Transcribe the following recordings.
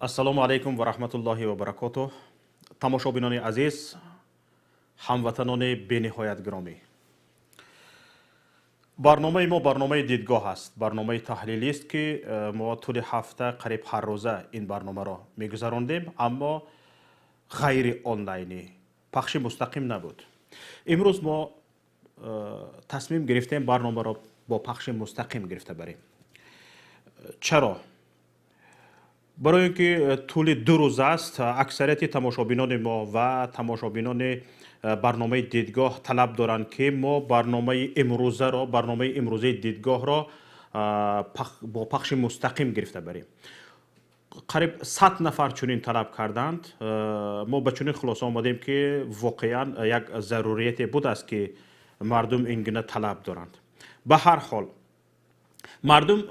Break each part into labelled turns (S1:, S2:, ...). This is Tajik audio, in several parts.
S1: Ассалому алайкум ва раҳматуллоҳи ва баракотуҳ. Тамошобинони азиз, ҳамватанони бениҳоят гиромӣ, барномаи мо барномаи дидгоҳ аст, барномаи таҳлилист, ки мо тӯли ҳафта қариб ҳар рӯза ин барномаро мегузарондем, аммо ғайри онлайнӣ, пахши мустақим набуд. Имрӯз мо тасмим гирифтем барномаро бо пахши мустақим гирифта барем. Чаро? Барои ин ки тӯли 2 рӯз аст аксарияти тамошобинони мо ва тамошобинони барномаи дидгоҳ талаб доранд, ки мо барномаи имрӯзаро, барномаи имрӯзаи дидгоҳро бо пахши мустақим гирифта барем. Қариб 100 нафар чунин талаб карданд. Мо ба чунин хулоса омадем, ки воқеан як зарурияте будааст, ки мардум ин гуна талаб доранд. Ба ҳар ҳол, мардум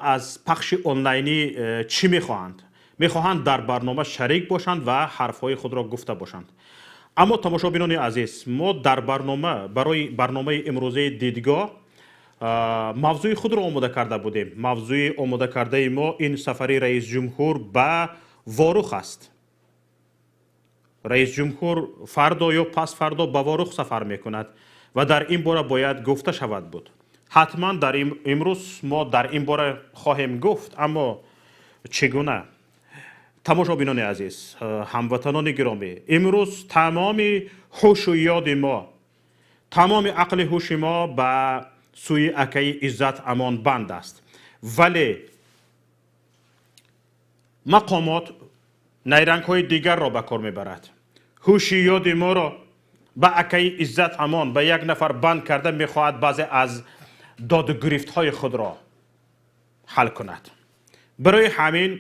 S1: аз пахши онлайнӣ чӣ мехоҳанд? Мехоҳанд дар барнома шарик бошанд ва ҳарфҳои худро гуфта бошанд. Аммо, тамошобинони азиз, мо дар барнома барои барномаи имрӯзаи дидгоҳ мавзӯи худро омода карда будем. Мавзӯи омода кардаи мо ин сафари раисҷумҳур ба Ворух аст. Раисҷумҳур фардо ё пасфардо ба Ворух сафар мекунад ва дар ин бора бояд гуфта шавад буд. Ҳатман дар имрӯз мо дар ин бора хоҳем гуфт, аммо чӣ гуна? Тамошобинони азиз, ҳамватанони гиромӣ, имрӯз тамоми ҳушу ёди мо, тамоми ақли ҳуши мо ба сӯи акаи Иззат Амон банд аст, вале мақомот найрангҳои дигарро ба кор мебарад. Ҳуши ёди моро ба акаи Иззат Амон, ба як нафар банд карда, мехоҳад баъзе аз доду гирифтҳои худро ҳал кунад. Барои ҳамин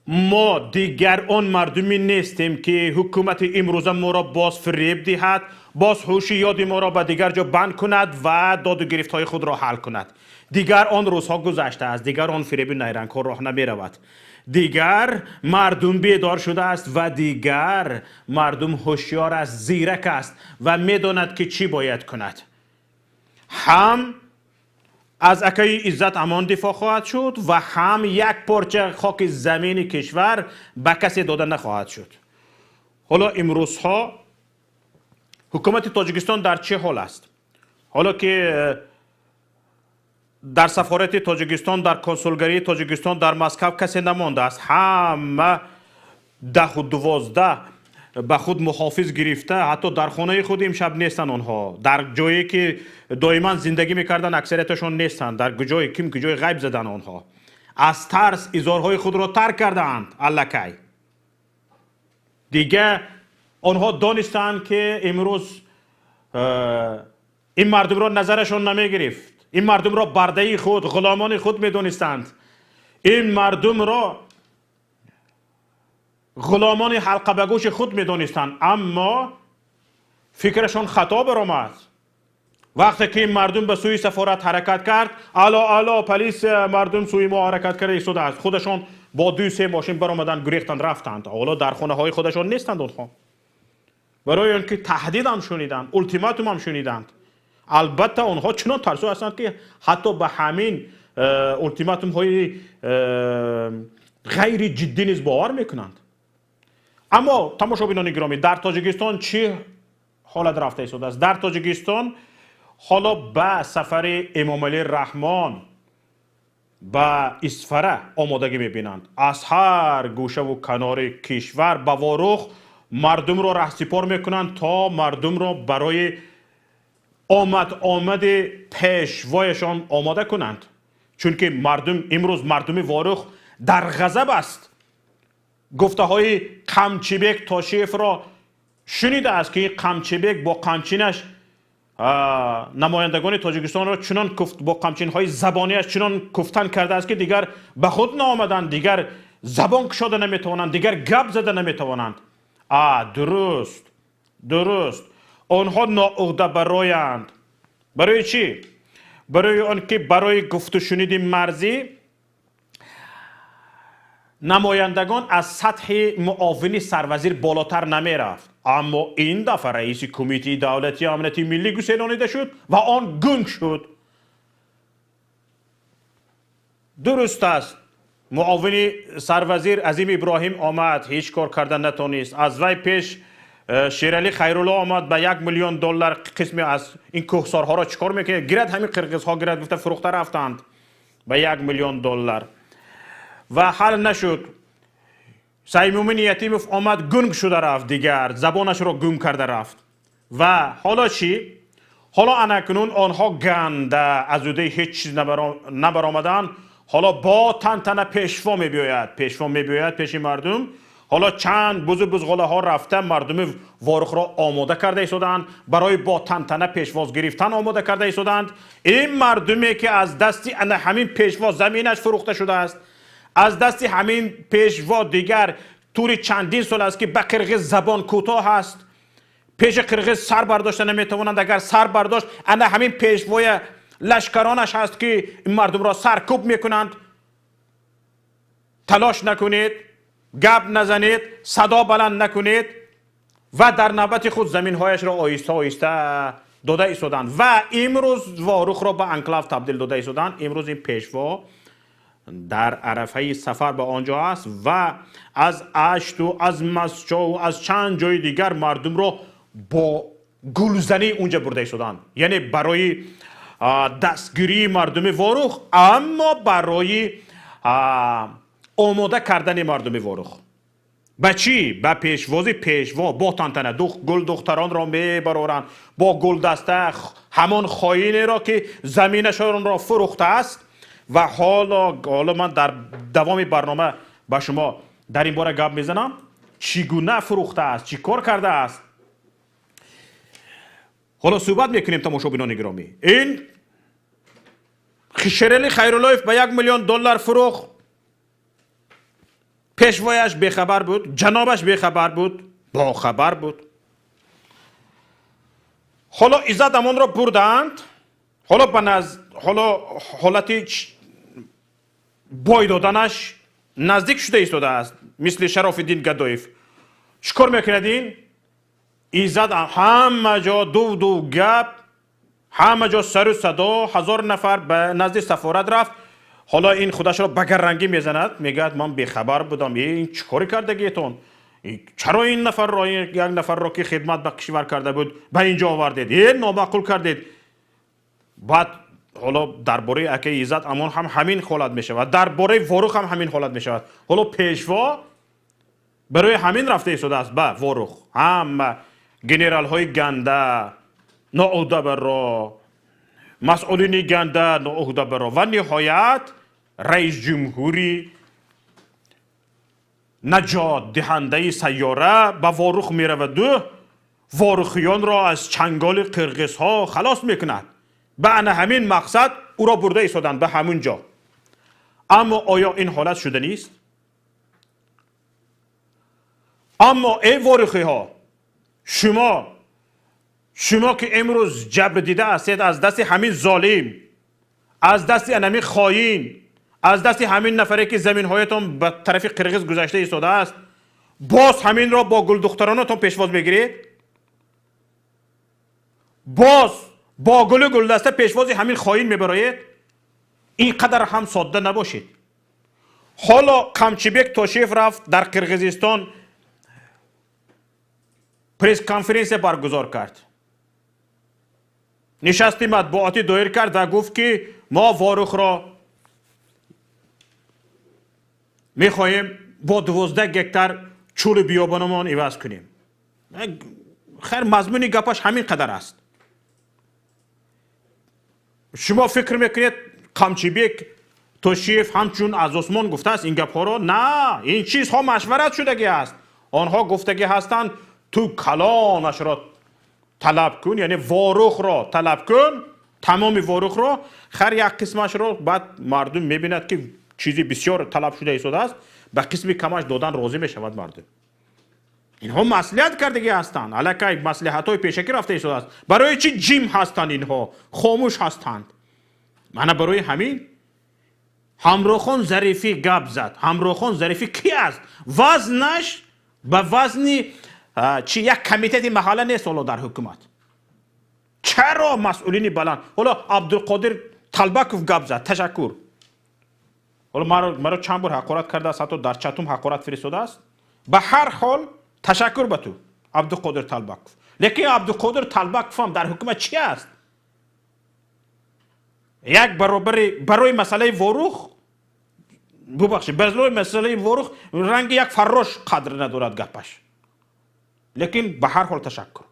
S1: мо дигар он мардуме нестем, ки ҳукумати имрӯза моро боз фиреб диҳад, боз ҳуши ёди моро ба дигар ҷо банд кунад ва доду гирифтҳои худро ҳал кунад. Дигар он рӯзҳо гузаштааст, дигар он фиреби найрангҳо роҳ намеравад. Дигар мардум бедор шудааст ва дигар мардум ҳушёр аст, зирак аст ва медонад, ки чӣ бояд кунад. Ҳам аз акаи Иззат Амон дифоъ хоҳад шуд ва ҳам як порча хоки замини кишвар ба касе дода нахоҳад шуд. Ҳоло имрӯзҳо ҳукумати Тоҷикистон дар чӣ ҳол аст? Ҳоло ки дар сафорати Тоҷикистон, дар консулгарии Тоҷикистон дар Москав касе намондааст, ҳама 10-у 12 ба худ муҳофиз гирифта, ҳатто дар хонаи худ имшаб нестанд онҳо. Дар ҷое ки доиман зиндагӣ мекарданд, аксарияташон нестанд. Дар куҷое, ким куҷое ғайб заданд онҳо. Аз тарс изорҳои худро тарк кардаанд аллакай. Дига онҳо донистанд, ки имрӯз ин мардумро назарашон намегирифт, ин мардумро бардаи худ, ғуломони худ медонистанд, ин мардумро ғуломони ҳалқабагӯши худ медонистанд, аммо фикрашон хато баромад. Вақте ки ин мардум ба сӯи сафорат ҳаракат кард, ало, ало, полисия, мардум сӯи мо ҳаракат карда истодааст, худашон бо ду се мошин баромаданд, гурехтанд, рафтанд. Ҳоло дар хонаҳои худашон нестанд онҳо, барои он ки таҳдидам шуниданд, ултиматумам шуниданд. Албатта, онҳо чунон тарсо ҳастанд, ки ҳатто ба ҳамин ултиматумҳои ғайри ҷиддӣ низ бовар мекунанд. Аммо, тамошобинони гиромӣ, дар Тоҷикистон чӣ ҳолат рафта истодааст? Дар Тоҷикистон ҳоло ба сафари Эмомалӣ Раҳмон ба Исфара омодагӣ мебинанд. Аз ҳар гӯшаву канори кишвар ба Ворух мардумро раҳсипор мекунанд, то мардумро барои омад омади пешвояшон омода кунанд, чунки мардум имрӯз, мардуми Ворух дар ғазаб аст. Гуфтаҳои Қамчибек Тошиевро шунидааст, ки Қамчибек бо қамчинаш намояндагони Тоҷикистонро чунон бо қамчинҳои забонияш чунон куфтан кардааст, ки дигар ба худ наомаданд, дигар забон кушода наметавонанд, дигар гап зада наметавонанд. А дуруст, дуруст, онҳо ноуҳдабароянд. Барои чӣ? Барои он ки барои гуфтушуниди марзӣ намояндагон аз сатҳи муовини сарвазир болотар намерафт, аммо ин дафъа раиси Кумитаи давлатии амнияти миллӣ гуселонида шуд ва он гунг шуд. Дуруст аст. Муовини сарвазир Азим Иброҳим омад, ҳеҷ кор карда натонист. Аз вай пеш Шералӣ Хайрулло омад, ба $1 миллион қисме аз ин кӯҳсорҳоро чӣ кор мекунед? Гирад ҳамин қирғизҳо гирад гуфта фурӯхта рафтанд ба $1 миллион ва ҳал нашуд. Саймумин Ятимов омад, гунг шуда рафт, дигар забонашро гум карда рафт. Ва ҳоло чӣ? Ҳоло анакунун онҳо ганда аз уҳдаи ҳеҷ чиз набаромаданд. Ҳоло бо тантана пешво мебиёяд, пешво мебиёяд пеши мардум. Ҳоло чанд бузу бузғолаҳо рафта мардуми Ворухро омода карда истодаанд, барои бо тантана пешвоз гирифтан омода карда истодаанд. Ин мардуме ки аз дасти ана ҳамин пешво заминаш фурӯхта шудааст, аз дасти ҳамин пешво дигар тӯли чандин сол аст ки ба қирғиз забон кӯтоҳ аст, пеши қирғиз сар бардошта наметавонанд. Агар сар бардошт, ана ҳамин пешвоя лашкаронаш ҳаст ки ин мардумро саркӯб мекунанд. Талош накунед, гап назанед, садо баланд накунед ва дар навбати худ заминҳояшро оҳиста оҳиста дода истоданд ва имрӯз Ворухро ба анклав табдил дода истоданд. Имрӯз ин пешво дар арафаи сафар ба он ҷо аст ва аз Ашту, аз Масчову аз чанд ҷои дигар мардумро бо гулзанӣ унҷа бурда истоданд, яъне барои дастгирии мардуми Ворух, аммо барои омода кардани мардуми Ворух ба чӣ? Ба пешвози пешво бо тантана. Гулдухтаронро мебароранд бо гулдаста, ҳамон хоинеро ки заминашонро фурӯхтааст. Ва ҳоло ман дар давоми барнома ба шумо дар ин бора гап мезанам, чӣ гуна фурӯхтааст, чӣ кор кардааст. Ҳоло суҳбат мекунем. Тамошобинони гиромӣ, ин Шерали Хайруллоев ба $1 миллион фурӯхт. Пешвояш бехабар буд, ҷанобаш бехабар буд, бохабар буд. Ҳоло Иззат Амонро бурдаанд. Ҳоло ба наз ҳоло ҳолати бой доданаш наздик шуда истодааст, мисли Шарофиддин Гадоев. Чӣ кор мекунад ин Иззат? Ҳама ҷо дув дув гап, ҳама ҷо сару садо, 1000 нафар ба назди сафорат рафт. Ҳоло ин худашро ба гаррангӣ мезанад, мегӯяд: «Ман бехабар будам, ин чӣ коре кардагиетон? Чаро ин нафарро, як нафарро ки хидмат ба кишвар карда буд, ба ин ҷо овардед? Э, номаъқул кардед». Баъд ҳоло дар бораи акаи Иззат Амон ҳам ҳамин ҳолат мешавад, дар бораи Ворух ҳам ҳамин ҳолат мешавад. Ҳоло пешво барои ҳамин рафта истодааст ба Ворух. Ҳама генералҳои ганда ноуҳдабарро, масъулини ганда ноуҳдабарро ва ниҳоят раисҷумҳури наҷотдиҳандаи сайёра ба Ворух мераваду ворухиёнро аз чанголи қирғизҳо халос мекунад. Ба ана ҳамин мақсад ӯро бурда истоданд ба ҳамун ҷо. Аммо оё ин ҳолат шуданист? Аммо эй ворухиҳо, шумо ки имрӯз ҷабр дида ҳастед аз дасти ҳамин золим, аз дасти анами хоин, аз дасти ҳамин нафаре ки заминҳоятон ба тарафи қирғиз гузашта истодааст, боз ҳаминро бо гулдухтаронатон пешвоз мегиред, боз бо гулу гулдаста пешвози ҳамин хоин мебароед? Ин қадар ҳам содда набошед. Ҳоло Қамчибек Тошиев рафт, дар Қирғизистон пресс-конференсия баргузор кард, нишасти матбуотӣ доир кард ва гуфт ки мо Ворухро мехоҳем бо 12 гектар чӯли биёбонамон иваз кунем. Хайр, мазмуни гапаш ҳамин қадар аст. Шумо фикр мекунед, Қамчибек Тошиев ҳамчун аз осмон гуфтааст ин гапҳоро? На, ин чизҳо машварат шудагӣ аст. Онҳо гуфтагӣ ҳастанд: ту калонашро талаб кун, яъне Ворухро талаб кун, тамоми Ворухро. Ҳар як қисмашро баъд мардум мебинад ки чизи бисёр талаб шуда истодааст, ба қисми камаш додан розӣ мешавад мардум. Инҳо маслиҳат кардагӣ ҳастанд, аллакай маслиҳатҳои пешакӣ рафта истодааст. Барои чӣ ҷим ҳастанд инҳо, хомӯш ҳастанд? Мана барои ҳамин. Ҳамрохон Зарифӣ гап зад. Ҳамрохон Зарифӣ ки аст? Вазнаш ба вазни чи як комитети маҳалла нест ҳоло дар ҳукумат. Чаро масъулини баланд? Ҳоло Абдулқодир Талбаков гап зад. Ташаккур. Ҳоло маро чанд бор ҳақорат кардааст, ҳатто дар чатум ҳақорат фиристодааст. Ба ҳар ҳол ташаккур ба ту, Абдуқодир Талбаков. Лекин Абдуқодир Талбаков ҳам дар ҳукумат чи аст? Як баробари барои масъалаи Ворух, бубахшед, барои масъалаи Ворух ранги як фаррош қадр надорад гапаш. Лекин ба ҳар ҳол ташаккур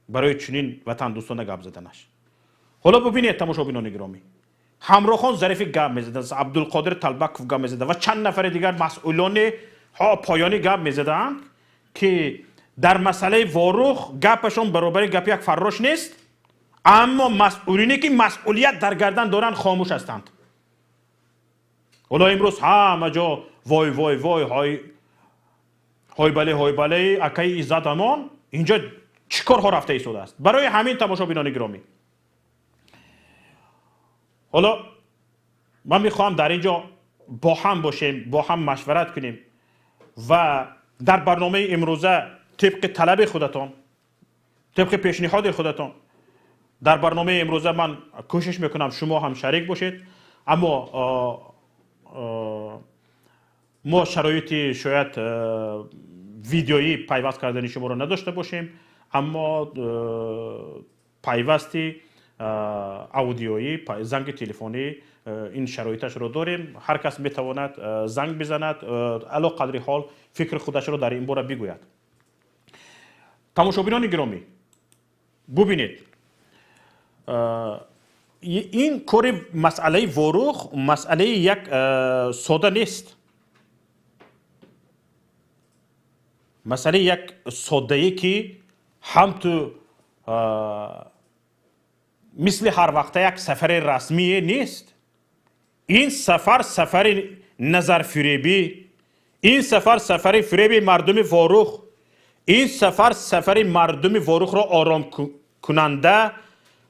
S1: барои чунин ватандӯстона гап заданаш. Ҳоло бубинед, тамошобинони гиромӣ, Ҳамроҳхон Зарифӣ гап мезаданд, Абдулқодир Талбаков гап мезаданд ва чанд нафари дигар масъулони поёнӣ гап мезаданд, ки дар масъалаи Ворух гапашон баробари гапи як фаррош нест, аммо масъулине ки масъулият дар гардан доранд, хомӯш ҳастанд. Ҳоло имрӯз ҳама ҷо вой, вой, вой, ҳой, ҳой, бале, ҳой, бале, акаи Иззат Амон инҷо чӣ корҳо рафта истодааст. Барои ҳамин, тамошобинони гиромӣ, ҳоло ман мехоҳам дар ин ҷо бо ҳам бошем, бо ҳам машварат кунем ва дар барномаи имрӯза тибқи талаби худатон, тибқи пешниҳоди худатон, дар барномаи имрӯза ман кӯшиш мекунам, шумо ҳам шарик бошед. Аммо мо шароити шояд видеоӣ пайваст кардани шуморо надошта бошем, аммо пайвасти аудиоӣ, занги телефонӣ, ин шароиташро дорем. Ҳар кас метавонад занг бизанад, ало қадри ҳол фикри худашро дар ин бора бигӯяд. Тамошобинони гиромӣ, бубинед, ин кори масъалаи Ворух масъалаи як сода нест, масъалаи як соддае ки ҳам ту мисли ҳар вақта як сафари расмие нест. Ин сафар сафари назарфиребӣ, ин сафар сафари фиреби мардуми Ворух, ин сафар сафари мардуми Ворухро оромкунанда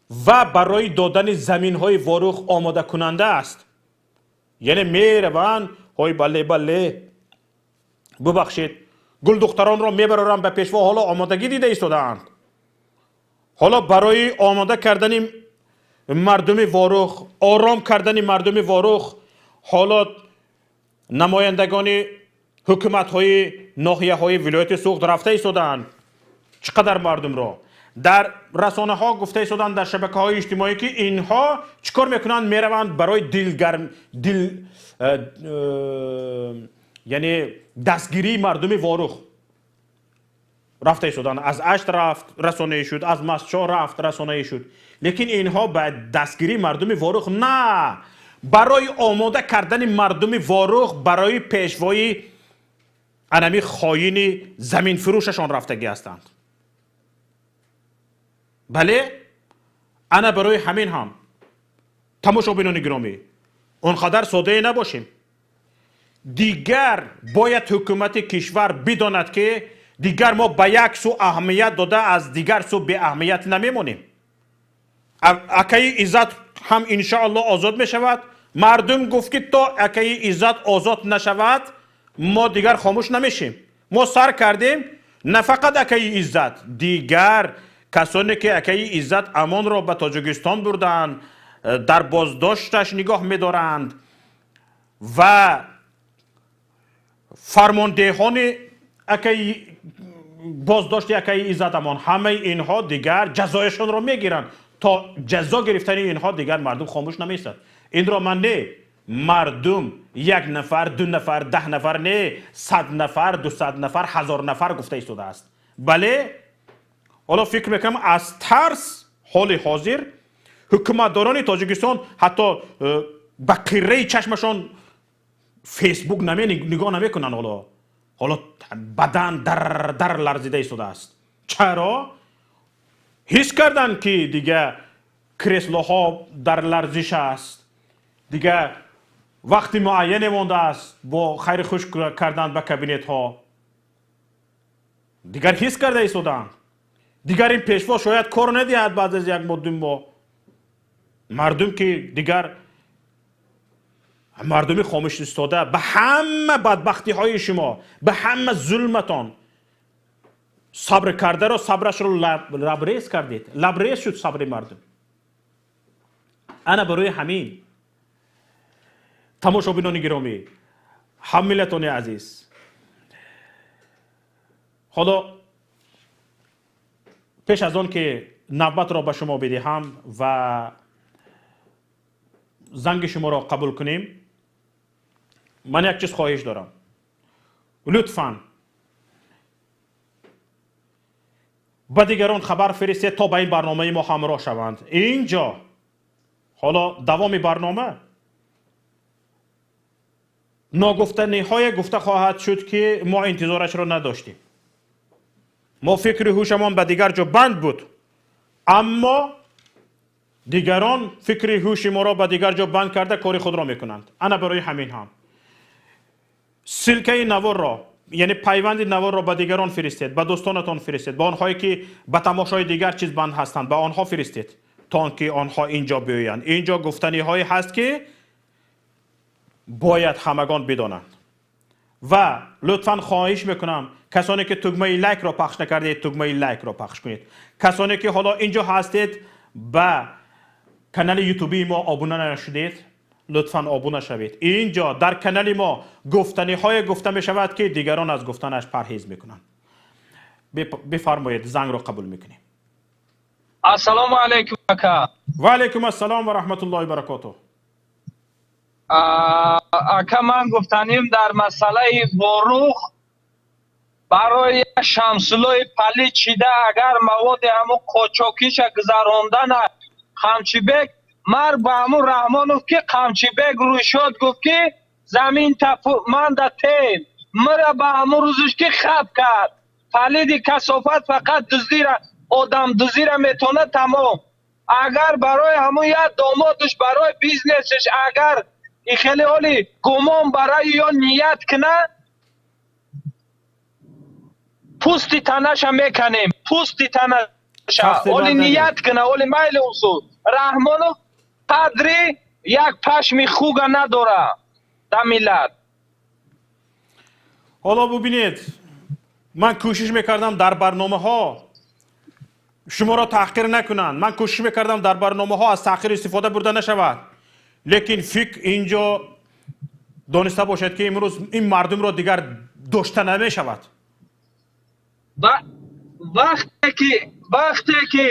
S1: ва барои додани заминҳои Ворух омодакунанда аст. Яъне мераванд, ҳой, бале, бале, бубахшед, гулдухтаронро мебароранд ба пешво. Ҳоло омодагӣ дида истодаанд. Ҳоло барои омода кардани мардуми Ворух, ором кардани мардуми Ворух, ҳоло намояндагони ҳукуматҳои ноҳияҳои вилояти Суғд рафта истодаанд. Чӣ қадар мардумро дар расонаҳо гуфта истоданд, дар шабакаҳои иҷтимоӣ, ки инҳо чӣ кор мекунанд? Мераванд барои дилгарм дил, яъне дастгирии мардуми Ворух рафта истоданд. Аз Ашт рафт, расонаӣ шуд, аз Мастчоҳ рафт, расонаӣ шуд. Лекин инҳо ба дастгирии мардуми Ворух на, барои омода кардани мардуми Ворух барои пешвои анами хоини заминфурӯшашон рафтагӣ ҳастанд. Бале, ана барои ҳамин ҳам, тамошобинони гиромӣ, он қадар соддае набошем. Дигар бояд ҳукумати кишвар бидонад, ки дигар мо ба як сӯ аҳамият дода, аз дигар сӯ беаҳамият намемонем. Акаи Иззат ҳам иншоалло озод мешавад. Мардум гуфт, ки то акаи Иззат озод нашавад, мо дигар хомӯш намешем. Мо сар кардем, на фақат акаи Иззат, дигар касоне ки акаи Иззат Амонро ба Тоҷикистон бурданд, дар боздошташ нигоҳ медоранд, ва фармондеҳони акаи боздошти акаи Иззат Амон, ҳамаи инҳо дигар ҷазояшонро мегиранд. То ҷазо гирифтани инҳо дигар мардум хомӯш намеистад. Инро ман не, мардум як нафар, ду нафар, 10 нафар не, 100 нафар, 200 нафар, 1000 нафар гуфта истодааст. Бале, ҳоло фикр мекунам, аз тарс ҳоли ҳозир ҳукуматдорони Тоҷикистон ҳатто ба қирраи чашмашон Фейсбук нигоҳ намекунанд. Ҳоло бадан дар дар ларзида истодааст. Чаро? Ҳис карданд, ки дига креслоҳо дар ларзиш аст, дига вақти муайяне мондааст бо хайри хуш кардан ба кабинетҳо. Дигар ҳис карда истодаанд, дигар ин пешво шояд кор надиҳад баъд аз як моҳ, 2 моҳ. Мардум ки дигар мардуми хомӯш истода ба ҳама бадбахтиҳои шумо, ба ҳама зулматон сабр кардаро сабрашро лабрез кардед, лабрез шуд сабри мардум. Ана барои ҳамин Тамошобинони гиромӣ, ҳаммиллатони азиз, ҳоло пеш аз он ки навбатро ба шумо бидиҳам ва занги шуморо қабул кунем, ман як чиз хоҳиш дорам. Лутфан ба дигарон хабар фиристед, то ба ин барномаи мо ҳамроҳ шаванд. Инҷо ҳоло давоми барнома ногуфтаниҳое гуфта хоҳад шуд, ки мо интизорашро надоштем. Мо фикри ҳушамон ба дигар ҷо банд буд, аммо дигарон фикри ҳуши моро ба дигар ҷо банд карда кори худро мекунанд. Ана барои ҳамин ҳам ссылкаи наворро, яъне пайванди наворро ба дигарон фиристед, ба дӯстонатон фиристед, ба онҳое ки ба тамошои дигар чиз банд ҳастанд, ба онҳо фиристед, то он ки онҳо инҷо биёянд. Инҷо гуфтаниҳое ҳаст, ки бояд ҳамагон бидонанд. Ва лутфан хоҳиш мекунам, касоне ки тугмаи лайкро пахш накардед, тугмаи лайкро пахш кунед. Касоне ки ҳоло инҷо ҳастед, ба канали ютубии мо обуна нашудед, лутфан обуна шавед. Инҷо дар канали мо гуфтаниҳое гуфта мешавад, ки дигарон аз гуфтанаш парҳез мекунанд. Бифармоед, зангро қабул мекунем.
S2: Ассалому алайкум ака.
S1: Ва алайкум ассалом ва раҳматуллоҳи баракотуҳ.
S2: Ака, ман гуфтаним дар масъалаи Ворух барои Шамсуллои палид чида, агар маводи ҳамун қочокиша гузарондана Қамчибек мар ба ҳамун Раҳмонов, ки Қамчибек рӯйшод гуфт, ки замин ман да тем мара ба ҳамун рӯзиш ки хаб кард. Палиди касофат фақат дуздира, одам дуздира метавонад, тамом. Агар барои ҳамун як домодаш, барои бизнесش агар и хеле оли гумон барои ё ният кина, пусти танаша меканем, пусти танаша. Оли ният кина, оли майли усул. Раҳмонов қадри як пашми хуга надора дар миллат.
S1: Ҳоло бубинед, ман кӯшиш мекардам дар барномаҳо шуморо таҳқир накунанд. Ман кӯшиш мекардам дар барномаҳо аз таҳқир истифода бурда нашавад. Лекин фикр инҷо дониста бошад, ки имрӯз ин мардумро дигар дошта намешавад.
S2: Вақте ки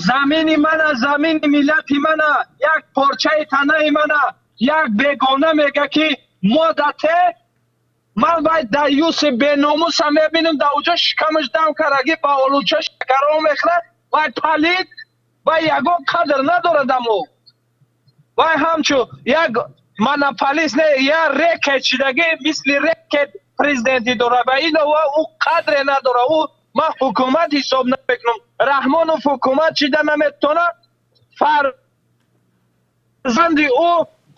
S2: замини мана, замини миллати мана, як порчаи танаи мана, як бегона мега, ки мо дате, ман вай даюси беномуса мебинам, дар уҷо шикамаш дам кардаги, ба олуча шакаро мехӯрад, вай палид, вай ягон қадр надорад амо. Вай ҳамчу як монополист не, як рекет шидаги, мисли рекет президенти дорад ва илова ӯ қадре надорад. Ӯ ман ҳукумат ҳисоб намекунам. Раҳмонов ҳукумат шида наметавонад, фарзанди ӯ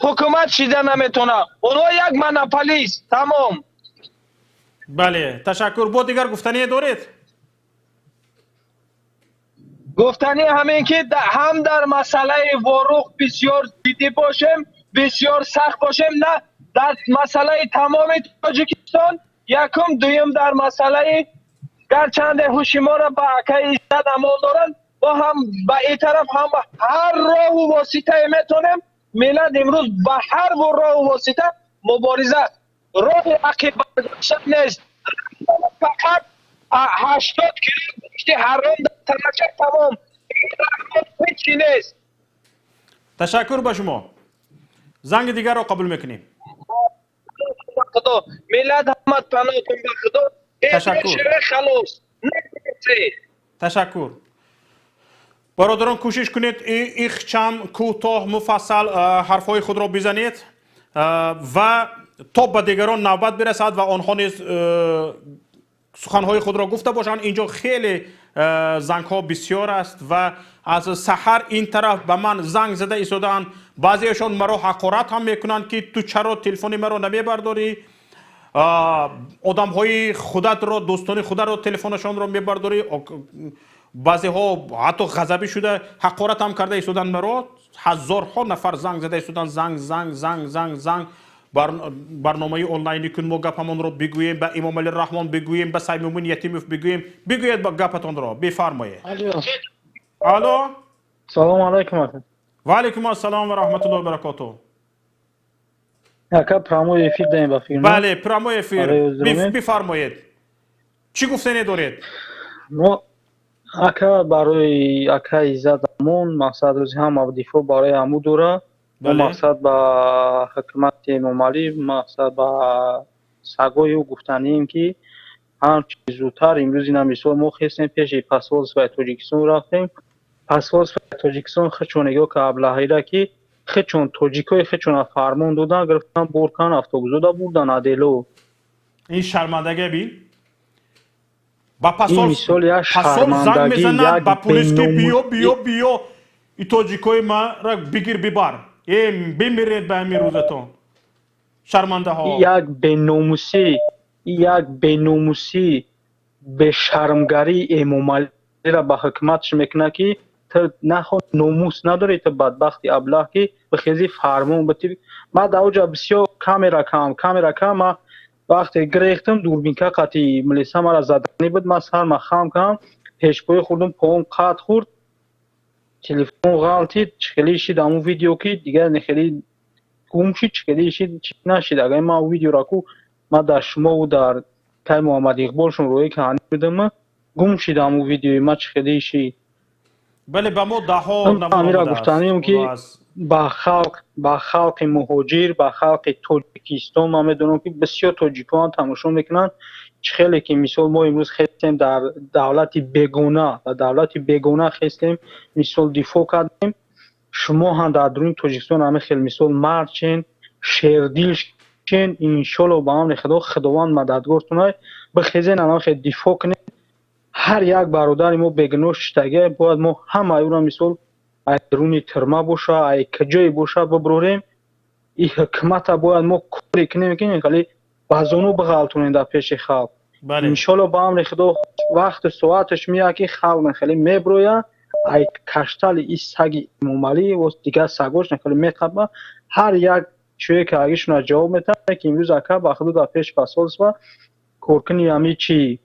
S2: ҳукумат шида наметавонад. Онҳо як монополист, тамом.
S1: Бале, ташаккур. Бо дигар гуфтание доред?
S2: Гуфтани ҳамин ки ҳам дар масъалаи Ворух бисёр ҷиддӣ бошем, бисёр сахт бошем, на дар масъалаи тамоми Тоҷикистон, якум, дуюм дар масъалаи гарчанде ҳуши моро ба акаи Иззат амол доранд, мо ҳам ба ин тараф, ҳам ба ҳар роҳу воситае метавонем. Миллат имрӯз ба ҳар роҳу восита мубориза, роҳи ақиб бардоштан нест. Фақат 80 кило гӯшти ҳаром дар танаша, тамом. Ҳечи нест.
S1: Ташаккур ба шумо. Занги дигарро қабул мекунем.
S2: Худо миллат ҳама паноҳтон ба Худо.
S1: Ташаккур.
S2: Халос.
S1: Ташаккур. Бародарон, кӯшиш кунед ихчам, кӯтоҳ, муфассал ҳарфҳои худро бизанед ва то ба дигарон навбат бирасад ва онҳо низ суханҳои худро гуфта бошанд. Инҷо хеле зангҳо бисёр аст ва аз саҳар ин тараф ба ман занг зада истодаанд. Баъзеашон маро ҳақорат ҳам мекунанд, ки ту чаро телефони маро намебардорӣ, одамҳои худатро, дӯстони худатро телефонашонро мебардорӣ. Баъзеҳо ҳатто ғазабӣ шуда ҳақорат ҳам карда истоданд маро. Ҳазорҳо нафар занг зада истоданд, занг, занг, занг, занг, занг. Барномаи онлайнӣ кун, мо гапамонро бигӯем, ба Эмомалӣ Раҳмон бигӯем, ба Саймумин Ятимов бигӯем. Бигӯед гапатонро, бифармоед. Алло.
S3: Салому алайкум ака.
S1: Ва алайкум ассалом ва раҳматуллоҳи ва баракотуҳ.
S3: Ака, прямой эфир даем ба филм?
S1: Бале, прямой эфир, бифармоед, чӣ гуфтане доред?
S3: Мо, ака, барои ака Иззат Амон, мақсад, рӯзи ҳама дифоъ барои ҳаму дора. Мо, мақсад, ба ҳукумати Эмомалӣ, мақсад, ба сагои ӯ гуфтанием, ки ҳарчи зудтар имрӯз ина мисол мо хестем, пеши посольствои Тоҷикистон рафтем. Посольствои Тоҷикистон хичон нигоҳ ка, аблаҳира, ки хичон тоҷикои хичона фармон додан, гирифтан, буркан, автобусода бурдан адело.
S1: Ин шармандагӣ бин, ба посол занг мезанад, ба пулис, ки биё, биё, биё, и тоҷикои мара бигир, бибар. Э, бимиред ба ҳамин рӯзатон, шармандаҳо!
S3: Як беномусӣ, як беномусӣ, бешармгарии Эмомалиро ба ҳукуматш мекунад, ки ту нахо номус надорӣ, ту бадбахти аблаҳ, ки бихези фармон бити. Ман дар оҷа бисёр камера кам, камера кам. Ма вақте гирехтам, дурбинка қати милиса мара заданӣ буд. Ман сарма хам кардам, пешпоӣ хӯрдум, поом қат хӯрд, телефон ғалтид. Хеле шид ҳамун видео, ки дигар хеле гум шид, хеле шид, чӣ нашид. Агар ман видеоро ку ман дар шумову дар кай Муҳаммад Иқболшон рӯе каҳанӣ будам, гум шид ҳамун видеои ма, чӣ хеле шид.
S1: Бале, ба мо даҳо.
S3: Амира гуфтанием, ки ба халқ, ба халқи муҳоҷир, ба халқи Тоҷикистон, ман медонам, ки бисёр тоҷикон тамошо мекунанд, чӣ хеле ки мисол мо имрӯз хестем, дар давлати бегона, дар давлати бегона хестем, мисол дифоъ кардем. Шумо ҳам дар дуруни Тоҷикистон ҳамин хел мисол мард шен, шердил шен. Иншолло, ба амри Худо, Худованд мададгортунай, бихезен, ҳамин хел дифоъ кунед. Ҳар як бародари мо бегуноҳ шиштагия, бояд мо ҳамаи ӯро мисол ай дуруни тюрьма боша, ай куҷое боша, бибурорем. И ҳукумата бояд мо коре кунем, ки хеле ба зону биғалтонем дар пеши халқ. Иншолло, ба амри Худо, вақту соаташ меяд, ки халқ хеле меброяд ай каштали и саги Эмомалӣ ва дигар сагош хеле меқаба. Ҳар як чӯе ки агишуна ҷавоб метавонад, ки имрӯз, ака, ба Худо, дар пеши посольство коркуни ҳами чи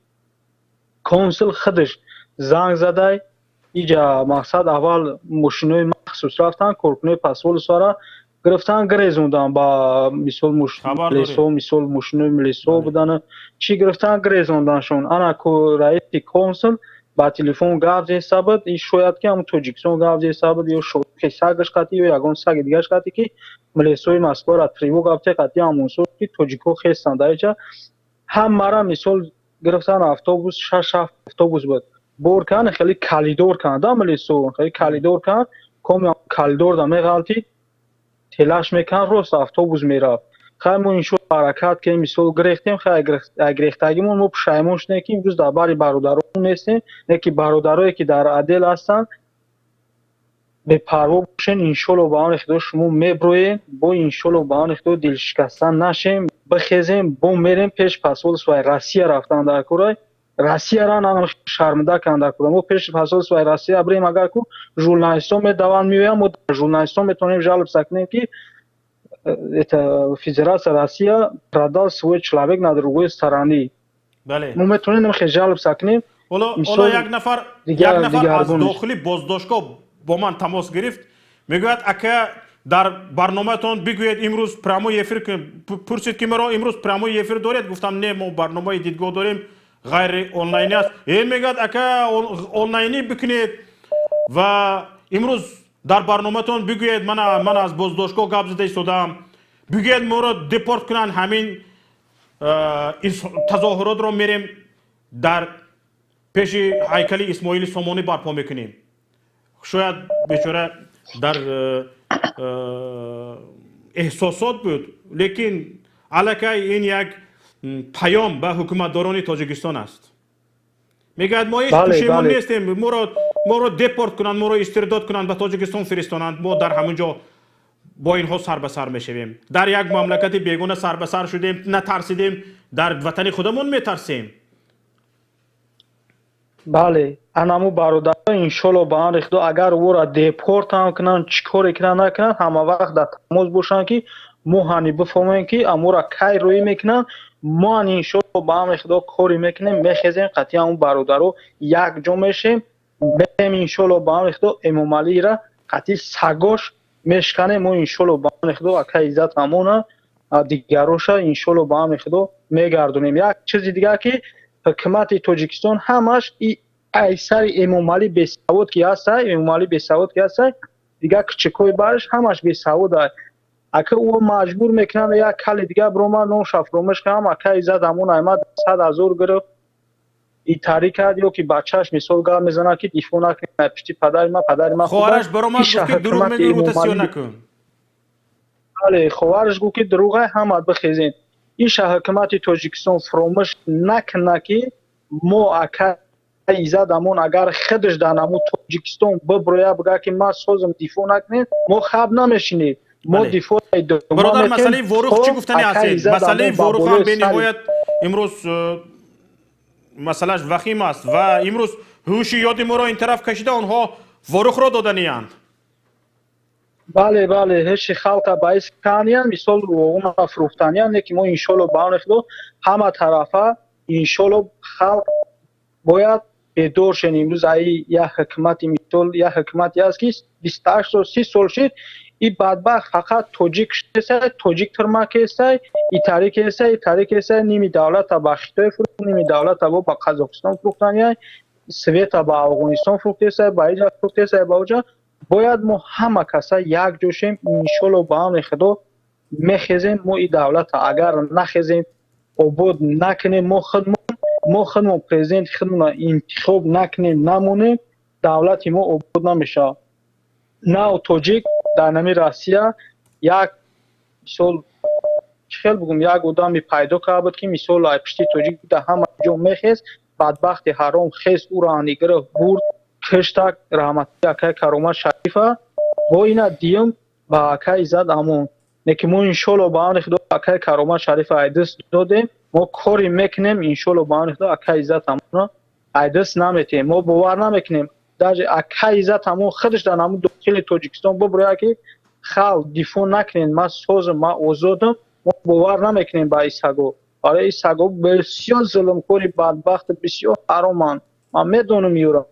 S3: консул худаш занг задай. Иҷа, мақсад, аввал мошинои махсус рафтан, коркунои посольствора гирифтан, гирезондан ба мисол милисо, мисол мошинои милисо будан, чӣ гирифтан, гирезонданшон. Ана раиси консул ба телефон гап зеста буд, и шояд ки ҳамн Тоҷикистон гап зеста буд, ё шохи сагаш қатӣ, ё ягон саги дигаш қатӣ, ки милисои Москвара тревога бте қатӣ ҳамонсо, ки тоҷикҳо хестанд. Дар иҷа ҳамара мисол гирифтан, автобус, шаш ҳафт автобус буд, бор кан, хеле коридор канда, милисо хеле коридор кан, коми коридорда меғалтид, телаш мекан, рост автобус мерафт. Хай, мо иншо ҳаракат кардем, мисол гирехтем. Хай, гирехтагимон мо пушаймон шудем, ки имрӯз дар бари бародарон нестем, не ки бародарое ки дар отдел ҳастанд, бепарво бошен. Иншолло, ба амри Худо, шумо меброед бо. Иншолло, ба амри Худо, дилшикаста нашем, бихезем, бо мерем пеш посольствои Россия. Рафтан дар курай Россияра нам шармида кан дар кура. Мо пеши посольствои Россия бирем, агар ку журналистон медаванд, меоянд, мо журналистон метавонем жалобиться кунем, ки это Федерация Россия продал свой человек на другой стороне. Мо метавонем хел жалобиться кунем.
S1: Ҳоло як нафар аз дохили боздоштгоҳ бо ман тамос гирифт, мегӯяд: «Ака, дар барномаатон бигӯед, имрӯз прямой эфир». Пурсид, ки маро имрӯз прямой эфир доред? Гуфтам: «Не, мо барномаи дидгоҳ дорем, ғайри онлайнӣ аст». Э, мегӯяд: «Ака, онлайнӣ бикунед ва имрӯз дар барномаатон бигӯед, ман аз боздоштгоҳ гап зада истодаам, бигӯед моро депорт кунанд, ҳамин тазоҳуротро мерем, дар пеши ҳайкали Исмоили Сомонӣ барпо мекунем». Шояд бечора дар эҳсосот буд, лекин аллакай ин як паём ба ҳукуматдорони Тоҷикистон аст. Мегӯяд: «Мо ҳеҷ пушаймон нестем, моро депорт кунанд, моро истирдод кунанд, ба Тоҷикистон фиристонанд, мо дар ҳамон ҷо бо инҳо сар ба сар мешавем. Дар як мамлакати бегона сар ба сар шудем, натарсидем, дар ватани худамон метарсем».
S3: Бале, анаму бародаро, иншолло, ба амри Худо, агар ӯро депорт ҳам кунанд, чӣ коре кунанд, накунанд, ҳама вақт дар тамос бошанд, ки мо ҳани бифаҳмем, ки аморо кай рӯӣ мекунанд. Мо ҳан, иншолло, ба амри Худо, коре мекунем, мехезем, қатъи ҳамун бародаро якҷо мешем, мерем. Иншолло, ба амри Худо, Эмомалиро қатъи сагош мешканем мо, иншолло, ба амри Худо. Ака Иззат, ҳамона. Дигароша иншолло ба амри Худо мегардонем. Як чизи дигар, ки ҳукумати Тоҷикистон ҳамаш ай сари Эмомалӣ бесавод ки ҳастай, Эмомалӣ бесавод ки ҳастай, дигар кичикҳои барш ҳамаш бесавод ай. Ака ӯ маҷбур мекунанд, як кали дигар биромад, номша фуромӯш кардам, ака Иззат ҳамон аймад 100 000 гирифт, итарӣ кард, ё ки бачааш мисол гап мезанад, ки дифоъ накунед пишти падари ма, падари ма.
S1: Хоҳараш баромад, гуфт, ки дурӯғ мегӯӣ, рӯта сиёҳ накун.
S3: Бале, хоҳараш гуфт, ки дурӯғай, ҳамат бихезен. Иша ҳукумати Тоҷикистон фуромӯш накунад, ки мо ака Иззат Амон агар худаш дар намуд Тоҷикистон биброя, бигӯяд, ки ман созам, дифоъ накунед, мо хаб намешинем, мо дифоъ.
S1: Бародар, масъалаи Ворух чӣ гуфтани ҳастед? Масъалаи Ворух ҳам бениҳоят имрӯз масъалааш вахим аст ва имрӯз ҳуши ёди моро ин тараф кашида, онҳо Ворухро доданиянд.
S3: Бале, ҳуши халқа ба ис каниян, мисол оғуна фурӯхтаниян, не ки мо иншолло ба амри Худо ҳама тарафа иншолло халқ бояд бедор шен. Имрӯз аи як ҳукумати, мисол, як ҳукумате аст, ки 28 сол, 30 сол шид, и бадбахт фақат тоҷик киштесай, тоҷик тирма кесай, итарӣ кесай, итарӣ кесай, ними давлата ба Хитой фурӯхт, ними давлата бо ба Қазоқистон фурӯхтания, света ба Афғонистон фурӯхтесай, ба иҷа фурӯхтесай, ба оҷа. Бояд мо ҳама каса якҷо шем. Иншолло ба амри Худо мехезем мо. И давлата агар нахезем, обод накунем, мо худмон президенти худмонро интихоб накунем, намонем, давлати мо обод намешавад. Нав тоҷик дар нами Россия як мисол, чӣ хел бигӯм, як одаме пайдо карда буд, ки мисол ай пишти тоҷик дар ҳама ҷо мехез. Бадбахти ҳаром хез, ӯро ани гирифт, бурд, киштак. Раҳмати акай Каромат Шарифа бо ина диюм ба акай Иззат Амон, не ки мо иншолло ба амри Худо акай Каромат Шарифа айдист додем, мо коре мекунем, иншолло ба амри Худо акай Иззат Амонро айдист наметиҳем. Мо бовар намекунем, даже акай Иззат Амон худаш дар намуд дохили Тоҷикистон биброяд, ки халқ дифоъ накунед, ман созам, ман озодам, мо бовар намекунем ба исаго. Барои исаго бисёр зулмкори бадбахт, бисёр ҳароманд, ман медонам юра.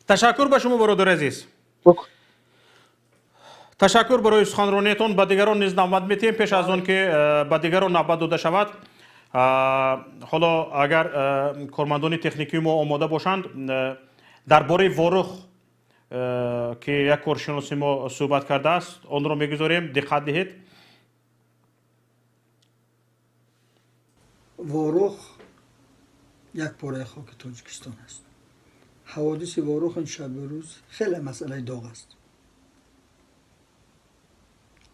S1: Ташаккур ба шумо, бародари азиз, ташаккур барои суханрониятон. Ба дигарон низ навбат метиҳем. Пеш аз он ки ба дигарон навбат дода шавад, ҳоло агар кормандони техникии мо омода бошанд, дар бораи Ворух, ки як коршиноси мо суҳбат кардааст, онро мегузорем, диққат диҳед.
S4: Ворух як пораи хоки Тоҷикистон аст. Ҳаводиси Ворух ин шабу рӯз хеле масъалаи доғ аст.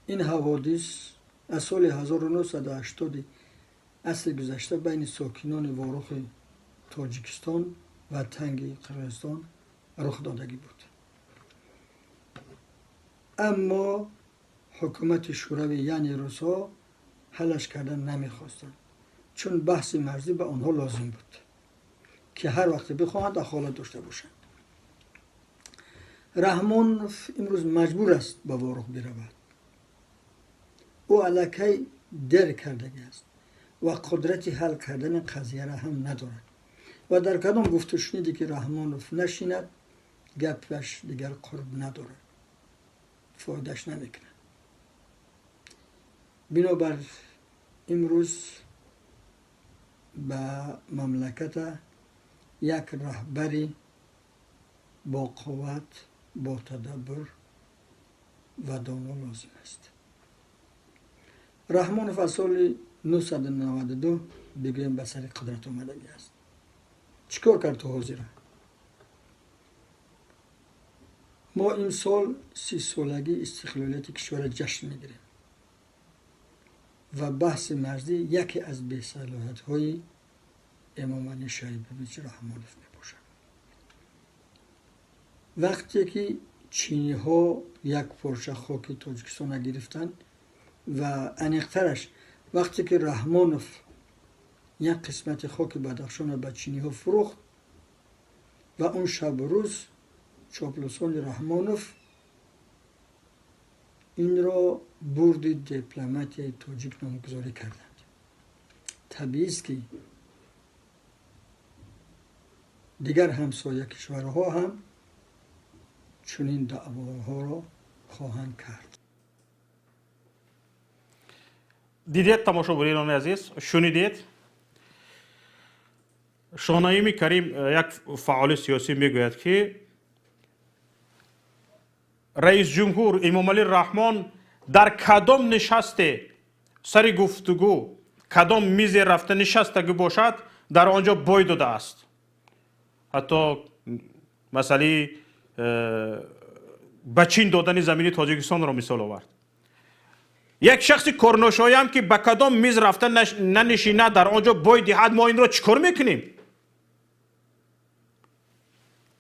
S4: Ин ҳаводис аз соли 1980 асри гузашта байни сокинони Ворухи Тоҷикистон ва Танги Қирғизистон рух додагӣ буд, аммо ҳукумати Шӯравӣ, яъне русҳо, ҳаллаш кардан намехостанд, чун баҳси марзӣ ба онҳо лозим буд, ки ҳар вақте бихоҳанд дахолат дошта бошанд. Раҳмонов имрӯз маҷбур аст ба Ворух биравад. Ӯ аллакай дер кардагӣ аст ва қудрати ҳал кардани қазияра ҳам надорад ва дар кадом гуфтушуниде ки Раҳмонов нашинад, гапаш дигар қурб надорад, фоидаш намекунад. Бинобар имрӯз ба мамлаката як раҳбари бо қувват, бо тадаббур ва доно лозим аст. Раҳмонов аз соли 992 бигӯем ба сари қудрат омадагӣ аст. Чӣ кор кард то ҳозира? Мо имсол 30-солагии истиқлолияти кишварро ҷашн мегирем ва баҳси марзӣ яке аз бесалоҳиятҳои Эмомалӣ Шарифович Раҳмонов мебошад. Вақте ки чиниҳо як порча хоки Тоҷикистонро гирифтанд ва аниқтараш вақте ки Раҳмонов як қисмати хоки Бадахшонро ба чиниҳо фурӯхт ва он шабу рӯз чоплусони Раҳмонов инро бурди дипломатияи тоҷик номгузорӣ карданд. Табиист, ки дигар ҳамсоя кишварҳо ҳам чунин даъвоҳоро хоҳанд кард.
S1: Дидед, тамошобинони азиз, шунидед. Шонаими Карим, як фаъоли сиёсӣ, мегӯяд, ки раис ҷумҳур Эмомалӣ Раҳмон дар кадом нишасте, сари гуфтугӯ, кадом мизе рафта нишастагӣ бошад, дар он ҷо бой додааст. Ҳатто масъалаи ба Чин додани замини Тоҷикистонро мисол овард. Як шахси корношоям, ки ба кадом миз рафта нанишинад, дар он ҷо бой диҳад, мо инро чӣ кор мекунем?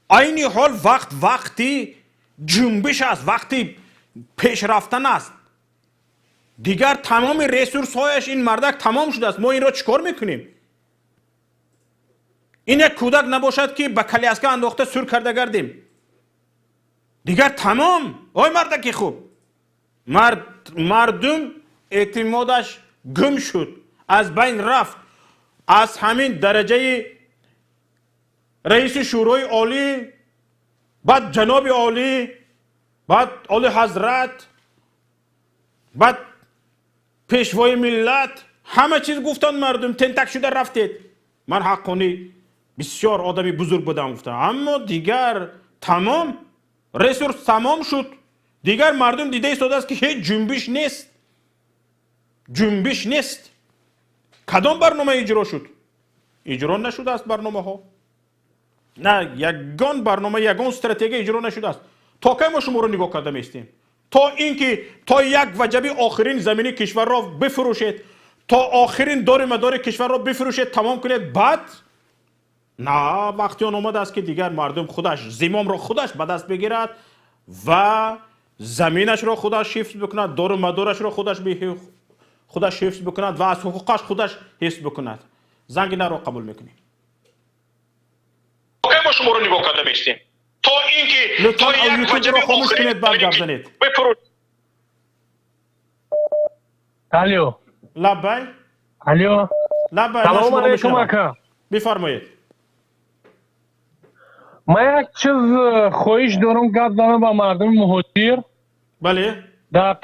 S1: Айни ҳол вақт вақти ҷунбиш аст, вақти пешрафтан аст. Дигар тамоми ресурсҳояш ин мардак тамом шудааст. Мо инро чӣ кор мекунем? Ин як кӯдак набошад, ки ба коляска андохта сур карда гардем. Дигар тамом. Ой, мардаки хуб, мардум эътимодаш гум шуд, аз байн рафт. Аз ҳамин дараҷаи раиси Шӯрои Олӣ, баъд ҷаноби олӣ, баъд Оли ҳазрат, баъд пешвои миллат, ҳама чиз гуфтанд, мардум тентак шуда рафтед. Ман ҳаққонӣ бисёр одами бузург будам гуфтам, аммо дигар тамом, ресурс тамом шуд. Дигар мардум дида истодааст, ки ҳеҷ ҷунбиш нест, ҷунбиш нест. Кадом барнома иҷро шуд? Иҷро нашудааст барномаҳо. На ягон барнома, ягон стратегия иҷро нашудааст. То кай мо шуморо нигоҳ карда меистем? То ин ки то як ваҷаби охирин замини кишварро бифурӯшед, то охирин дори мадори кишварро бифурӯшед, тамом кунед, баъд на. Вақти он омадааст, ки дигар мардум худаш зимомро худаш ба даст бигирад ва заминашро худаш ҳифз бикунад, дору мадорашро худаш ҳифз бикунад ва аз ҳуқуқаш худаш ҳифз бикунад. Занги наро қабул мекунем.
S5: Мо шуморо нигоҳ карда меистем, то ин ки
S1: лутфан ютубро хомӯш кунед, баъд гап занед.
S6: Алло.
S1: Лаббай.
S6: Алло.
S1: Лаббай.
S6: Салому алейкум, ака.
S1: Бифармоед.
S6: Ман як чиз хоҳиш дорам, гап занам ба мардуми муҳоҷир.
S1: Бале.
S6: Дар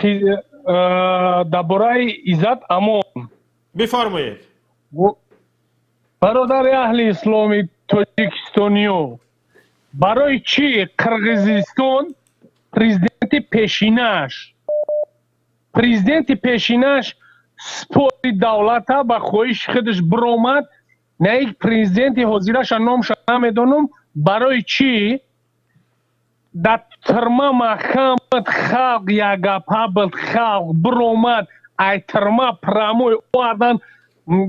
S6: бораи Иззат Амон.
S1: Бифармоед.
S6: Бародари аҳли исломи тоҷикистониё, барои чӣ Қирғизистон президенти пешинаш спори давлата ба хоҳиши худаш биромад, на як президенти ҳозираша, номша намедонам, барои чӣ дар тирма маҳкам буд, халқ якгапа буд, халқ биромад, ай тирма прямой овардан,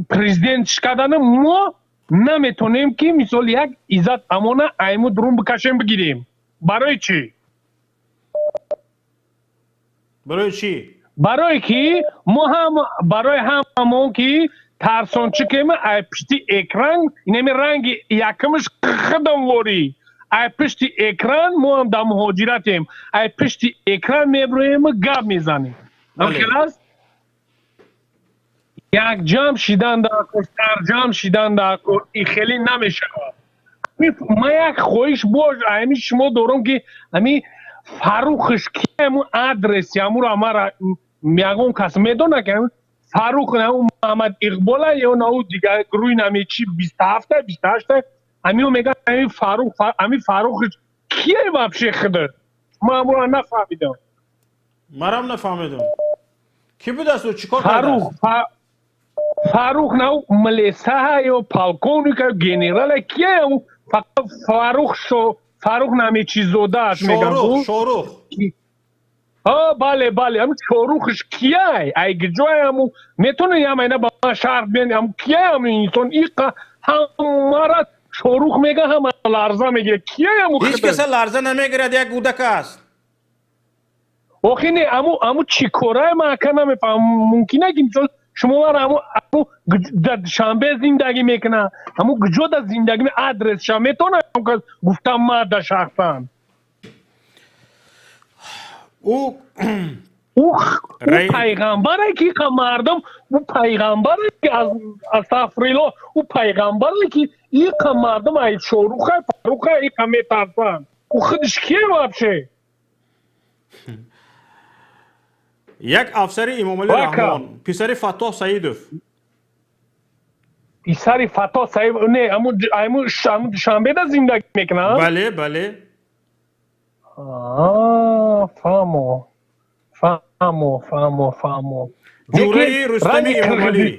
S6: президентш кардана, мо наметонем, ки мисол як Иззат Амона айму дурун бикашем, бигирем? Барои чӣ?
S1: Барои чӣ?
S6: Барое ки мо ҳам, барои ҳамамон ки тарсончикем, ай пишти экран, инами ранги якмш худам ворӣ, ай пишти экран, мо ҳам дар муҳоҷиратем, ай пишти экран меброем, гап мезанем. Аст, якҷамъ шидан дар кор, сарҷамъ шидан дар кор, и хеле намешавад. Ман як хоҳиш бош ами шумо дорам, ки ами Фаррухш ки, аму адреси амуро амара ягон кас медона, ки Фаррух Муҳаммад Иқбола ё нау дигар гурӯҳи нами чи, 27-та, 28-та, амио мегӯяд, ами Фаррух, ами Фаррухш кие вообще худаш? Ман амуро нафаҳмидам.
S1: Марам нафаҳмидам, ки будааст, ӯ чӣ кор?
S6: Фаррух, Фаррух нау млесаҳа ё полковника, генерала, кие фақат Фаррух? Фаррух намечизодааш
S1: мегам. Шорух.
S6: Бале, бале, ам Шорухш кияй, ай гиҷой аму метоне ямайна ба ман шарҳ биен, ам кияй аму инсон? Иқа ҳамара Шорух мега, ҳама ларза мегирад. Кияй аму?
S1: Ҳеҷ каса ларза намегирад, як кӯдак аст.
S6: Охи не, аму чӣ корае, ман ака намефаҳмам. Мумкина ки мисол шумо мара аму дар Душанбе зиндагӣ мекунад, аму куҷо да зиндагӣ, адресша метавонам гуфтам мада шахсан?
S1: Ӯ
S6: Ӯ пайғамбаре ки иқа мардум, ӯ пайғамбаре ки, астағфирилло, ӯ пайғамбаре ки иқа мардум ай Шоруха, Фаруха иқа метарсанд, ӯ худаш кие вообще?
S1: Як афсари Эмомалӣ Раҳмон, писари Фаттоҳ Саидов.
S6: Писари Фаттоҳ Саидов, не, аму Душанбеда зиндагӣ мекунад?
S1: Бале, бале.
S6: Фаҳмо, фаҳмо, фаҳмо, фаҳмо.
S1: Ҷураи Рустами Эмомалӣ.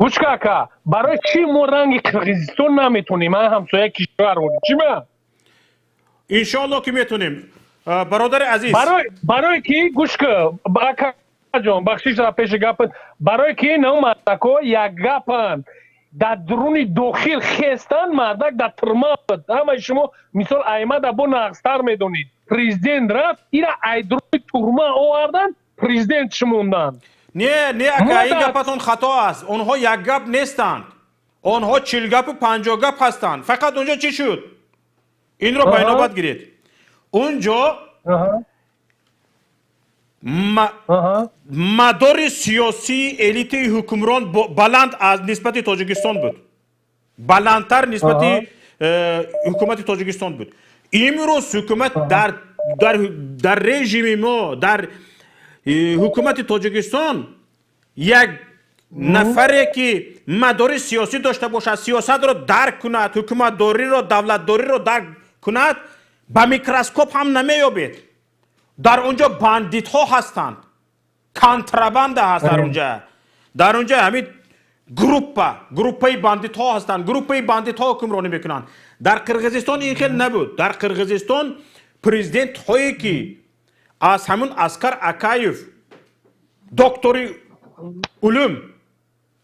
S6: Гӯш ка, ака, барои чӣ мо ранги Қирғизистон наметонем? Ман ҳамсояи кишвар чӣ ма?
S1: Иншоалло ки метонем. Бародари азиз.
S6: Барои ки гӯш ка, акаҷон, бахшиш дар пеши гапат, барои ки на мардако як гапанд. Дар дуруни дохил хестан мардак дар тюрьма буд. Ҳамаи шумо мисол Аймада бо нағзтар медонед. Президент рафт, ира ай дуруни тюрьма овардан, президент шумонданд.
S1: Не, не, ака, ин гапатон хато аст. Онҳо як гап нестанд. Онҳо 40 гапу 50 гап ҳастанд. Фақат онҷо чӣ шуд? Инро ба инобат гиред. Унҷо мадори сиёсии элитаи ҳукмрон баланд аз нисбати Тоҷикистон буд. Баландтар нисбати ҳукумати Тоҷикистон буд. Имрӯз ҳукумат дар режими мо, дар ҳукумати Тоҷикистон як нафаре ки мадори сиёсӣ дошта бошад, сиёсатро дарк кунад, ҳукуматдориро, давлатдориро дарк кунад, ба микроскоп ҳам намеёбед. Дар он ҷо бандитҳо ҳастанд, контрабанда ҳаст дар онҷа. Дар онҷа ҳамин группаи бандитҳо ҳастанд, группаи бандитҳо ҳукмронӣ мекунанд. Дар Қирғизистон ин хел набуд. Дар Қирғизистон президентҳое ки аз ҳамун Аскар Акаев, доктори улум,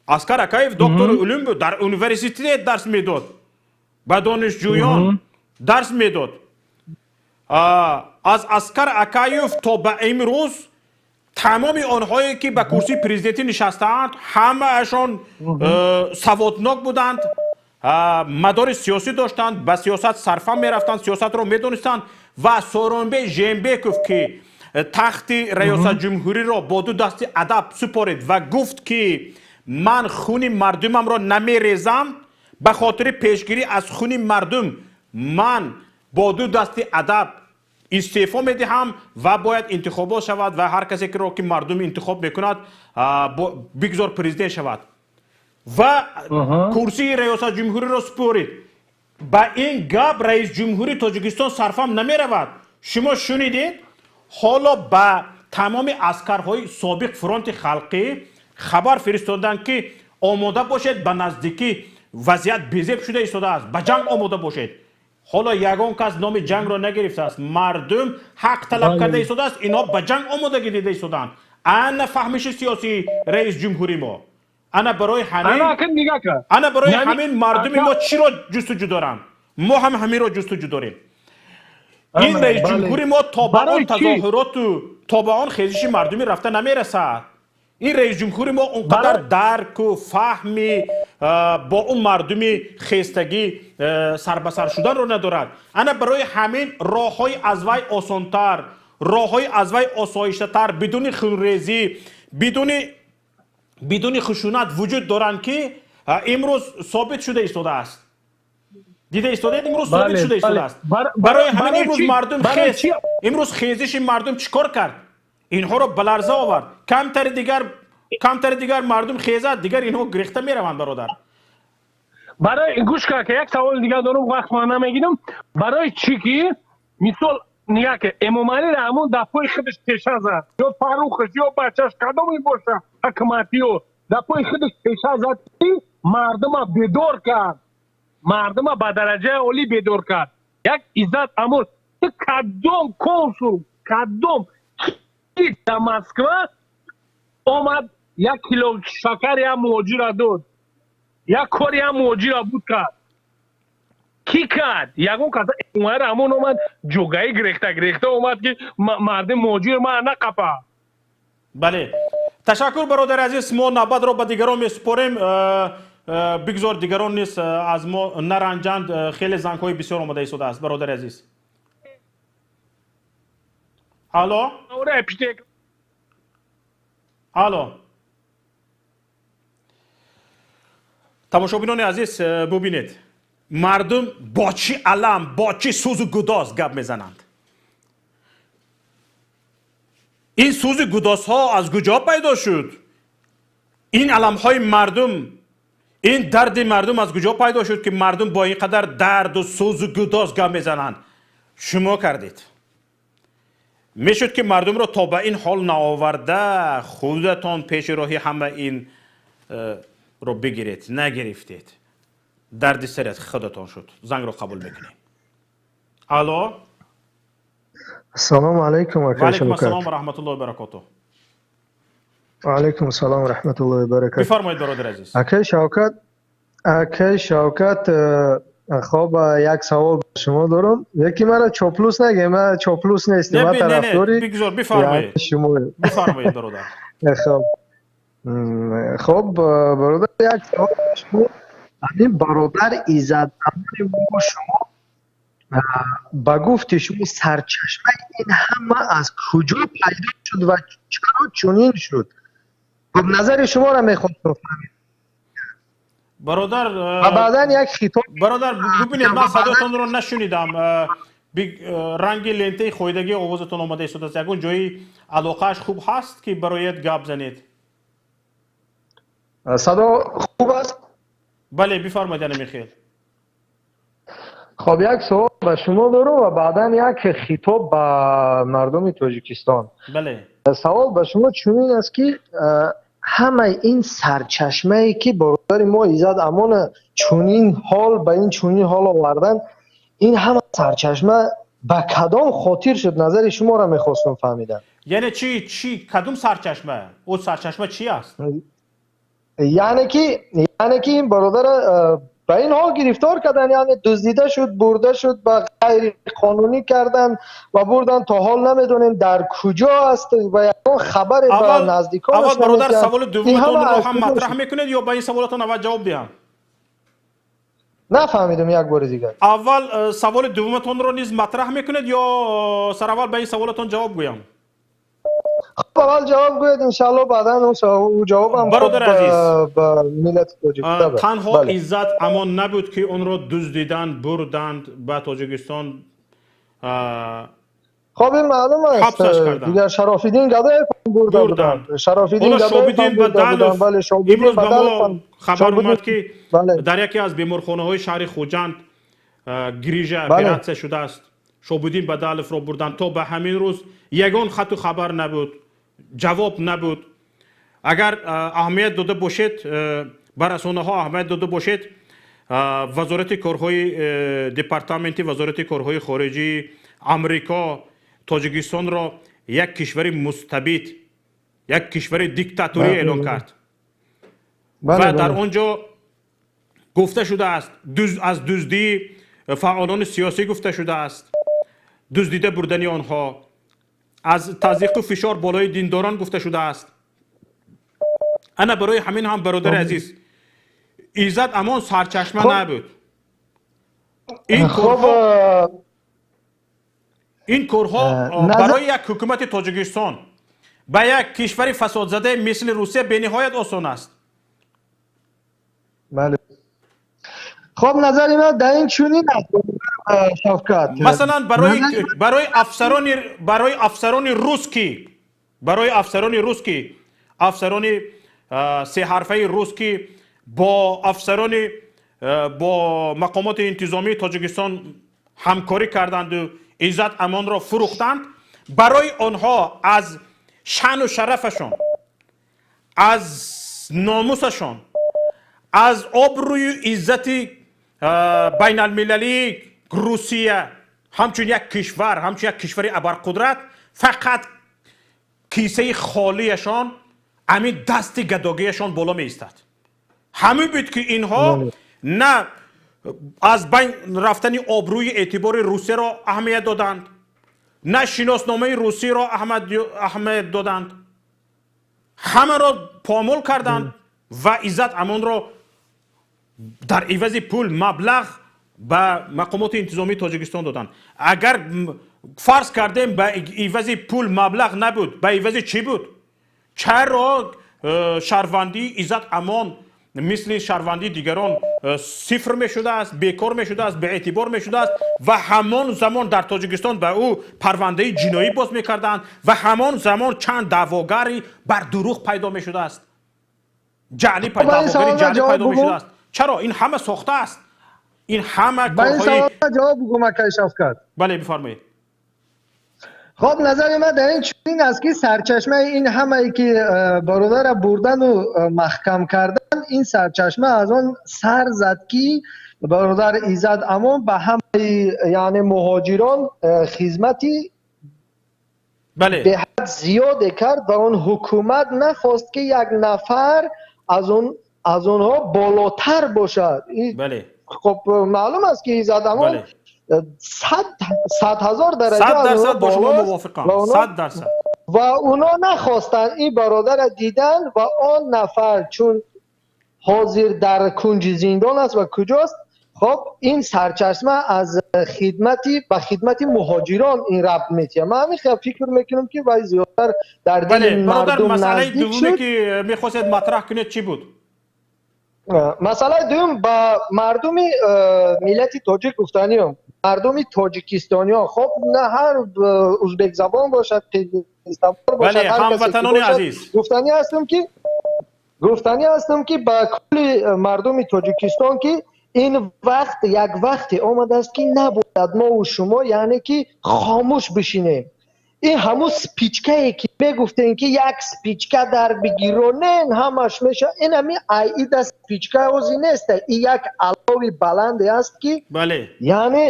S1: Аскар Акаев доктори улум буд, дар университет дарс медод, ба донишҷӯён дарс медод. Аз Аскар Акаев то ба имрӯз тамоми онҳое ки ба курсии президентӣ нишастаанд, ҳамаашон саводнок буданд, мадори сиёсӣ доштанд, ба сиёсат сарфа мерафтанд, сиёсатро медонистанд. Ва Сооронбей Жээнбеков ки тахти раёсат ҷумҳуриро бо ду дасти адаб супорид ва гуфт ки ман хуни мардумамро намерезам, ба хотири пешгирӣ аз хуни мардум ман бо ду дасти адаб истеъфо медиҳам ва бояд интихобот шавад ва ҳар касе ки мардум интихоб мекунад, бигзор президент шавад, ва курсии раёсат ҷумҳуриро супорид. Ба ин гап раис ҷумҳури Тоҷикистон сарфам намеравад. Шумо шунидед, ҳоло ба тамоми аскарҳои собиқ фронти халқӣ хабар фиристоданд ки омода бошед, ба наздикӣ вазъият безеб шуда истодааст, ба ҷанг омода бошед. Ҳоло ягон кас номи ҷангро нагирифтааст. Мардум ҳақ талаб карда истодааст, инҳо ба ҷанг омодагӣ дида истодаанд. Ана фаҳмиши сиёсии раис ҷумҳури мо. Ана барои ҳамин мардуми мо чиро ҷустуҷӯ доранд? Мо ҳам ҳаминро ҷустуҷӯ дорем. Ин раис ҷумҳури мо то ба он тазоҳуроту то ба он хезиши мардумӣ рафта намерасад. Ин раис ҷумҳури мо он қадар дарку фаҳми бо он мардуми хестагӣ сарбасар шуданро надорад. Ана барои ҳамин роҳҳои аз вай осонтар, роҳҳои аз вай осоиштатар, бидуни хунрезӣ, бидуни хушунат вуҷуд доранд ки имрӯз собит шуда истодааст. Дида истодаед, имрӯз собит шуда истодааст. Барои ҳамин имрӯз мардум хез, имрӯз хезиши мардум чӣ кор кард? Инҳоро ба ларза овард. Камтари дигар мардум хезад, дигар инҳо гирехта мераванд, бародар.
S6: Барои гӯш ка, як саволи дигар дорам, вақт ман намегирам. Барои чӣ ки мисол нигоҳ ки Эмомалӣ Раҳмон дар пои худаш теша зад, ё Фаррухаш, ё бачаш, кадоме боша ҳукуматиё дар пои худаш теша зад ки мардума бедор кард, мардума ба дараҷаи олӣ бедор кард. Як Иззат Амон, ту кадом консул, кадом ки дар Москва омад як кило шакар як муҳоҷира дод, як кори як муҳоҷира буд кард? Кӣ кард? Ягон кас. Эмомалӣ Раҳмон омад, ҷогаи гирехта гирехта омад ки мардим муҳоҷир ман нақапа.
S1: Бале, ташаккур, бародари азиз. Мо навбатро ба дигарон месупорем, бигзор дигарон низ аз мо наранҷанд. Хеле зангҳои бисёр омода истодааст, бародари азиз. Алло, алло. Тамошобинони азиз, бубинед, мардум бо чӣ алам, бо чӣ сӯзу гудоз гап мезананд. Ин сӯзи гудозҳо аз куҷо пайдо шуд? Ин аламҳои мардум, ин дарди мардум аз куҷо пайдо шуд, ки мардум бо ин қадар дарду сӯзу гудоз гап мезананд? Шумо кардед. Мешуд, ки мардумро то ба ин ҳол наоварда, худатон пеши роҳи ҳама ин ро бигиред. Нагирифтед, дарди сарат худатон шуд. Зангро қабул мекунем. Алло.
S7: Ассалому алайкум.
S1: Ва алайкум ассалом ва раҳматуллоҳи баракотуҳ.
S7: Ва алайкум ассалом ва раҳматуллоҳи ва баракотуҳ.
S1: Бифармоед, бародари азиз.
S7: Акай Шавкат, акай Шавкат, хоб, як савол ба шумо дорам. Яки мара чоплус наге, ман чоплус нестам, ман тарафдори
S1: бигзор, бифармоед.
S7: Шумо.
S1: Бифармоед, бародар.
S7: Хоб. Хоб, бародар, як савол ба шумо. Ҳамин бародар Иззат Амони мо, шумо ба гуфти шумо, сарчашмаи ин ҳама аз куҷо пайдо шуд ва чаро чунин шуд? Хоб, назари шуморо мехостам фаҳмид.
S1: Бародар,
S7: ва баъдан як хитоб.
S1: Бародар, бубинед, ман садоятонро нашунидам. Ранги лентаи хоидагии овозатон омада истодааст. Ягон ҷои алоқааш хуб ҳаст, ки барояд гап занед?
S7: Садо хуб аст?
S1: Бале, бифармоед, яна михел.
S7: Хоб, як савол ба шумо дорам ва баъдан як хитоб ба мардуми Тоҷикистон.
S1: Бале.
S7: Савол ба шумо чунин аст, ки ҳамаи ин сарчашмае, ки бародари мо Иззат Амона чунин ҳол ба ин чунин ҳол овардан, ин ҳама сарчашма ба кадом хотир шуд? Назари шуморо мехостам фаҳмидан.
S1: Яъне чӣ, кадом сарчашма? Ӯ сарчашма чӣ аст?
S7: Яъне ки ин бародара ба ин ҳол гирифтор кардан, яъне дуздида шуд, бурда шуд, ба ғайриқонунӣ кардан ва бурдан. То ҳол намедонем, дар куҷо аст ва ягон хабаре ба наздиконаш.
S1: Аввал, бародар, саволи дуввуматонро ҳам матраҳ мекунед ё ба ин саволатон аввал ҷавоб диҳам?
S7: Нафаҳмидам, як бори дигар.
S1: Аввал саволи дуввуматонро низ матраҳ мекунед ё сараввал ба ин саволатон ҷавоб гӯям?
S7: Хуб, аввал ҷавоб гӯед, иншаалло, баъдан ӯ ҷавобам.
S1: Бародари азиз,
S7: ба миллати тоҷик.
S1: Танҳо Иззат Амон набуд, ки онро дуздиданд, бурданд ба Тоҷикистон.
S7: Хоб, ин маълум аст. Дигар Шарофиддин Гадоев бурда буданд, Шарофиддин
S1: Шобиддин Бадалов. Имрӯз ба мо хабар омад, ки дар яке аз беморхонаҳои шаҳри Хуҷанд грижа оператсия шудааст. Шобиддин Бадаловро бурданд. То ба ҳамин рӯз ягон хату хабар набуд, ҷавоб набуд. Агар аҳамият дода бошед, ба расонаҳо аҳамият дода бошед, вазорати корҳои, департаменти вазорати корҳои хориҷии Амрико Тоҷикистонро як кишвари мустабид, як кишвари диктаторӣ эълон кард ва дар он ҷо гуфта шудааст, аз дуздии фаъолони сиёсӣ гуфта шудааст, дуздида бурдани онҳо, аз тазйиқу фишор болои диндорон гуфта шудааст. Ана барои ҳамин ҳам, бародари азиз, Иззат Амон сарчашма набуд. Ин корҳо барои як ҳукумати Тоҷикистон ба як кишвари фасодзадаи мисли Русия бениҳоят осон аст.
S7: Бале, хоб, назари ман дар ин чунин аст, Шавкат.
S1: Масалан, барои афсарони рус ки, барои афсарони рус ки, афсарони сеҳарфаи рус ки бо афсарони, бо мақомоти интизомии Тоҷикистон ҳамкорӣ карданду Иззат Амонро фурӯхтанд, барои онҳо аз шаъну шарафашон, аз номусашон, аз обрӯю иззати байналмилалии Русия ҳамчун як кишвар, ҳамчун як кишвари абарқудрат, фақат кисаи холияшон, ҳамин дасти гадогиашон боло меистад. Ҳамин буд, ки инҳо на аз байн рафтани обрӯи эътибори Русияро аҳамият доданд, на шиносномаи русиро аҳамият доданд. Ҳамаро помол карданд ва Иззат Амонро дар ивази пул, маблағ ба мақомоти интизомии Тоҷикистон доданд. Агар фарз кардем, ба ивази пул, маблағ набуд, ба ивази чӣ буд? Чаро шаҳрвандии Иззат Амон мисли шаҳрвандии дигарон сифр мешудааст, бекор мешудааст, беэътибор мешудааст ва ҳамон замон дар Тоҷикистон ба ӯ парвандаи ҷиноӣ боз мекарданд ва ҳамон замон чанд даъвогари бар дурӯғ пайдо мешудааст, ҷаълӣ даъвогари ҷаълӣ пайдо мешудааст. Чаро ин ҳама сохта аст? Ин ҳама корҳои
S7: ҷавоб бигӯм акай Шавкат.
S1: Бале, бифармоед.
S7: Хоб, назари ман дар ин чунин аст ки сарчашмаи ин ҳамае ки бародарро бурдану маҳкам кардан, ин сарчашма аз он сар зад ки бародар Иззат Амон ба ҳамаи яъне муҳоҷирон хизмати беҳад зиёде кард ва он ҳукумат нахост ки як нафар аз онҳо болотар бошад. Хоб, маълум аст ки Иззат Амон 100,000 дараҷа
S1: 100% бо шумо мувофиқам, 100%.
S7: Ва онҳо нахостанд ин бародарро дидан ва он нафар чун ҳозир дар кунҷи зиндон аст ва куҷост, хоб ин сарчашма аз хидмати ба хидмати муҳоҷирон ин рабт метиҳад. Ман ҳамин хел фикр мекунам ки вай зиёдтар дар дили мардум
S1: масъалаи
S7: наздик
S1: дуввуме
S7: шуд.
S1: ки мехостед матраҳ кунед чӣ буд?
S7: Масъалаи дуюм ба мардуми миллати тоҷик гуфтаниём, мардуми тоҷикистониён, хоб на ҳар узбекзабон бошад, қирғиззабон бошад, ҳар касе ки
S1: ҳамватанони
S7: бошад,
S1: азиз.
S7: Гуфтанӣ ҳастам ки ба кулли мардуми Тоҷикистон ки ин вақт як вақте омадааст ки набояд мову шумо яъне ки хомӯш бишинем. Ин ҳамун спичкае ки мегуфтем ки як спичка дар бигиронен ҳамаш мешавад, ин ҳамин аида спичка ози нест, ин як алови баланде аст ки яъне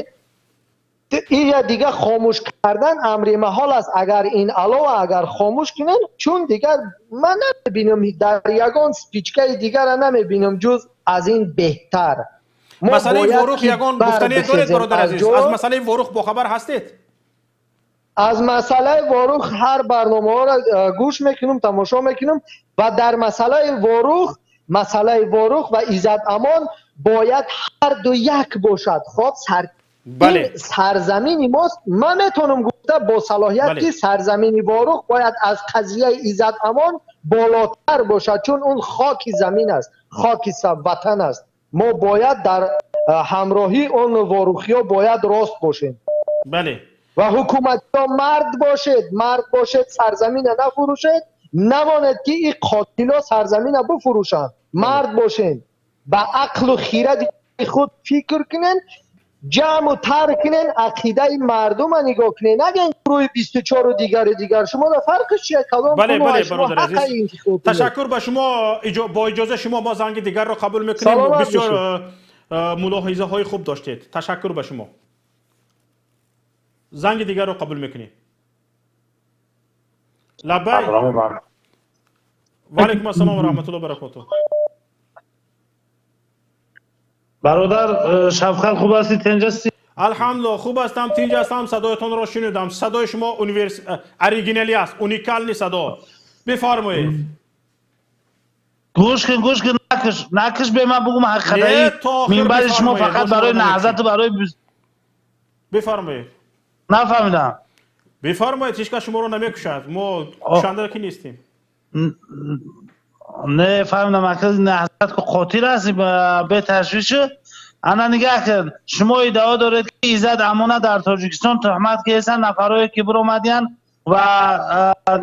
S7: ия дига хомӯш кардан амри маҳол аст. Агар ин алова агар хомӯш кунен, чун дигар ман намебинам дар ягон спичкаи дигара намебинам ҷуз аз ин беҳтар.
S1: Масъалаи Ворух ягон гуфтание доред, бародар азиз? Аз масъалаи Ворух бохабар ҳастед?
S7: Аз масъалаи Ворух ҳар барномаҳоро гӯш мекунам, тамошо мекунам ва дар масъалаи Ворух ва Иззат Амон бояд ҳар ду як бошад. Хоб, ин сарзамини мост. Ман метавонам гуфта бо салоҳият ки сарзамини Ворух бояд аз қазияи Иззат Амон болотар бошад, чун он хоки замин аст, хоки ватан аст. Мо бояд дар ҳамроҳии он ворухиҳо бояд рост бошем. Ва ҳукуматиҳо мард бошед, мард бошед, сарзамина нафурӯшед, намонед ки ин қотилҳо сарзамина бифурӯшанд. Мард бошед, ба ақлу хиради худ фикр кунед, ҷамъу тар кунед, ақидаи мардума нигоҳ кунед. Нагӯед гурӯҳи 24 дигару дигар. Шумо дар фарқиш чия? Калом
S1: бале, бародар азиз, ташаккур ба шумо. Бо иҷозаи шумо мо занги дигарро қабул мекунем. Бисёр мулоҳизаҳои хуб доштед. Ташаккур ба шумо. Занги дигарро қабул мекунем. Лаббай. Ва алайкум ассалом ва раҳматуллоҳи ва баракотуҳ.
S8: Бародар Шавкат, хуб ҳастӣ? Тинҷ ҳастӣ?
S1: Алҳамдулиллоҳ, хуб ҳастам, тинҷ ҳастам. Садоятонро шунидам. Садои шумо оригиналӣ аст, уникални садо. Бифармоед.
S8: Гӯш кун, гӯш кун, накаш, накаш, бе ман бигӯм ҳақиқатан. Минбари шумо фақат барои наҳзат ва барои
S1: бифармоед.
S8: Нафаҳмидам.
S1: Бифармоед, ҳеҷ кас шуморо намекушад. Мо кушанда ки нестем.
S8: Не фаҳмидам, ака наҳзат ки қотил ҳастӣ, беташвиш. Ана нигаҳ кун, шумо иддао доред ки Иззат Амона дар Тоҷикистон туҳмат карданд, нафарое ки биромадиянд ва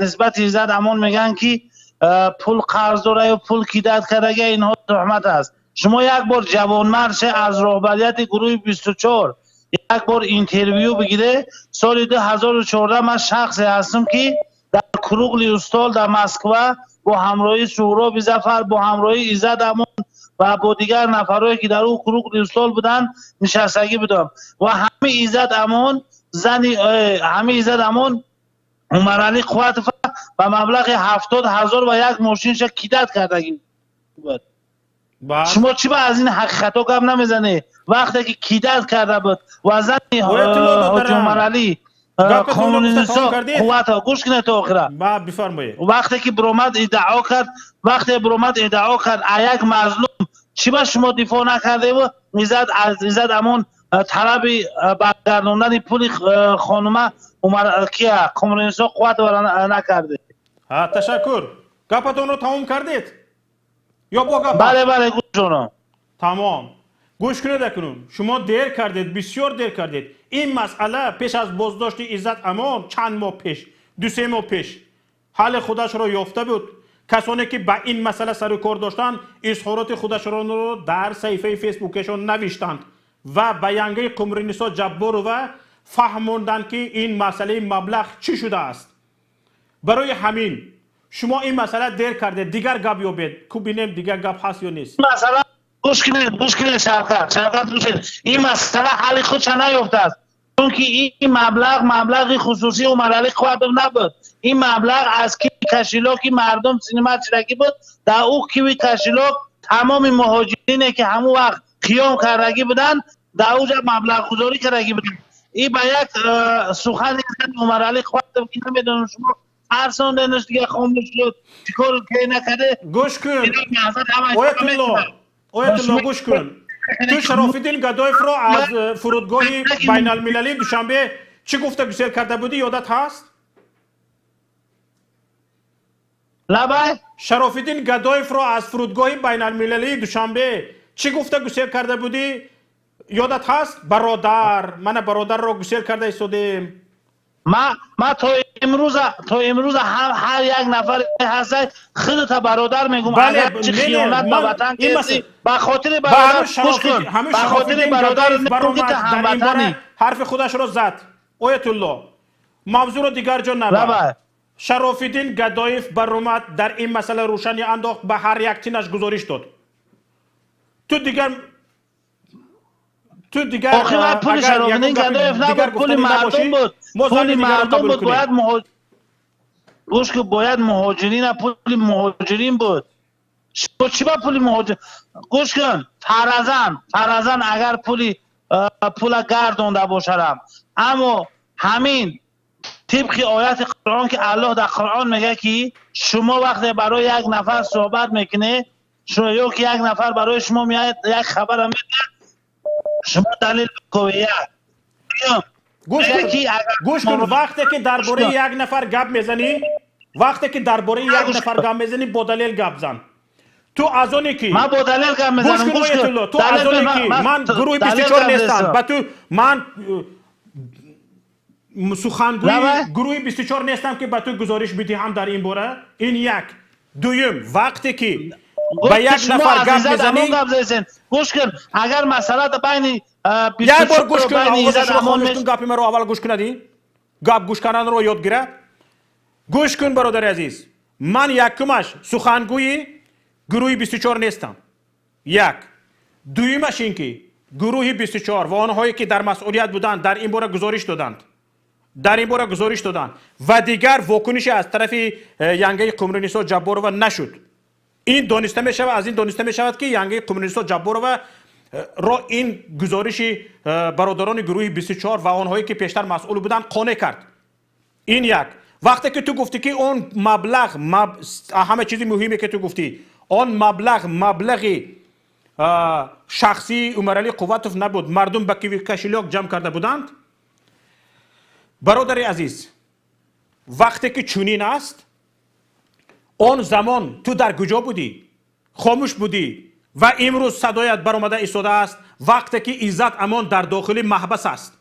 S8: нисбати Иззат Амон мегӯянд ки пул қарз дора ё пул кидат кардага, инҳо туҳмат аст. Шумо як бор ҷавонмард аз роҳбарияти гурӯҳи 24 як бор интервю бигире. Соли 2014 ман шахсе ҳастам ки дар кругли устол дар Москва бо ҳамроҳии Суҳроби Зафар, бо ҳамроҳии Иззат Амон ва бо дигар нафарое ки дар ӯ кругли устол буданд нишастагӣ будам ва ҳами Иззат Амон зани ҳами Иззат Амон Умаралӣ Қувватов ба маблағи 70,000 ва як мошинша кидат кардагӣ буд. Шумо чӣ ба аз ин ҳақиқатҳо гап намезанед? Вақте ки кидат карда буд ва зани ҳоҷи Умаралӣ Қонунинисо Қувватов, гӯш кунед то охира.
S1: Бифармоед.
S8: Вақте ки биромад иддао кард, вақте биромад иддао кард, а як мазлум чӣ ба шумо дифоъ накардеву Иззат Амон талаби баргардондани пули хонума кия Қонунинисо Қувватовро накардед?
S1: Ташаккур. Гапатонро тамом кардед? Ё бо гап?
S8: Бале, бале, гӯш дорам.
S1: Тамом. Гӯш кунед акнун. Шумо дер кардед, бисёр дер кардед. Ин масъала пеш аз боздошти Иззат Амон чанд моҳ пеш, 2-3 моҳ пеш ҳалли худашро ёфта буд. Касоне ки ба ин масъала сару кор доштанд, изҳороти худашонро дар саҳифаи Фейсбукашон навиштанд ва ба янгаи Қумринисо Ҷабборова фаҳмонданд, ки ин масъалаи маблағ чӣ шудааст. Барои ҳамин шумо ин масъала дер кардед, дигар гап ёбед, ку бинем дигар гап ҳаст ё нест.
S8: Масъала гӯш кунед, гӯш кунед, Шавкат, Шавкат, гӯш кунед. Ин масъала ҳалли худша наёфтааст, чунки ин маблағ маблағи хусусии Умаралӣ Қувватов набуд. Ин маблағ аз киви кошелёки мардум синимат шудагӣ буд. Дар ӯ киви кошелёк тамоми муҳоҷирине ки ҳамон вақт қиём кардагӣ буданд, дар ӯ ҷа маблағгузорӣ кардагӣ буданд. Ин ба як сухани Умаралӣ Қувватов ки намедонам шумо тарсонденаш, дига хомӯш шуд, чӣ кор ке накарде.
S1: Гӯш кун, Оятулло, Оятулло, гӯш кун. Ту Шарофиддин Гадоевро аз фурудгоҳи байналмилалии Душанбе чӣ гуфта гусел карда будӣ, ёдат ҳаст?
S8: Лабай?
S1: Шарофиддин Гадоевро аз фурудгоҳи байналмилалии Душанбе чӣ гуфта гусел карда будӣ, ёдат ҳаст? Бародар, мана бародарро гусел карда истодем.
S8: Ма то имрӯза ҳар як нафаре ҳаста худата бародар мегум, агар чӣ хиёнат ба ватан кардӣ, ба хотири бародар гӯш кун, ба хотири бародар мегум ки ту ҳамватанӣ.
S1: Ҳарфи худашро зад. Оятулло, мавзӯъро дигар ҷо набар. Шарофиддин Гадоев баромад, дар ин масъала рӯшанӣ андохт, ба ҳар як тинаш гузориш дод. Ту дигар
S8: охир вай пули Шарофиддин Гадоев набуд, пули мардум буд. Пули мардум буд, бояд гӯш кун, бояд муҳоҷирина, пули муҳоҷирин буд. Чӣ ба пули муҳоҷир? Гӯш кун, фаразан агар пула гардонда бошадам, аммо ҳамин тибқи ояти Қуръон ки Аллоҳ дар Қуръон мегӯяд ки шумо вақте барои як нафар суҳбат мекунед, ё ки як нафар барои шумо меояд, як хабара медиҳад, шумо далел бикунед.
S1: Гӯш кун, вақте ки дар бораи як нафар гап мезанӣ, вақте ки дар бораи як нафар гап мезанӣ, бо далел гап зан. Ту аз оне ки
S8: ман бо далел гап мезанам,
S1: гӯш кун, ту аз оне ки ман гурӯҳи 24 нестам, ба ту ман сухангӯи гурӯҳи 24 нестам ки ба ту гузориш бидиҳам дар ин бора. Ин як. Дуюм, вақте ки ба як нафар гап мезанӣ,
S8: гӯш кун, агар масъала байни
S1: як бор гӯш кун, овозашро хомӯш кун, гапи маро аввал гӯш кунадӣ, гап гӯш карданро ёд гира. Гӯш кун, бародари азиз, ман якумаш сухангӯи гурӯҳи 24 нестам. Як. Дуюмаш ин ки гурӯҳи 24 ва онҳое ки дар масъулият буданд дар ин бора гузориш доданд, дар ин бора гузориш доданд ва дигар вокунише аз тарафи янгаи Қумринисо Ҷабборова нашуд. Ин дониста мешавад, аз ин дониста мешавад ки янгаи Қумринисо Ҷабборова ро ин гузориши бародарони гурӯҳи 24 ва онҳое ки пештар масъул буданд қонеъ кард. Ин як. Вақте ки ту гуфтӣ ки он маблағ, ҳама чизи муҳиме ки ту гуфтӣ, он маблағ маблағи шахсии Умаралӣ Қувватов набуд, мардум ба киви кошелёк ҷамъ карда буданд. Бародари азиз, вақте ки чунин аст, он замон ту дар куҷо будӣ? Хомӯш будӣ ва имрӯз садоят баромада истодааст, вақте ки Иззат Амон дар дохили маҳбас аст.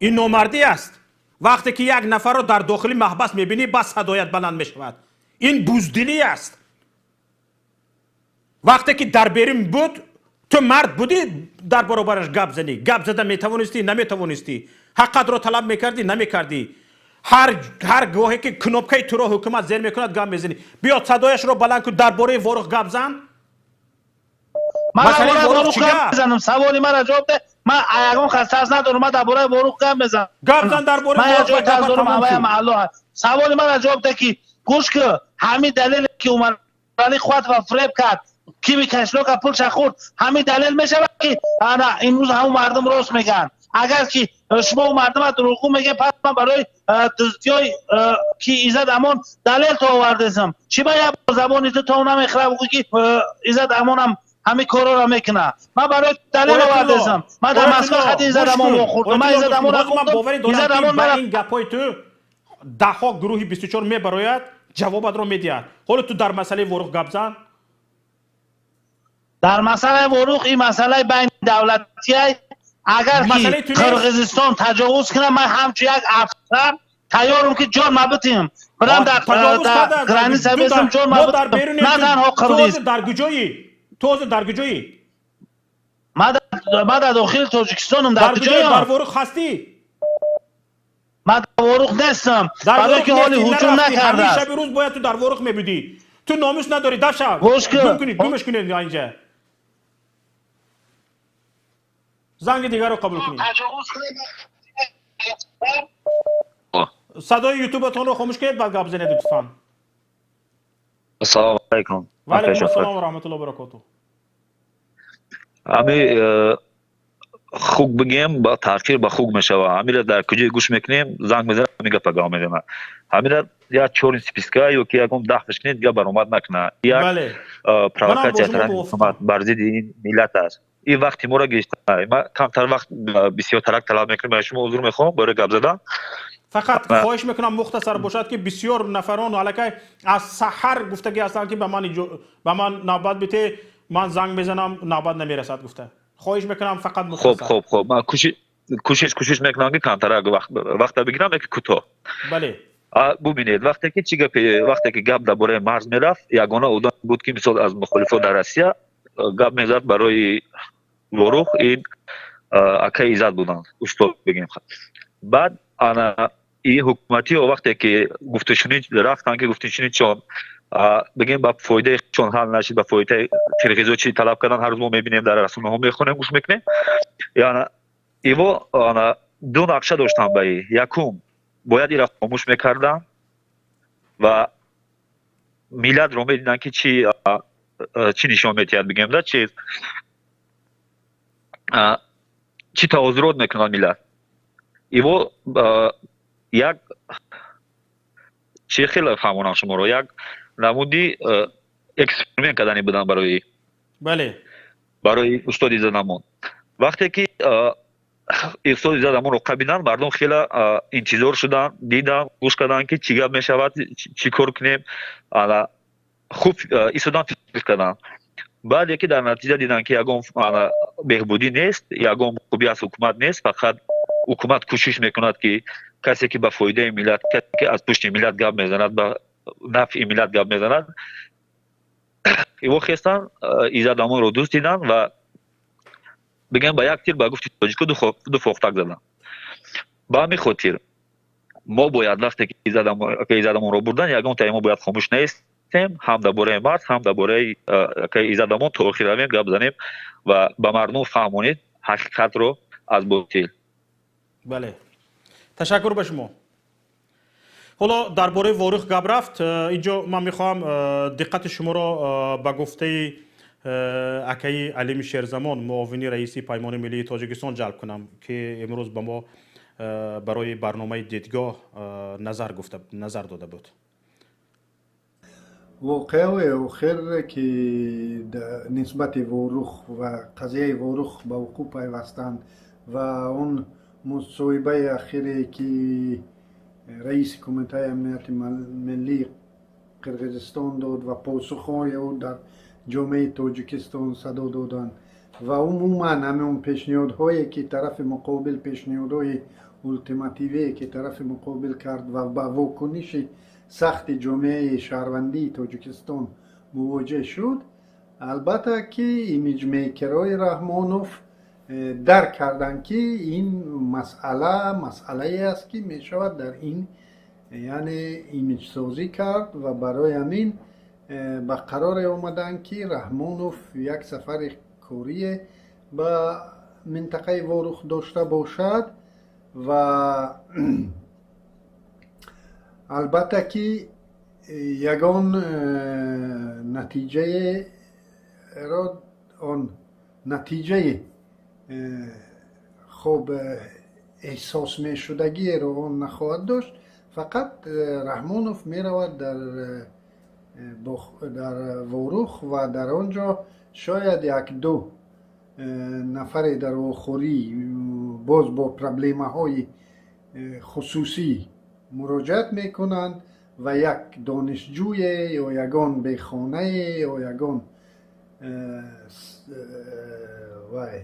S1: Ин номардӣ аст. Вақте ки як нафарро дар дохили маҳбас мебинӣ, бас садоят баланд мешавад. Ин буздилӣ аст. Вақте ки дар берун буд, ту мард будӣ дар баробараш гап занӣ. Гап зада метавонистӣ, наметавонистӣ. Ҳаққатро талаб мекардӣ, намекардӣ. Ҳар гоҳе ки кнопкаи туро ҳукумат зер мекунад, гап мезанӣ. Биё садояшро баланд кун, дар бораи Ворух гап зан.
S8: Ман дар бораи Ворух гап мезанам. Саволи маро ҷавоб де. Ман ягон кас тарс надорам, ман дар бораи Ворух гап мезанам.
S1: Гап зан дар бораи
S8: Ворух. Ман тарс дорам, ҳаваям Аллоҳ. Саволи маро ҷавоб де ки гӯш кун, ҳамин далеле ки Умаралӣ Қувватов фиреб кард, киви кошелёка пулша хӯрд, ҳамин далел мешавад ки ана имрӯз ҳамон мардум рост мегӯянд. Агар ки шумо мардума дурӯғгӯ мегӯед, пас ман барои дуздиёи ки Иззат Амон далел то овардесам. Чӣ ба як забони ту то намехӯрад бигӯ ки Иззат Амонам ҳамин корҳоро мекунад? Ман барои далел овардесам. Ман дар Москва хати Иззат Амон вохӯрдам. Ман Иззат Амонро
S1: хӯрдам. Иззат Амон мара ин гапҳои ту даҳҳо гурӯҳи 24 мебарояд, ҷавобатро медиҳад. Ҳоло ту дар масъалаи Ворух гап зан.
S8: Дар масъалаи Ворух ин масъалаи байни давлатӣ, агар ки Қирғизистон таҷовуз кунад, ман ҳамчун як афсар тайёрам ки ҷон мабитим. Бирам дар граница бесам, ҷон мабитим. На танҳо қирғиз.
S1: Дар куҷоӣ? Ту ҳозир дар куҷоӣ?
S8: Ман дар дохили Тоҷикистонам. Дар куҷоям?
S1: Дар Ворух ҳастӣ?
S8: Ман дар Ворух нестам, барои ки ҳоли ҳуҷум накардааст.
S1: Шаби рӯз бояд ту дар Ворух мебудӣ. Ту номус надорӣ, даша. Гум кунед, гумаш кунед инҷа. Занги дигарро қабул кунед. Садои ютубатонро хомӯш кунед, баъд гап занед, лутфан.
S9: Ассалому алайкум.
S1: Ва алайкум ассалом ва раҳматуллоҳи ва баракотуҳ.
S9: Ами хук бигем, ба таъхир ба хук мешава. Ҳамира дар куҷое гӯш мекунем, занг мезанад, ҳамин гапа гап мезанад. Ҳамира як чорин списка ё ки ягон даҳфиш кунед, дигар баромад накунад. Як провокатсия тарафи ҳукумат бар зидди ин миллат аст. Ин вақти моро гирифта. Ман камтар вақт бисёртарак талаб мекунам, шумо узр мехоҳам барои гап задан.
S1: Фақат хоҳиш мекунам мухтасар бошад, ки бисёр нафарон аллакай аз саҳар гуфтагӣ ҳастанд, ки ба ман навбат бите, ман занг мезанам, навбат намерасад гуфта. Хоҳиш мекунам фақат мухтасар.
S9: Хоб, хоб, хоб. Ман кӯшиш мекунам, ки камтарак вақта бигирам, яки кӯтоҳ.
S1: Бале.
S9: Бубинед, вақте ки чӣ гапе, вақте ки гап дар бораи марз мерафт, ягона одам буд, ки мисол аз мухолифот дар Россия гап мезад барои Ворух, ин акаи Иззат буданд, устод бигем. Баъд ана ин ҳукуматиҳо вақте ки гуфтушунид рафтанд, ки гуфтушунид чон бигем ба фоидаи чон ҳал нашид, ба фоидаи қирғизо чӣ талаб кардан, ҳар рӯз мо мебинем, дар расонаҳо мехонем, гӯш мекунем. Яъне иво ана ду нақша доштанд ба и. Якум, бояд ира хомӯш мекарданд ва миллатро медиданд, ки чӣ нишон метиҳад, бигем да, чӣ таозурот мекунад миллат. Иво як чӣ хеле фаҳмонам шуморо, як намуди эксперимент кардани буданд барои
S1: бале
S9: барои устоди Иззатамон. Вақте ки устоди Иззатамонро қабиданд, мардум хеле интизор шуданд, диданд, гӯш карданд, ки чӣ гап мешавад, чӣ кор кунем. Хуб истодан фикр карданд. Баъде ки дар натиҷа диданд, ки ягон беҳбудӣ нест, ягон хубӣ аз ҳукумат нест, фақат ҳукумат кӯшиш мекунад, ки касе ки ба фоидаи миллат, касе ки аз пушти миллат гап мезанад, ба нафъи миллат гап мезанад, иво хестанд, Иззатамонро дӯст диданд ва бигем ба як тир, ба гуфти тоҷико, ду фохтак заданд. Ба ҳамин хотир мо бояд вақте ки Иззатамонро бурданд, ягон таи мо бояд хомӯш наистем, ҳам дар бораи марз, ҳам дар бораи Иззатамон то охир равем, гап занем ва ба мардум фаҳмонед ҳақиқатро аз ботил.
S1: Бале, ташаккур ба шумо. Ҳоло дар бораи Ворух гап рафт. Инҷо ман мехоҳам диққати шуморо ба гуфтаи акаи Алими Шерзамон, муовини раиси Паймони миллии Тоҷикистон, ҷалб кунам, ки имрӯз ба мо барои барномаи дидгоҳ назар дода буд.
S10: Воқеаҳои охир, ки нисбати Ворух ва қазияи Ворух ба вуқӯъ пайвастанд ва он мусоҳибаи ахире, ки раиси Кумитаи амнияти миллии Қирғизистон дод ва посухҳои ӯ дар ҷомеаи Тоҷикистон садо доданд ва умуман ҳамон пешниҳодҳое, ки тарафи муқобил, пешниҳодҳои ултимативие, ки тарафи муқобил кард ва ба вокуниши сахти ҷомеаи шаҳрвандии Тоҷикистон мувоҷеҳ шуд, албатта ки имиҷмейкерҳои Раҳмонов дарк карданд, ки ин масъала масъалае аст, ки мешавад дар ин яъне имиҷсозӣ кард ва барои ҳамин ба қароре омаданд, ки Раҳмонов як сафари корие ба минтақаи Ворух дошта бошад ва албатта ки ягон натиҷаеро, он натиҷаи хуб эҳсос мешудагиеро он нахоҳад дошт. Фақат Раҳмонов меравад дар Ворух ва дар он ҷо шояд як-ду нафаре дар вохӯрӣ боз бо проблемаҳои хусусӣ муроҷиат мекунанд ва як донишҷӯе ё ягон бехонае ё ягон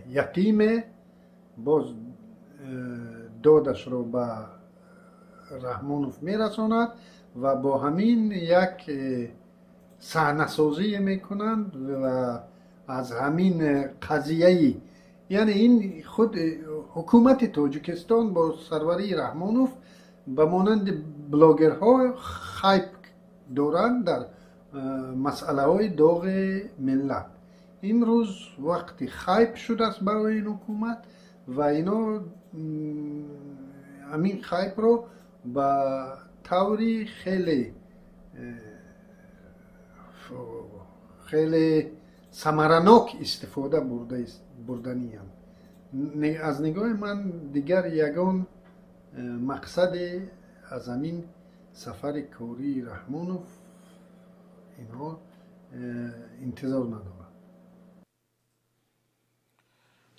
S10: Ятиме боз додашро ба Раҳмонов мерасонад ва бо ҳамин як саҳнасозие мекунанд ва аз ҳамин қазияи, яъне ин худ ҳукумати Тоҷикистон бо сарварии Раҳмонов ба монанди блогерҳо хайп доранд дар масъалаҳои доғи миллат. Имрӯз вақти хайп шудааст барои ин ҳукумат ва ино ҳамин хайпро ба таври хеле хеле самаранок истифода бурданиям. Аз нигоҳи ман дигар ягон мақсаде аз ҳамин сафари кории Раҳмонов инҳо интизор надоранд.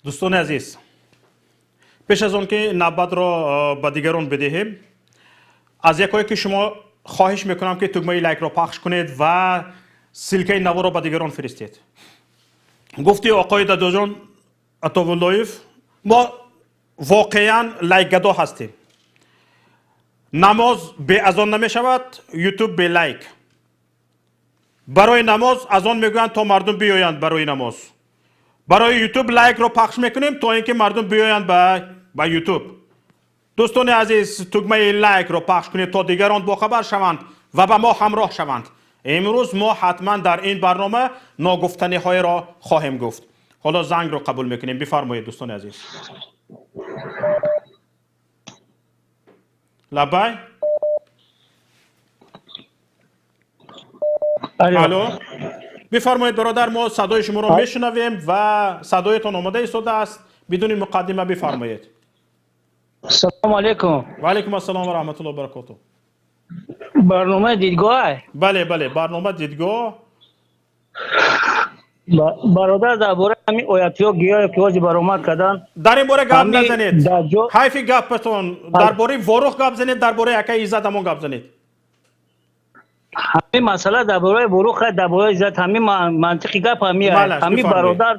S1: Дӯстони азиз, пеш аз он ки навбатро ба дигарон бидиҳем, аз якое ки шумо хоҳиш мекунам, ки тугмаи лайкро пахш кунед ва ссылкаи наворо ба дигарон фиристед. Гуфти оқои Дадоҷон Атовуллоев, мо воқеан лайкгадо ҳастем. Намоз беазон намешавад, ютуб бе лайк. Барои намоз азон мегӯянд, то мардум биёянд барои намоз. Барои ютуб лайкро пахш мекунем, то ин ки мардум биёянд ба ютуб. Дӯстони азиз, тугмаи лайкро пахш кунед, то дигарон бохабар шаванд ва ба мо ҳамроҳ шаванд. Имрӯз мо ҳатман дар ин барнома ногуфтаниҳоеро хоҳем гуфт. Ҳоло зангро қабул мекунем. Бифармоед, дӯстони азиз. Лаббай. Алло. Бифармоед, бародар, мо садои шуморо мешунавем ва садоятон омода истодааст. Бидуни муқаддима бифармоед.
S11: Салому алейкум.
S1: Ва алейкум ассалом ва раҳматуллоҳи ва баракотуҳ.
S11: Барномаи дидгоҳ?
S1: Бале, бале, барнома дидгоҳ.
S11: Бародар, дар бораи ҳамин оятиҳо гиёе ки ҳозир баромад карданд,
S1: дар ин бора гап назанед. Ҳайфи гапатон. Дар бораи Ворух гап занед, дар бораи акаи Иззат Амон гап занед.
S11: Ҳамин масъала дар бораи Ворух, дар бораи Иззат, ҳамин мантиқи гап ҳамин. Ҳамин бародар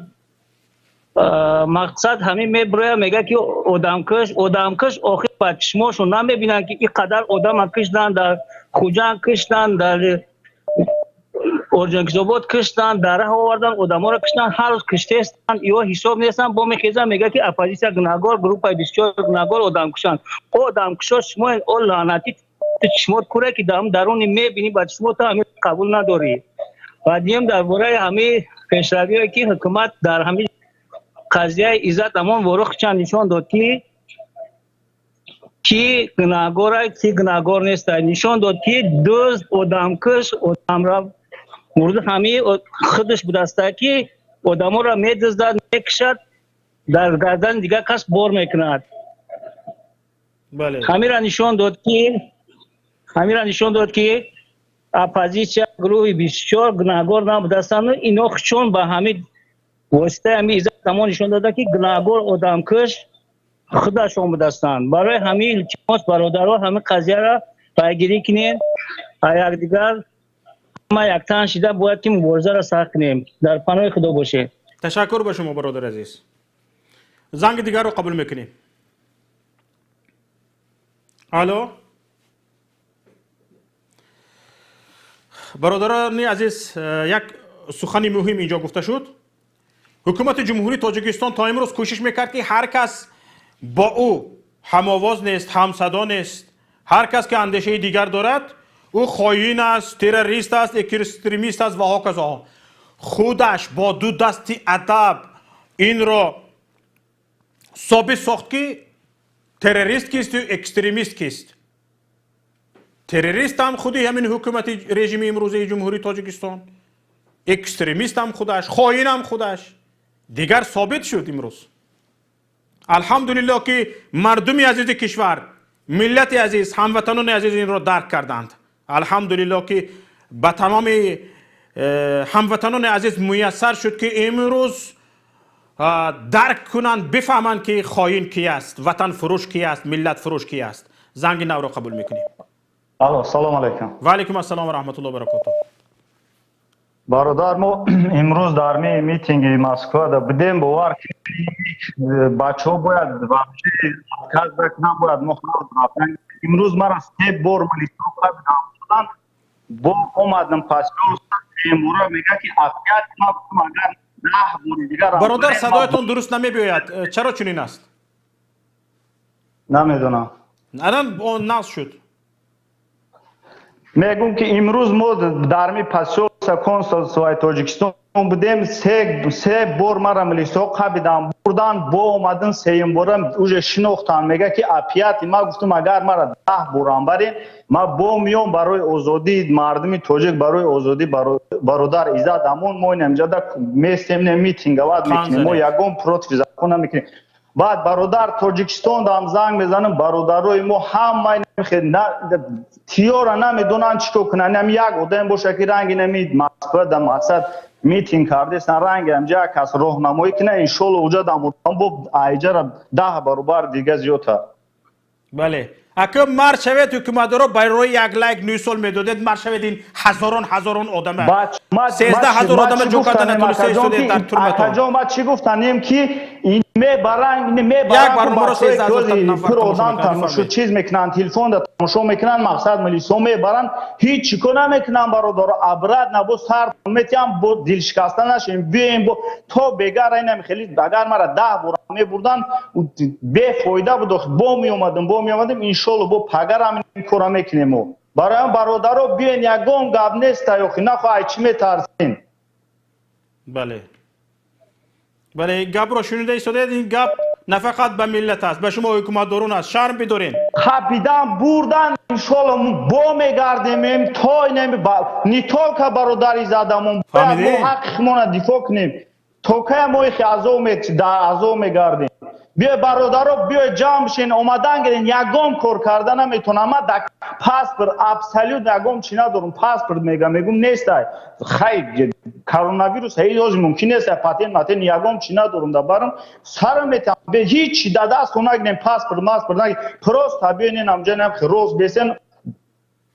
S11: мақсад ҳамин меброя, мега ки одамкуш, одамкуш, охир ба чишмошон намебинанд, ки ин қадар одама киштанд, дар Хуҷанд киштанд, дар Орджонкизобод киштанд, дар раҳ овардан одаморо киштанд, ҳар рӯз киштестанд, ё ҳисоб нестанд. Бо мехезанд, мега ки оппозитсия гунаҳгор, группаи бисёр гунаҳгор, одамкушанд. Одамкушо шумо, о лаънатӣ, ту чишмот куре ки дар даруни мебинӣ, ба чишмот ҳамин қабул надорӣ. Ва дигам дар бораи ҳамин пешравиҳое ки ҳукумат дар ҳамин қазияи Иззат Амон Ворух чанд нишон дод, ки ки гунаҳгор, ки гунаҳгор нест, нишон дод, ки дузд, одамкуш, одамра мурда ҳамин худаш будаста, ки одаморо медуздад, мекушад, дар гардани дигар кас бор мекунад. Ҳамира нишон дод, ки ҳамира нишон дод, ки оппозитсия гурӯҳи 24 гунаҳгор набудастанд. Ино чун ба ҳамин воситаи ҳамин Иззат Амон нишон дода, ки гунаҳгор, одамкуш худашон будастанд. Барои ҳамин илтимос, бародаро, ҳамин қазияро пайгирӣ кунем, якдигар ҳама яктан шида бояд ки муборизаро сар кунем. Дар паноҳи Худо бошед.
S1: Ташаккур ба шумо, бародари азиз. Занги дигарро қабул мекунем. Алло. Бародарони азиз, як сухани муҳим инҷо гуфта шуд. Ҳукумати Ҷумҳурии Тоҷикистон то имрӯз кӯшиш мекард, ки ҳар кас бо ӯ ҳамовоз нест, ҳамсадо нест, ҳар кас ки андешаи дигар дорад, ӯ хоин аст, террорист аст, экстремист аст ва ҳоказо. Худаш бо ду дасти адаб инро собит сохт, ки террорист кисту экстремист кист. Террорист ҳам худи ҳамин ҳукумати режими имрӯзаи Ҷумҳурии Тоҷикистон, экстремист ҳам худаш, хоин ҳам худаш. Дигар собит шуд имрӯз. Алҳамдулиллоҳ, ки мардуми азизи кишвар, миллати азиз, ҳамватанони азиз инро дарк карданд. Алҳамдулиллоҳ, ки ба тамоми ҳамватанони азиз муяссар шуд, ки имрӯз дарк кунанд, бифаҳманд, ки хоин ки аст, ватанфурӯш ки аст, миллатфурӯш ки аст. Занги навро қабул мекунем.
S12: Алло, салом алейкум.
S1: Ва алейкум ассалом ва раҳматуллоҳи ва баракотуҳ.
S12: Бародар, мо имрӯз дар митинги Москва будем, бовар бачаҳо бояд вообще отказ накунанд, бояд мо рафтан. Имрӯз мара се бор милисо қабидам, бо омадам пасёлса бемора мега ки опять ма гуфтам агар 10 бори дигар.
S1: Бародар, садоятон дуруст намебиёяд, чаро чунин аст?
S12: Намедонам.
S1: Алан нағз шуд.
S12: Мегӯм ки имрӯз мо дар ми посёлка консулствои Тоҷикистон будем, се бор мара милисо қабидан бурдан, бо омадин сеюм бора уже шинохтан, мега ки опять ма гуфтам агар мара 10 борам барем, ма бо миём барои озодии мардуми тоҷик, барои озодӣ бародар Иззат Амон. Мо инамҷада местем, не митинговать мекунем, мо ягон против закон намекунем. Баъд бародар, Тоҷикистон дам занг мезанам, бародарои мо ҳама тиёра намедонанд чӣ кор кунанд. Нами як одам боша ки ранги нами Москва да мақсад митинг кардесан, ранги амҷа як кас роҳнамоӣ кина, иншолло уҷа дам бо айҷара 10 баробар дига зиёдта.
S1: Бале, ака, мард шавед, ҳукуматдоро барои як лайк 9 сол медодед, мард шавед, ин ҳазорон ҳазорон одама, 13 000 одама ҷо карда натониста истодед дар турматон.
S12: Акаҷон, ма чӣ гуфтанем ки мебаранд, мебаранд, одам тамошо чиз мекунанд, телефонда тамошо мекунанд, мақсад милисо мебаранд, ҳеҷ чӣ кор намекунанд. Бародаро, обратно бо сар метиҳам, бо дилшикаста нашем, биёем бо то бегара инам хеле. Агар мара 10 бора мебурданд, бефоида буд, бо меомадем, бо меомадем, иншолло бо пагарам ин кора мекунем мо. Барои бародаро, биёен, ягон гап неста, ёхи нахо ай чӣ метарсем?
S1: Бале, гапро шунида истодаед. Ин гап на фақат ба миллат аст, ба шумо ҳукуматдорон аст. Шарм бидорен.
S12: Қапидан бурдан, иншолло бо мегардем то не только бародари Иззатамон, бояд мо ҳаққи худмона дифоъ кунем. То кая мо ихи дар азоб мегардем? Биё, бародаро, биё, ҷамъ бишен, омадан гирен. Ягон кор карда наметонам, ма да паспорт абсолютно ягон чи надорум. Паспорт мегам, мегум нестай, хай коронавирус ҳеҷ ози мумкин нестай, патент матент ягон чи надорум, да барам сарам метам, ҳеҷ да даст нагирем, паспорт маспорт нагирем, просто биёнен амҷа рост бесен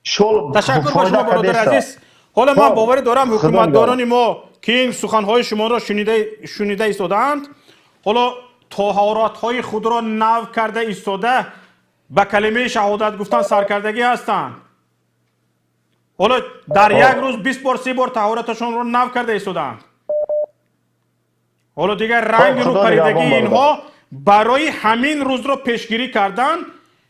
S12: шол.
S1: Ташаккур ба шумо, бародари азиз. Ҳоло ман боварӣ дорам, ҳукуматдорони мо ки ин суханҳои шуморо шунида истодаанд, ҳоло тоҳоратҳои худро нав карда истода, ба калимаи шаҳодат гуфтан саркардагӣ ҳастанд. Ҳоло дар як рӯз 20 бор, 30 бор таҳораташонро нав карда истодаанд. Ҳоло дигар ранги рӯпаридагии инҳо барои ҳамин рӯзро пешгирӣ кардан,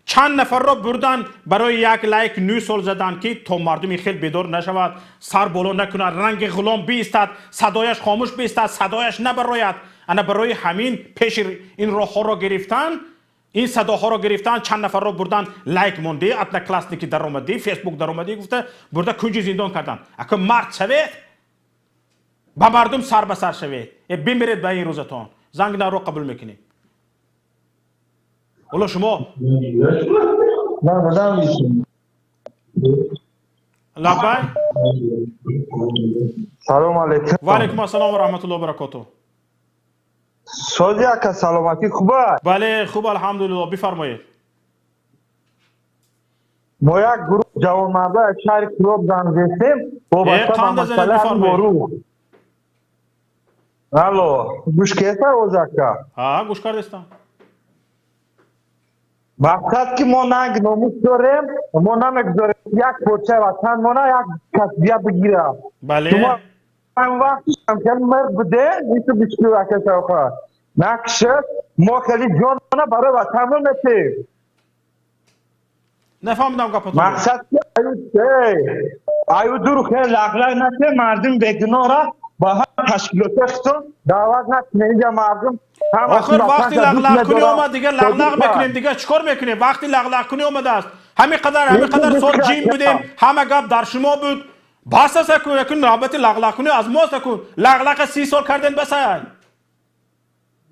S1: чанд нафарро бурдан, барои як лайк 9 сол задан, ки то мардуми хел бедор нашавад, сар боло накунад, ранги ғулом биистад, садояш хомӯш биистад, садояш набарояд. Ана барои ҳамин пеши ин роҳҳоро гирифтан, ин садоҳоро гирифтан, чанд нафарро бурдан, лайк монди, Одноклассники даромадӣ, Фейсбук даромадӣ гуфта, бурда кунҷи зиндон кардан. Ака, мард шавед, ба мардум сар ба сар шавед, э бимиред ба ин рӯзатон. Занг наро қабул мекунем. Ҳоло шумо лаббай.
S13: Салом алейкум.
S1: Ва алейкум ассалом ва раҳматуллоҳи баракотуҳ.
S13: Сози, ака, саломатӣ хуба?
S1: Бале, хуб, алҳамдулилло, бифармоед.
S13: Мо як гурӯҳ ҷавонмарда аз шаҳри Кӯлоб занг зестем вобаста ба масъалаи Ворух. Алло, гӯш кеста оз, ака?
S1: Ҳа, гӯш кардестам.
S13: Мақсад ки мо нанг номус дорем, мо намегузорем як порчаи ватан мона як кас бия бигира. Вақт мир буде бисту бисту ака шавқа накшад, мо хеле ҷонмона барои ватанмон метем.
S1: Нафаҳмидам гапатон.
S13: Мақсад аю дуру хеле лағлағ накунем, мардум бегуноҳра ба ҳар ташкилотҳои худтон даъват накунем, инҷа мардум.
S1: Охир вақти лағлағкунӣ омад, дигар лағлағ мекунем, дигар чӣ кор мекунем? Вақти лағлағкунӣ омадааст. Ҳамин қадар сол ҷим будем, ҳама гап дар шумо буд, бас аст. Акун навбати лағлағкунӣ аз мост. Акун лағлақа 30 сол кардем, басай.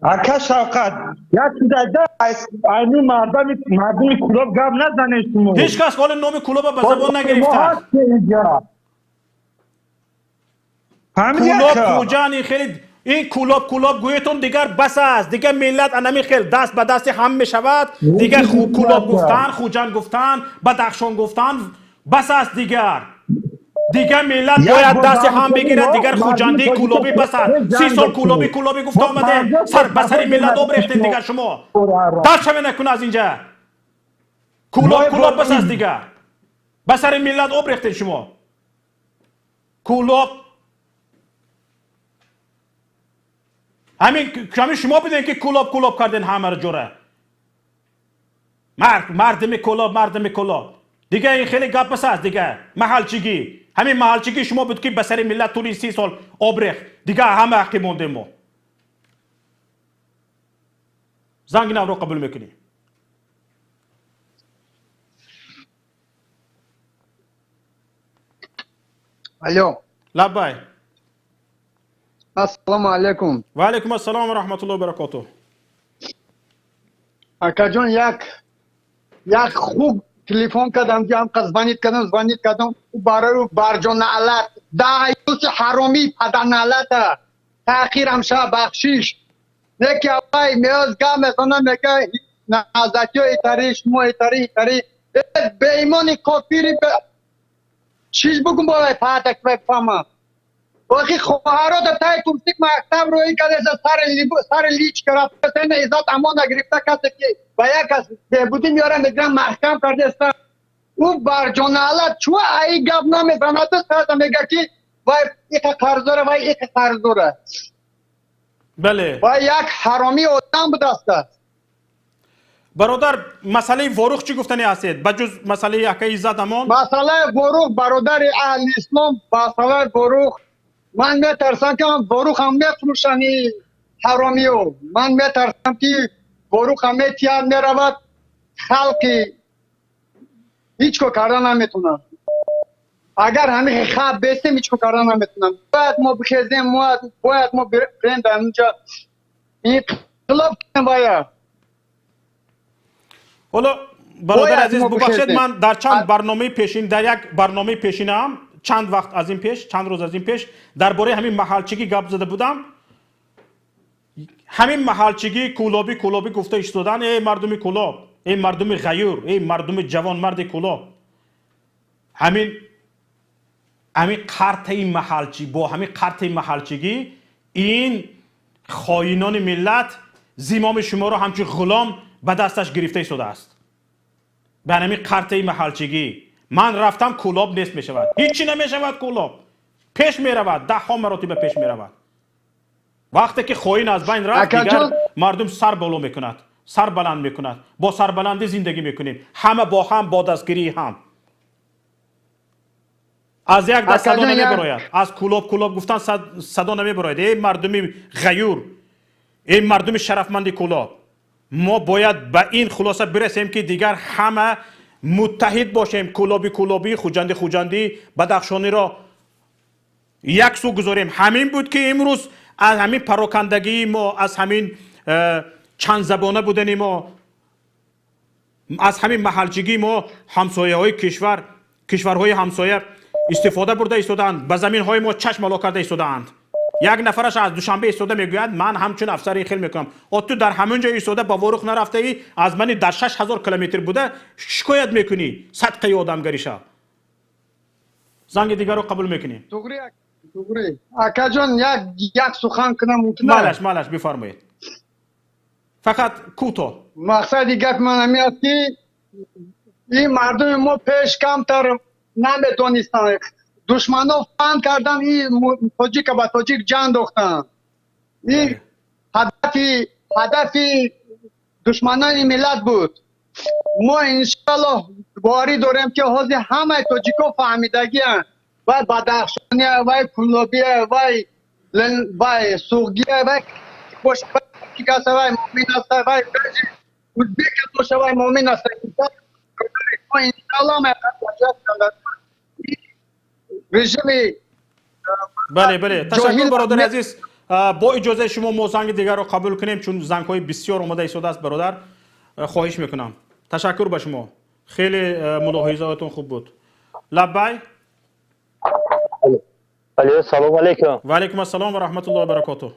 S13: Ака Шавқат, як чизайда айни мардуми Кӯлоб гап назанед шумо.
S1: Ҳеҷ кас ҳоли номи Кӯлоба ба забон нагирифтааст. Кӯлоб, Хуҷанд, ин хеле ин Кӯлоб Кӯлоб гӯетон дигар бас аст. Дигар миллат анами хел даст ба дасти ҳам мешавад. Дигар Кӯлоб гуфтан, Хуҷанд гуфтан, Бадахшон гуфтан бас аст дигар. Дигар миллат бояд дасти ҳам бигирад, дигар хуҷандӣ кӯлобӣ басад. 30 сол кӯлобӣ кӯлобӣ гуфта омадем, сар ба сари миллат об рехтем, дигар шумо даст шаве накун аз инҷа. Кӯлоб кӯлоб бас аст, дигар ба сари миллат об рехтед шумо. Кӯлоб ҳамин шумо бидем ки кӯлоб кӯлоб карден ҳамаро ҷора. Мардими кӯлоб, мардими кӯлоб. Дигар ин хеле гап бас аст, дигар маҳалчигӣ. Ҳамин маҳалчигӣ шумо буд ки ба сари миллат тӯли 30 сол об рехт. Дигар ҳама ҳаққи мондем мо. Занги навро қабул мекунем.
S14: Алло.
S1: Лаббай.
S14: Ассалому алайкум.
S1: Ва алайкум ассалом ва раҳматуллоҳи ва баракотуҳ.
S14: Акаҷон, як хуб телефон кардам, ки ҳам звонит кардам, барои барҷонаалат даъюси ҳаромӣ паданалата таъхирам ша бахшиш. Неки авай меоз гап мезанам, мега назатиё итари, шумо итари, итари. Беимони кофири чиз бугум болай паатак фама. Охи хоҳарота тай турсик мактаб роӣ кардеса, сари личка рафтаса, ина Иззат Амона гирифта, касе ки ба як кас беҳбудӣ меёра мегирам маҳкам кардеса. Ӯ барҷонаалат чӯ аи гап намезанад, сада мега ки вай иқа қарз дора, вай иқа қарз дора.
S1: Бале.
S14: Вай як ҳаромӣ одам будаста.
S1: Бародар, масъалаи Ворух чӣ гуфтани ҳастед? Ба ҷуз масъалаи акаи Иззат Амон?
S14: Масъалаи Ворух, бародари аҳли ислом, масъалаи Ворух, ман метарсам ки Ворух ҳам мефурӯшанд ҳаромиё. Ман метарсам ки Ворух ҳам метиҳад, меравад, халқи ҳеҷ кор карда наметавонад. Агар ҳамин хаб бестем, ҳеҷ кор карда наметавонам. Бояд мо бихезем, бояд мо бирем дар онҷа инқилоб кунем бояд.
S1: Ҳоло бародар азиз, бубахшед, ман дар чанд барномаи пешин, дар як барномаи пешинаам чанд вақт аз ин пеш, чанд рӯз аз ин пеш дар бораи ҳамин маҳалчигӣ гап зада будам. Ҳамин маҳалчигӣ кӯлобӣ кӯлобӣ гуфта истодан, эй мардуми кӯлоб, эй мардуми ғаюр, эй мардуми ҷавонмарди кӯлоб, ҳамин қартаи маҳалчӣ, бо ҳамин қартаи маҳалчигӣ ин хоинони миллат зимоми шуморо ҳамчун ғулом ба дасташ гирифта истодааст. Ба ҳамин қартаи маҳалчигӣ ман рафтам, кӯлоб нест мешавад, ҳеҷ намешавад, кӯлоб пеш меравад, даҳҳо маротиба пеш меравад. Вақте ки хоин аз байн рафт, дигар мардум сар боло мекунад, сар баланд мекунад, бо сарбаландӣ зиндагӣ мекунем, ҳама бо ҳам, бо дастгирии ҳам. Аз як даст садо намебарояд, аз кӯлоб кӯлоб гуфтан садо намебарояд. Эй мардуми ғаюр, эй мардуми шарафманди кӯлоб, мо бояд ба ин хулоса бирасем ки дигар ҳама муттаҳид бошем. Кӯлоби кӯлобӣ, хуҷанди хуҷандӣ, бадахшониро як сӯ гузорем. Ҳамин буд ки имрӯз аз ҳамин парокандагии мо, аз ҳамин чандзабона будани мо, аз ҳамин маҳалчигии мо ҳамсояҳои кишвар, кишварҳои ҳамсоя истифода бурда истодаанд, ба заминҳои мо чашм ало карда истодаанд. Як нафараш аз Душанбе истода мегӯяд, ман ҳамчун афсари хел мекунам. О ту дар ҳамон ҷо истода ба Ворух нарафтаӣ, аз мани дар 6000 километр буда шикоят мекунӣ, садқаи одамгарӣ шав. Занги дигарро қабул мекунем.
S14: Туғри. Акаҷон, як сухан кунам мумкин аст?
S1: Малаш, малаш, бифармоед. Фақат кӯтоҳ.
S14: Мақсади гапи ман ҳамин аст ки ин мардуми мо пеш камтар намедонистанд. Душмано фанд кардан, ин тоҷика ба тоҷик ҷанг дохтанд. Ин ҳадафи душманони миллат буд. Мо иншаллоҳ боварӣ дорем ки ҳозир ҳамаи тоҷико фаҳмидагианд. Вай бадахшония, вай кӯлобия, вай суғдия, вай боша, вай муъмин аст, вай узбек боша, вай муъмин аст. Мо иншаллоҳ режими.
S1: Бале, бале, ташаккур бародари азиз. Бо иҷозаи шумо мо занги дигарро қабул кунем, чун зангҳои бисёр омада истодааст. Бародар, хоҳиш мекунам. Ташаккур ба шумо, хеле мулоҳизаотон хуб буд. Лаббай.
S15: Алло, салом алейкум.
S1: Ва алейкум ассалом ва раҳматуллоҳи ва баракотуҳ.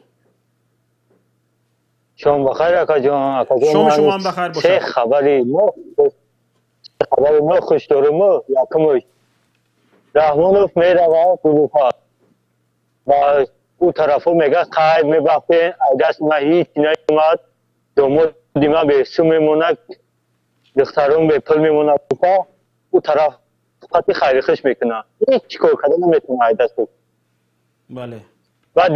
S15: Шом бахайр, акаҷон. Акаҷон,
S1: шоми шумо ҳам бахайр бошад.
S15: Се хабари мо, хабари мо хуш дорем, якумаш Раҳмонов меравад Гулуфа ва ӯ тарафо мегӯяд қайд мебахшед, аз дасти ман ҳеҷ наомад, домоди ман бесум мемонад, духтарон бепул мемонад. Ӯ тараф фақат хайрихиш мекунад, ҳеҷ кор карда наметавонад аз дасту.
S1: Бале.
S15: Баъд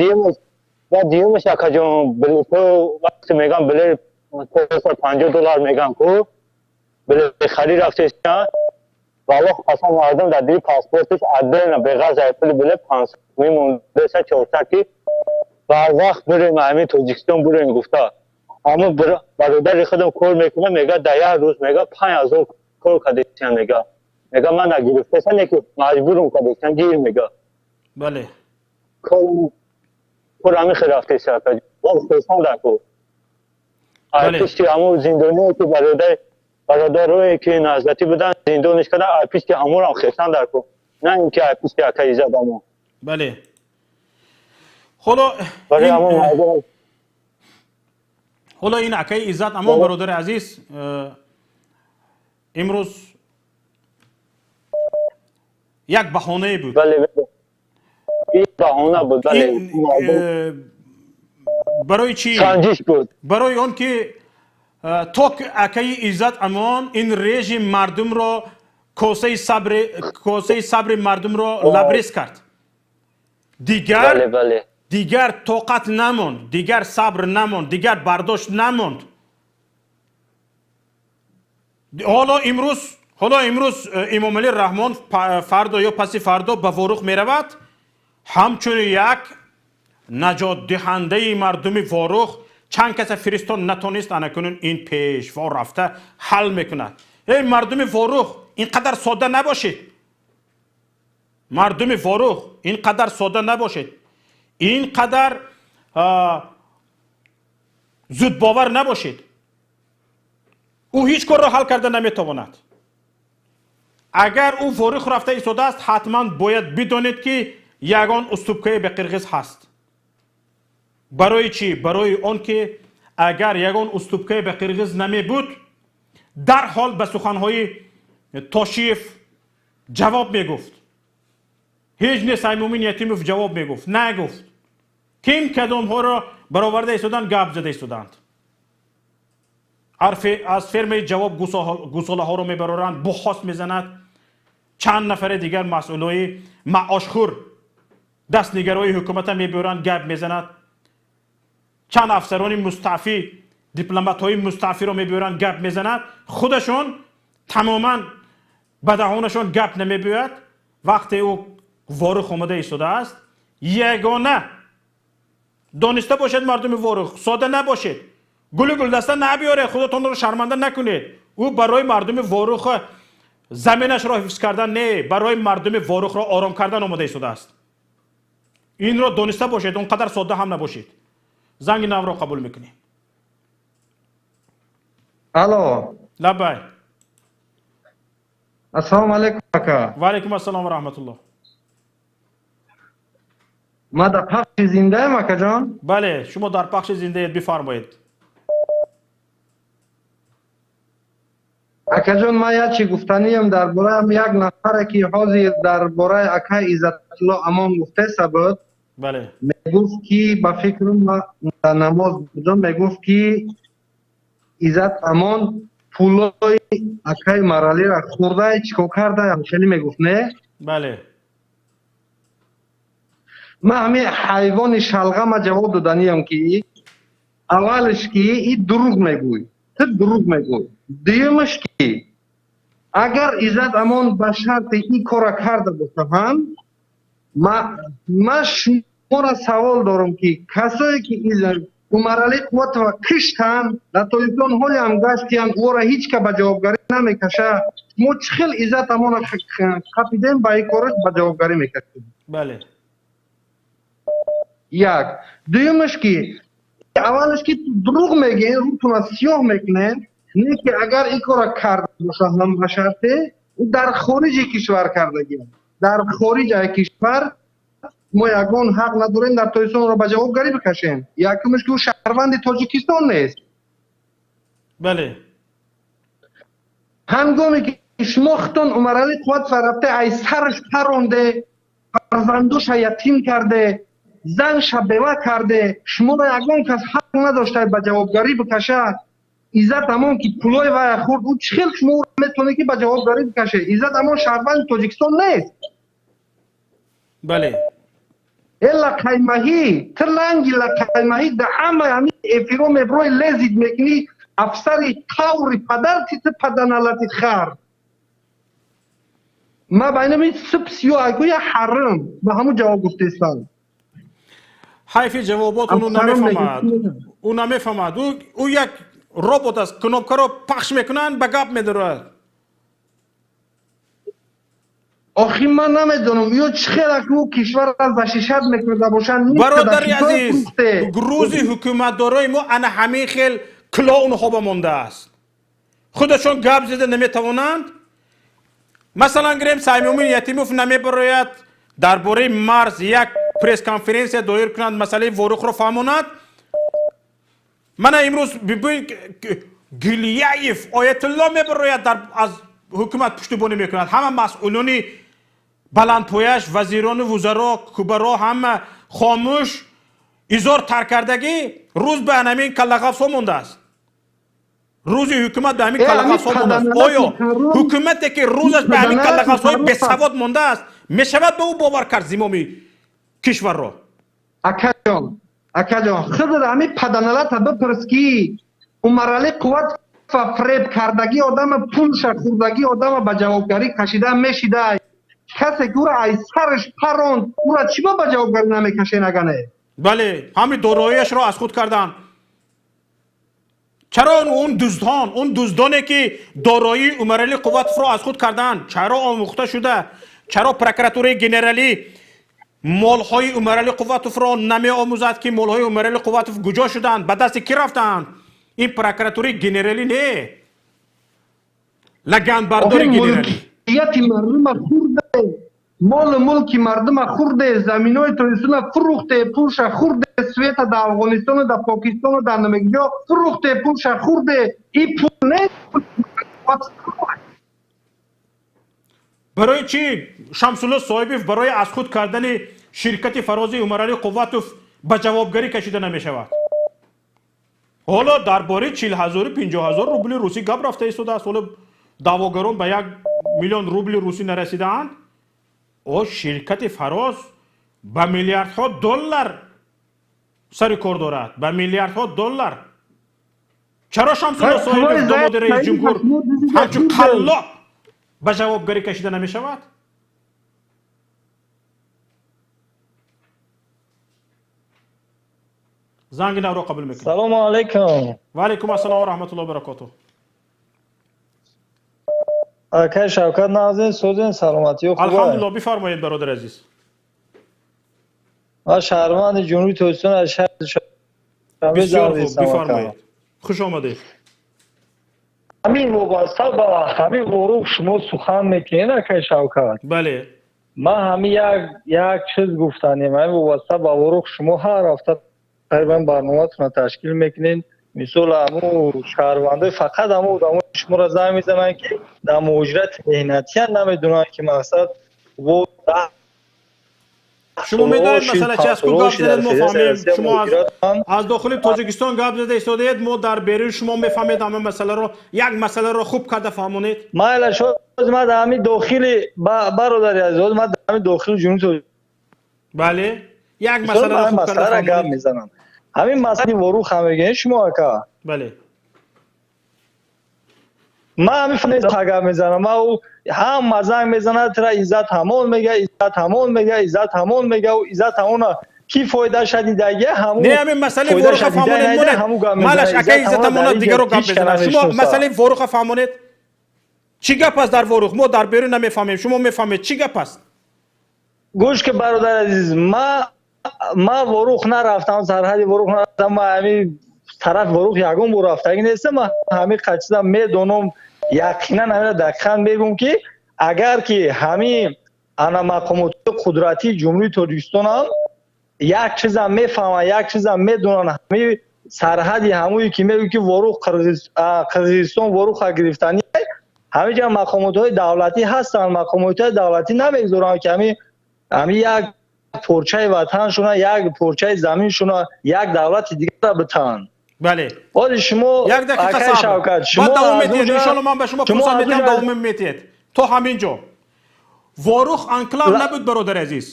S15: дуюмаш акаҷон, билето вақте мегӯям билет $450 мегӯям ку билет харид рафтеша, валлоҳ қасам мардум дар дили паспортиш отдельно беғарз аз пули билет 500 мемондеса 400 ки бар вақт бирем ҳамин Тоҷикистон бирем гуфта. Аммо бародари худам кор мекунад, мегӯяд дар як рӯз мегӯяд 5000 кор кардесиям, мегӯяд. Мегӯяд ман нагирифтеса, не ки маҷбурум кардесиям, гир мегӯяд.
S1: Бале.
S15: Кор ҳамин хел рафтеса, хурсанд ку. Пишти ҳамон зиндоние ки бародарое ки наздатӣ буданд зиндониш кардан, пишти ҳамонам хурсанд дар ку, на ин ки пишти акаи Иззат Амон.
S1: Бале. Ҳоло ин акаи Иззат Амон, бародари азиз, имрӯз як баҳонае буд.
S15: Бале, ин баҳона буд. Бале.
S1: Барои чӣ?
S15: Санҷиш буд.
S1: Барои он ки то акаи Иззат Амон ин режим мардумро косаи сабри мардумро лабрез кард. Дигар тоқат намонд, дигар сабр намонд, дигар бардошт намонд. Ҳоло имрӯз Эмомалӣ Раҳмон фардо ё паси фардо ба Ворух меравад, ҳамчун як наҷотдиҳандаи мардуми Ворух чанд каса фиристон натонист, анакунун ин пешво рафта ҳал мекунад. Эй мардуми Ворух, ин қадар содда набошед. Мардуми Ворух, ин қадар содда набошед. Ин қадар зудбовар набошед. Ӯ ҳеҷ корро ҳал карда наметавонад. Агар ӯ Ворух рафта истодааст, ҳатман бояд бидонед ки ягон уступкае ба қирғиз ҳаст. Барои чӣ? Барои он ки агар ягон уступкае ба қирғиз намебуд, дарҳол ба суханҳои Тошиев ҷавоб мегуфт. Ҳеҷ не Саймумин Ятимов ҷавоб мегуфт, нагуфт. Ким кадомҳоро бароварда истоданд, гап зада истоданд. Аз фермаи ҷавоб гусолаҳоро мебароранд, бухос мезанад. Чанд нафари дигар масъулои маошхӯр дастнигарои ҳукумата мебиёранд, гап мезанад. Чанд афсарони мустаъфӣ, дипломатҳои мустаъфиро мебиёранд, гап мезанад. Худашон тамоман ба даҳонашон гап намебиёяд. Вақте ӯ Ворух омада истодааст, ягона дониста бошед мардуми Ворух, сода набошед, гулу гулдаста набиёред, худатонро шарманда накунед. Ӯ барои мардуми Ворух заминашро ҳифз кардан не, барои мардуми Ворухро ором кардан омода истодааст. Инро дониста бошед, он қадар содда ҳам набошед. Занги навро қабул мекунем.
S7: Алло.
S1: Лаббай.
S7: Ассалому алайкум ака.
S1: Ва алайкум ассалом ва раҳматуллоҳ.
S7: Ма дар пахши зиндаем, акаҷон?
S1: Бале, шумо дар пахши зиндаед, бифармоед.
S7: Акаҷон, ман як чи гуфтаниям дар бораи як нафаре ки ҳозир дар бораи акаи Иззатулло Амон гуфтеса буд.
S1: Бале.
S7: Мегуфт ки ба фикрам дар намоз будам, мегуфт ки Иззат Амон пулои акаи Маралиро хӯрда, чикор карда, хеле мегуфт, не?
S1: Бале.
S7: Ман ҳамин ҳайвони шалғама ҷавоб доданиям ки аввалш ки и дурӯғ мегӯй, ту дурӯғ мегӯй. Дуюмаш ки агар Иззат Амон ба шарти ин корро карда боша ҳам, ман шуморо савол дорам ки касое ки Умаралӣ Қувватова киштанд, дар Тоҷикистон ҳоле ҳам гаштиянд, ӯро ҳеҷ ка ба ҷавобгарӣ намекашад. Мо чӣ хел Иззат Амонро қапидем, ба ин кораш ба ҷавобгарӣ мекашем?
S1: Бале.
S7: Як. Дуюмаш ки аввалаш ки дурӯғ мегӯед, рӯтонро сиёҳ мекунед, не ки агар ин корро карда боша ҳам ба шарте, ӯ дар хориҷи кишвар кардагиам. Дар хориҷи кишвар мо ягон ҳақ надорем дар Тоҷикистонро ба ҷавобгарӣ бикашем. Якумаш ки ӯ шаҳрванди Тоҷикистон нест.
S1: Бале.
S7: Ҳангоме ки
S16: Шумо худтон Умаралӣ Қувватов рафта ай сараш паронде, фарзандоша ятим карде, занша бева карде, шуморо ягон кас ҳақ надошта ба ҷавобгарӣ бикаша. Иззат Амон ки пулои вая хӯрд, ӯ чӣ хел шумо ӯро метавонед ки ба ҷавобгарӣ бикаше? Иззат Амон шаҳрванди Тоҷикистон нест.
S1: Бале.
S16: Э лақаймаҳӣ, ту ланги лақаймаҳӣ, да ҳамаи ҳамин эфиро меброи лезид мекунӣ, афсари таври падар ти ту паданалати хар. Ма ба инами сип сиё айгӯя ҳарм ба ҳамун ҷавоб гуфтестам.
S1: Ҳайфи ҷавобот уну намефаҳмад. Ӯ намефаҳмад. Ӯ як робот аст, кнопкаро пахш мекунанд, ба гап медорад.
S16: Охи ман намедонам, ё чӣ хел ӯ кишварро защищат мекарда бошанд.
S1: Бародари азиз, рӯзи ҳукуматдорои мо ана ҳамин хел клоунҳо ба мондааст. Худашон гап зада наметавонанд. Масалан гирем, Саймумин Ятимов намебарояд дар бораи марз як пресс-конференсия доир кунад, масъалаи Ворухро фаҳмонад. Мана имрӯз бибин, Гулияев Оятулло мебарояд, аз ҳукумат пуштибонӣ мекунад. Ҳама масъулони баландпояш, вазирону вузаро, кубаро ҳама хомӯш, изор тарк кардагӣ, рӯз ба ҳамин каллағафсҳо мондааст. Рӯзи ҳукумат ба ҳамин каллағафсҳо мондааст. Оё ҳукумате ки рӯзаш ба ҳамин каллағафсҳои бесавод мондааст, мешавад ба ӯ бовар кард зимоми кишварро?
S16: Акаҷон, акаҷон, худро ҳамин паданалата бипурс ки Умаралӣ Қувват фреб кардагӣ одама, пулша хӯрдагӣ одама ба ҷавобгарӣ кашида мешидай. Касе ки ӯро ай сараш паронд, ӯро чӣ ба ҷавобгарӣ намекашен агане?
S1: Бале, ҳамин дороияшро аз худ карданд. Чаро он дуздон, он дуздоне ки дороии Умаралӣ Қувватовро аз худ карданд, чаро омӯхта шуда? Чаро прокуратураи генералӣ молҳои Умаралӣ Қувватовро намеомӯзад ки молҳои Умаралӣ Қувватов куҷо шуданд, ба дасти кӣ рафтанд? Ин прокуратураи генералӣ не, лаганбардори генералӣ.
S16: Мулкияти мардума хӯрде, молу мулки мардума хӯрде, заминои Тоҷикистона фурӯхте, пулша хӯрде, света дар Афғонистону дар Покистону дар намекҷо фурӯхте, пулша хӯрде. И пул не.
S1: Барои чӣ Шамсулло Соҳибов барои аз худ кардани ширкати Фарози Умаралӣ Қувватов ба ҷавобгарӣ кашида намешавад? Ҳоло дар бораи 40 000, 50 000 рубли русӣ гап рафта истодааст. Ҳоло даъвогарон ба 1 миллион рубли русӣ нарасидаанд. О ширкати Фароз ба миллиардҳо доллар сари кор дорад, ба миллиардҳо доллар. Чаро Шамсулло Соҳибов, домоди раис ҷумҳур, ҳамчун қаллоб ба ҷавобгарӣ кашида намешавад? Занги навро қабул мекунем.
S17: Салому алайкум.
S1: Ва алайкум ассалом ва раҳматуллоҳи баракотуҳ.
S17: Акай Шавкат, нағзин, созин, саломатиё хуб?
S1: Алҳамдулилло, бифармоед, бародари азиз.
S17: Ман шаҳрванди Ҷумҳурии Тоҷикистон аз шаҳри Душанбе.
S1: Бисёр хуб, бифармоед, хуш омадед.
S17: Ҳамин вобаста ба ҳамин Ворух шумо сухан мекунед, акай Шавкат?
S1: Бале.
S17: Ман ҳамин як чиз гуфтанем. Ҳамин вобаста ба Ворух шумо ҳар ҳафта тақрибан барноматонро ташкил мекунед. Мисол, ҳамун шаҳрвандои, фақат ҳамун одамои шуморо занг мезананд, ки дар муҳоҷирати меҳнатиян, намедонанд, ки мақсад во
S1: Шумо медонед масъала чи аст? Ку гап задед, мо фаҳмем. Шумо аз дохили Тоҷикистон гап зада истодаед, мо дар берун. Шумо мефаҳмед ҳама масъаларо. Як масъаларо хуб карда фаҳмонед.
S17: Майла, шоз ман дар ҳамин дохили, бародари азиз, ман дар ҳамин дохили Ҷумҳурии
S1: Бале, як масъаларо хуб карда
S17: гап мезанам. Ҳамин масъалаи Ворух ҳам мегӯед шумо, ака?
S1: Бале.
S17: Ман ҳамин гап мезанам. Ман ӯ ҳама занг мезанад, тра Иззат ҳамон мега, Иззат ҳамон мега, Иззат ҳамон мега. Иззат ҳамона ки фоидаша дидагия, ҳамун
S1: Не, ҳамин масъалаи Воруха фаҳмонед. Монед, малаш, ака Иззат ҳамона дигаро гап мезанад. Шумо масъалаи Воруха фаҳмонед. Чӣ гап аст дар Ворух? Мо дар берун намефаҳмем, шумо мефаҳмед, чӣ гап аст?
S17: Гӯш ки, бародари азиз, ма Ворух нарафтам, сарҳади Ворух нарафтам. Ма ҳамин тараф Ворух ягон бор рафтагӣ нестам. Ма ҳамин қачизам медонам, яқинан ҳамина дақиқан мегӯм, ки агар ки ҳамин ана мақомоти қудратии Ҷумҳурии Тоҷикистон ҳам як чизам мефаҳманд, як чизам медонанд, ҳамин сарҳади ҳамое ки мегӯ, ки Ворух, Қирғизистон Воруха гирифтани, Ҳаминҷа мақомотҳои давлатӣ ҳастанд, мақомотҳои давлатӣ намегузоранд, ки ҳамин як порчаи ватаншона, як порчаи заминшона як давлати дигара битаҳанд.
S1: Бале.
S17: Ҳозир шумо
S1: як дақиқа сабр. Баъд давом медиҳед, иншоалло ман ба шумо фурсат медиҳам, давом медиҳед. То ҳамин ҷо. Ворух анклав набуд, бародари азиз.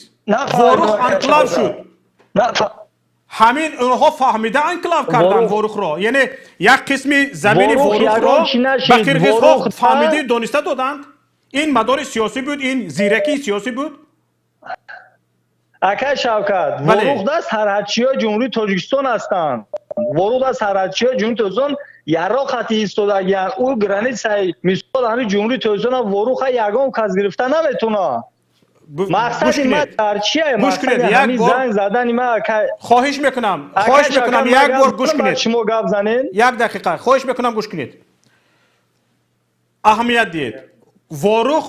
S1: Ворух анклав шуд. Ҳамин онҳо фаҳмида анклав карданд Ворухро. Яъне як қисми замини Ворухро ба қирғизҳо фаҳмида дониста доданд. Ин мадори сиёсӣ буд, ин зиракии сиёсӣ буд.
S17: Акай Шавкат, Ворух да сарҳадчиҳои Ҷумҳурии Тоҷикистон ҳастанд. Ворух да сарҳадчиҳои Ҷумҳурии Тоҷикистон яроқ хати истодагиянд. Ӯ границаи мисол ҳамин Ҷумҳурии Тоҷикистон Воруха ягон кас гирифта наметавонад. Мақсади ман дар чие? Мақсади ҳамин занг задани ман акай.
S1: Хоҳиш мекунам, хоҳиш мекунам, як бор гӯш кунед.
S17: Шумо гап занед.
S1: Як дақиқа, хоҳиш мекунам гӯш кунед. Аҳамият диҳед. Ворух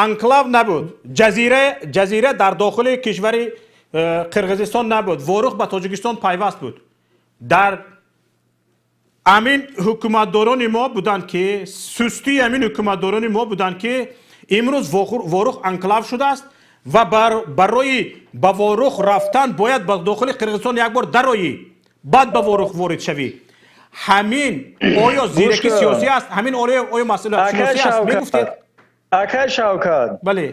S1: анклав набуд. Ҷазира дар дохили кишвари Қирғизистон набуд. Ворух ба Тоҷикистон пайваст буд. Дар ҳамин ҳукуматдорони мо буданд, ки сустии ҳамин ҳукуматдорони мо буданд, ки имрӯз Ворух анклав шудааст ва барои ба Ворух рафтан бояд ба дохили Қирғизистон як бор дароӣ, баъд ба Ворух ворид шавӣ. Ҳамин оё зиракии сиёсӣ аст? Ҳамин оё масъулиятшиносӣ аст? Мегуфтед?
S17: Акай Шавкат.
S1: Бале.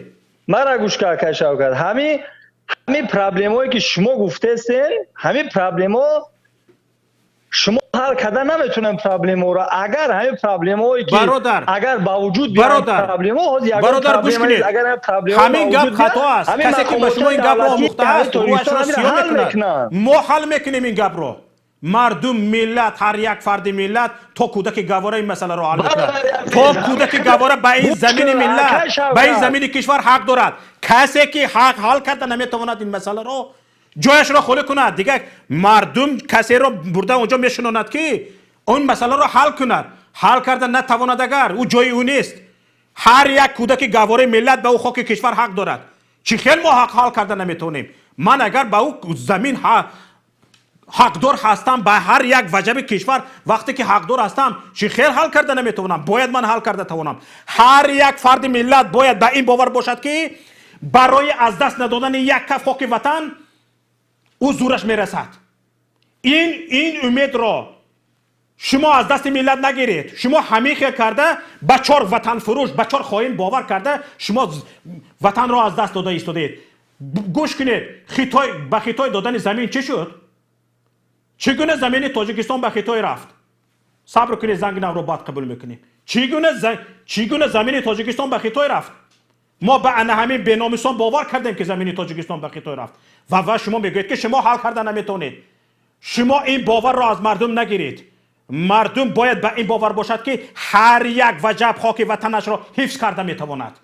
S17: Мара гӯш кун, акай Шавкат. Ҳамин проблемое ки шумо гуфтестен, ҳамин проблемо шумо ҳал карда наметавонем проблеморо. Агар ҳамин проблемое ки агар ба вуҷуд биёяд проблемо, ҳозир ягон проблема нест. Агар ҳамин проблемо
S1: ҳамин гап хато аст. Касе ки ба шумо ин гапро омӯхтааст, рӯяшро сиёҳ мекунад. Мо ҳал мекунем ин гапро. Мардум, миллат, ҳар як фарди миллат то кӯдаки гавора ин масъаларо ҳал мекунад. То кӯдаки гавора ба ин замини миллат, ба ин замини кишвар ҳақ дорад. Касе ки ҳақ ҳал карда наметавонад ин масъаларо, ҷояшро холӣ кунад. Дигар мардум касеро бурда онҷо мешинонад, ки он масъаларо ҳал кунад. Ҳал карда натавонад агар, ӯ ҷои ӯ нест. Ҳар як кӯдаки гавораи миллат ба ӯ хоки кишвар ҳақ дорад. Чӣ хел мо ҳақ ҳал карда наметавонем? Ман агар ба ӯ замин ҳақдор ҳастам, ба ҳар як ваҷаби кишвар вақте ки ҳақдор ҳастам, чӣ хел ҳал карда наметавонам? Бояд ман ҳал карда тавонам. Ҳар як фарди миллат бояд ба ин бовар бошад, ки барои аз даст надодани як каф хоки ватан ӯ зӯраш мерасад. Ин умедро шумо аз дасти миллат нагиред. Шумо ҳамин хел карда ба чор ватанфурӯш, ба чор хоин бовар карда шумо ватанро аз даст дода истодаед. Гӯш кунед, ба Хитой додани замин чӣ шуд? Чӣ гуна замини Тоҷикистон ба Хитой рафт? Сабр кунед, занги навро баъд қабул мекунем. Чӣ гуна замини Тоҷикистон ба Хитой рафт? Мо ба ана ҳамин беномисон бовар кардем, ки замини Тоҷикистон ба Хитой рафт. Ва шумо мегӯед, ки шумо ҳал карда наметавонед. Шумо ин боварро аз мардум нагиред. Мардум бояд ба ин бовар бошад, ки ҳар як ваҷаб хоки ватанашро ҳифз карда метавонад.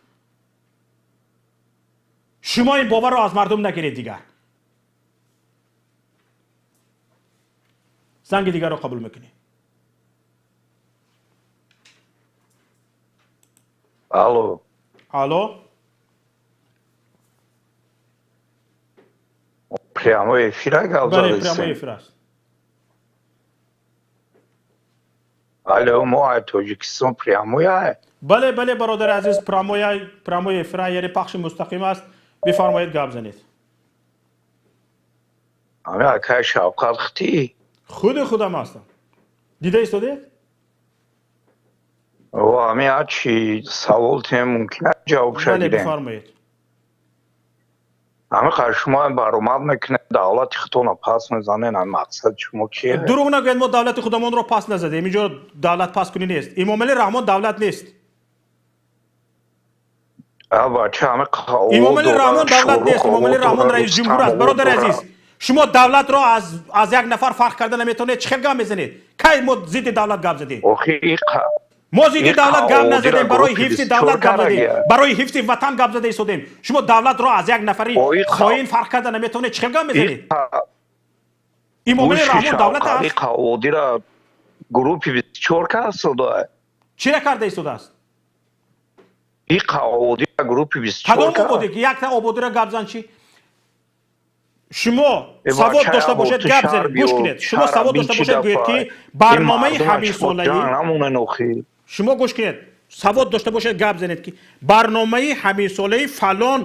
S1: Шумо ин боварро аз мардум нагиред дигар. Занги дигарро қабул мекунем.
S18: Алло.
S1: Алло.
S18: Прямой эфир гап
S1: задед? Бале, прямой эфир аст.
S18: Алло, мо аз Тоҷикистон прямой ай?
S1: Бале, бале, бародари азиз, прямой эфир, яъне пахши мустақим аст. Бифармоед, гап занед.
S18: Ами акай Шавкат хти?
S1: Худи худам ҳастам. Дида истодед?
S18: О, ами ачи савол тем мумкин аст ҷавоб
S1: Бале,
S18: шагирем.
S1: бифармоед.
S18: Ами қа шумо баромад мекунед, давлати худтонро пас мезанед, ами мақсади шумо чие?
S1: Дурӯғ нагӯед, мо давлати худамонро пас назадем. Инҷо давлат пас кунӣ нест. Эмомалӣ Раҳмон давлат нест.
S18: Бача, ами
S1: Эмомалӣ Раҳмон давлат нест. Эмомалӣ Раҳмон раис ҷумҳур аст. Бародари азиз, шумо давлатро аз як нафар фарқ карда наметавонед. Чӣ хел гап мезанед? Кай мо зидди давлат гап задем? Мо зидди давлат гап назадем, барои ҳифзи давлат гап задем, барои ҳифзи ватан гап зада истодем. Шумо давлатро аз як нафари хоин фарқ карда наметавонед. Чӣ хел гап мезанед? Эмомалӣ Раҳмон давлат аст.
S18: Группи 24 кас истода.
S1: Чира карда истодааст?
S18: Группи 24
S1: Кадом ободӣ? Якта ободиро гап зан чӣ? Шумо савод дошта бошед, гап занед, гӯш кунед. Шумо савод дошта бошед, гӯед, ки барномаи ҳаминсолаи шумо гӯш кунед. Савод дошта бошед, гап занед, ки барномаи ҳаминсолаи фалон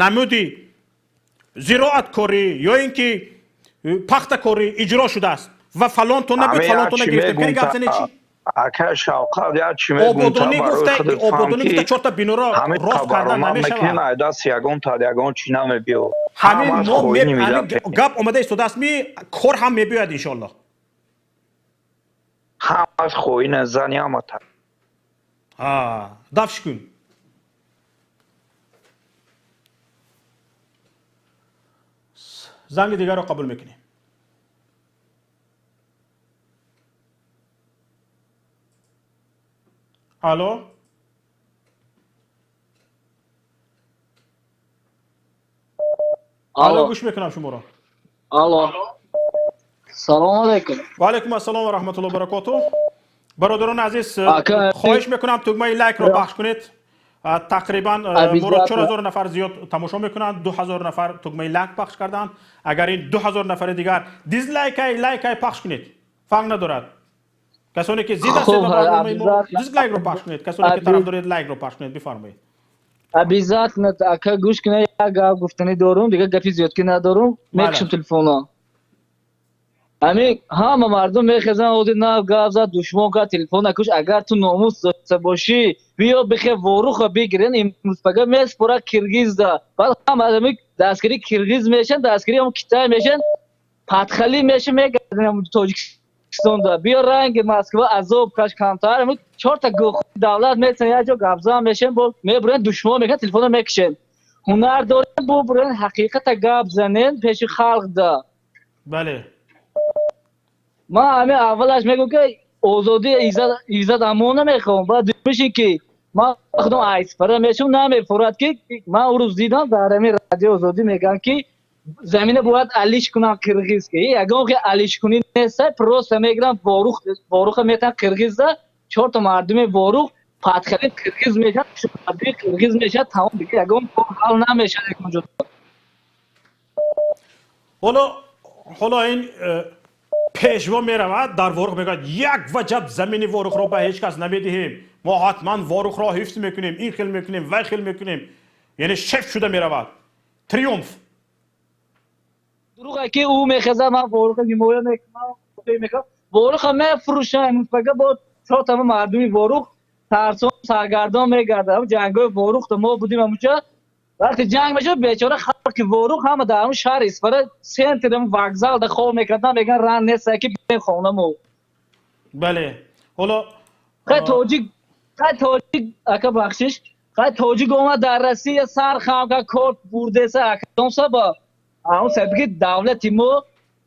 S1: намуди зироаткорӣ ё ин ки пахтакорӣ иҷро шудааст ва фалон тонна буд, фалон тонна гирифтем. Кани гап занед чӣ?
S18: Ака Шавқат, як чӣ мегум,
S1: Ободонӣ гуфта, ободонӣ гуфта, чорта биноро рост кардан намешавад.
S18: Ай даст ягон та ягон чӣ намебиё.
S1: Ҳамин мо гап омада истодааст, ми кор ҳам мебиёяд, иншоаллоҳ.
S18: Ҳамаш хоина зани ҳамата.
S1: Дафш кун. Занги дигарро қабул мекунем. Алло, алло, гӯш мекунам шуморо.
S19: Алло, салому алайкум.
S1: Ва алайкум ассалом ва раҳматуллоҳи баракоту. Бародарони азиз, хоҳиш мекунам, тугмаи лайкро пахш кунед. Тақрибан моро 4000 нафар зиёд тамошо мекунанд, 2000 нафар тугмаи лайк пахш карданд. Агар ин 2000 нафари дигар дизлайкай, лайкай пахш кунед, фарқ надорад. Касоне ки зид ҳастед ба барномаи мо, дизлайкро пахш кунед, касоне ки тараф доред, лайкро пахш кунед. Бифармоед.
S19: Обязательно, ака, гӯш кунед, як гап гуфтанӣ дорум, дигар гапи зиёд ки надорум, мекушам телефонро. Ҳамин ҳама мардум мехезанд, оди нав гап зад, душмон кард, телефон накуш. Агар ту номус дошта бошӣ, биё бихе Воруха бигирен, имрӯз пага меспора киргизда. Баъд ҳама ҳамин дастгири киргиз мешан, дастгири ҳам Китай мешан, патхалӣ меша, мегардем Тоҷикистонда. Биё ранги Москва азоб каш камтар, ҳамин чорта гӯхи давлат месан, як ҷо гапзан мешен, бо мебурен, душмон мекунад, телефонро мекушен. Ҳунар дорен, бубурен, ҳақиқата гап занен пеши халқда.
S1: Бале.
S19: Ман ҳамин аввалаш мегӯм, ки озодӣ Иззат Амон намехоҳам, баъд дуюмиш ки ман худам айсфара мешавам, намефурад, ки ман он рӯз дидам дар ҳамин радио Озодӣ мегӯянд, ки замина бояд алиш кунам қирғиз, ки ягон хел алишкунӣ неста, просто мегирам Ворух, Воруха метан қирғизда, чорта мардуми Ворух патхали қирғиз мешавад, шуъбаи қирғиз мешавад, тамом, дигар ягон кор ҳал намешавад ягон ҷо.
S1: Ҳоло ин пешво меравад дар Ворух, мегӯяд, як ваҷаб замини Ворухро ба ҳеҷ кас намедиҳем, мо ҳатман Ворухро ҳифз мекунем, ин хел мекунем, вай хел мекунем, яъне шеф шуда меравад, триумф.
S19: Дурӯға ки ӯ мехезад, ман Воруха ҳимоя мекунам, Воруха мефурӯшам, имрӯз пага бо чортама мардуми Ворух тарсон саргардон мегардад. Ҷангҳои Ворух мо будим ҳамунҷа, вақте ҷанг мешуд, бечора халқи Ворух ҳама дар ҳамун шаҳри Исфара, центр вокзал да хоб мекарданд, мегӯянд, ран нест, ки бием хонамо.
S1: Бале, ҳоло
S19: хай тоҷик, хай тоҷик, ака, бахшиш, хай тоҷик омад дар Россия сар хам кард, кор бурдеса, акадом сабаб? Ҳамун сабаби ки давлати мо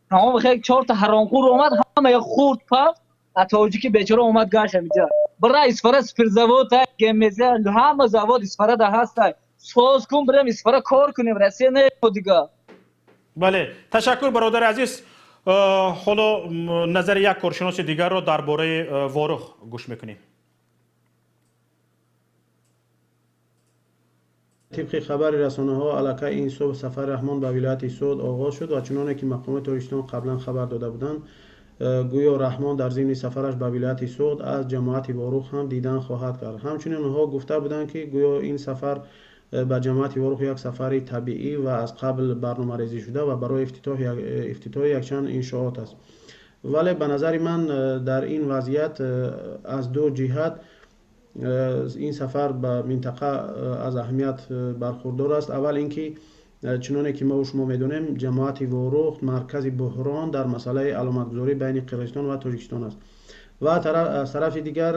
S19: тамом хел чорта ҳаромхӯр омад, ҳама хурд пафт, а тоҷики бечора омад гашт ҳаминҷа. Бира Исфара спиртзавод, ГМЗ, ҳама завод Исфарада ҳаста, соз кун, бирем Исфара кор кунем, Россия не дига.
S1: Бале, ташаккур, бародари азиз. Ҳоло назари як коршиноси дигарро дар бораи Ворух гӯш мекунем.
S20: Тибқи хабари расонаҳо, аллакай ин субҳ сафари Раҳмон ба вилояти Суғд оғоз шуд ва чуноне ки мақомоти Тоҷикистон қаблан хабар дода буданд, гӯё Раҳмон дар зимни сафараш ба вилояти Суғд аз ҷамоати Ворух ҳам дидан хоҳад кард. Ҳамчунин онҳо гуфта буданд, ки гӯё ин сафар ба ҷамоати Ворух як сафари табиӣ ва аз қабл барномарезӣ шуда ва барои ифтитоҳи якчанд иншоот аст. Вале ба назари ман, дар ин вазъият аз ду ҷиҳат ин сафар ба минтақа аз аҳамият бархурдор аст. Аввал ин ки, чуноне ки мо шумо медонем, ҷамоати Ворух маркази буҳрон дар масъалаи аломатгузорӣ байни Қирғизистон ва Тоҷикистон аст ва аз тарафи дигар,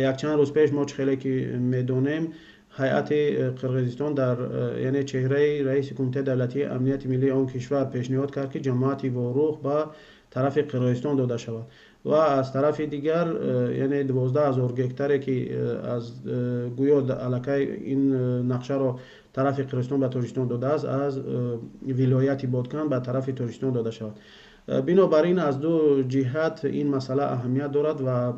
S20: якчанд рӯз пеш мо, чӣ хеле ки медонем, ҳайати Қирғизистон дар яъне чеҳраи раиси Кумитаи давлатии амнияти миллии он кишвар пешниҳод кард, ки ҷамоати Ворух ба тарафи Қирғизистон дода шавад ва аз тарафи дигар, яъне 12 000 гектаре, ки аз гӯё аллакай ин нақшаро тарафи Қирғизистон ба Тоҷикистон додааст, аз вилояти Боткан ба тарафи Тоҷикистон дода шавад. Бинобар ин аз ду ҷиҳат ин масъала аҳамият дорад ва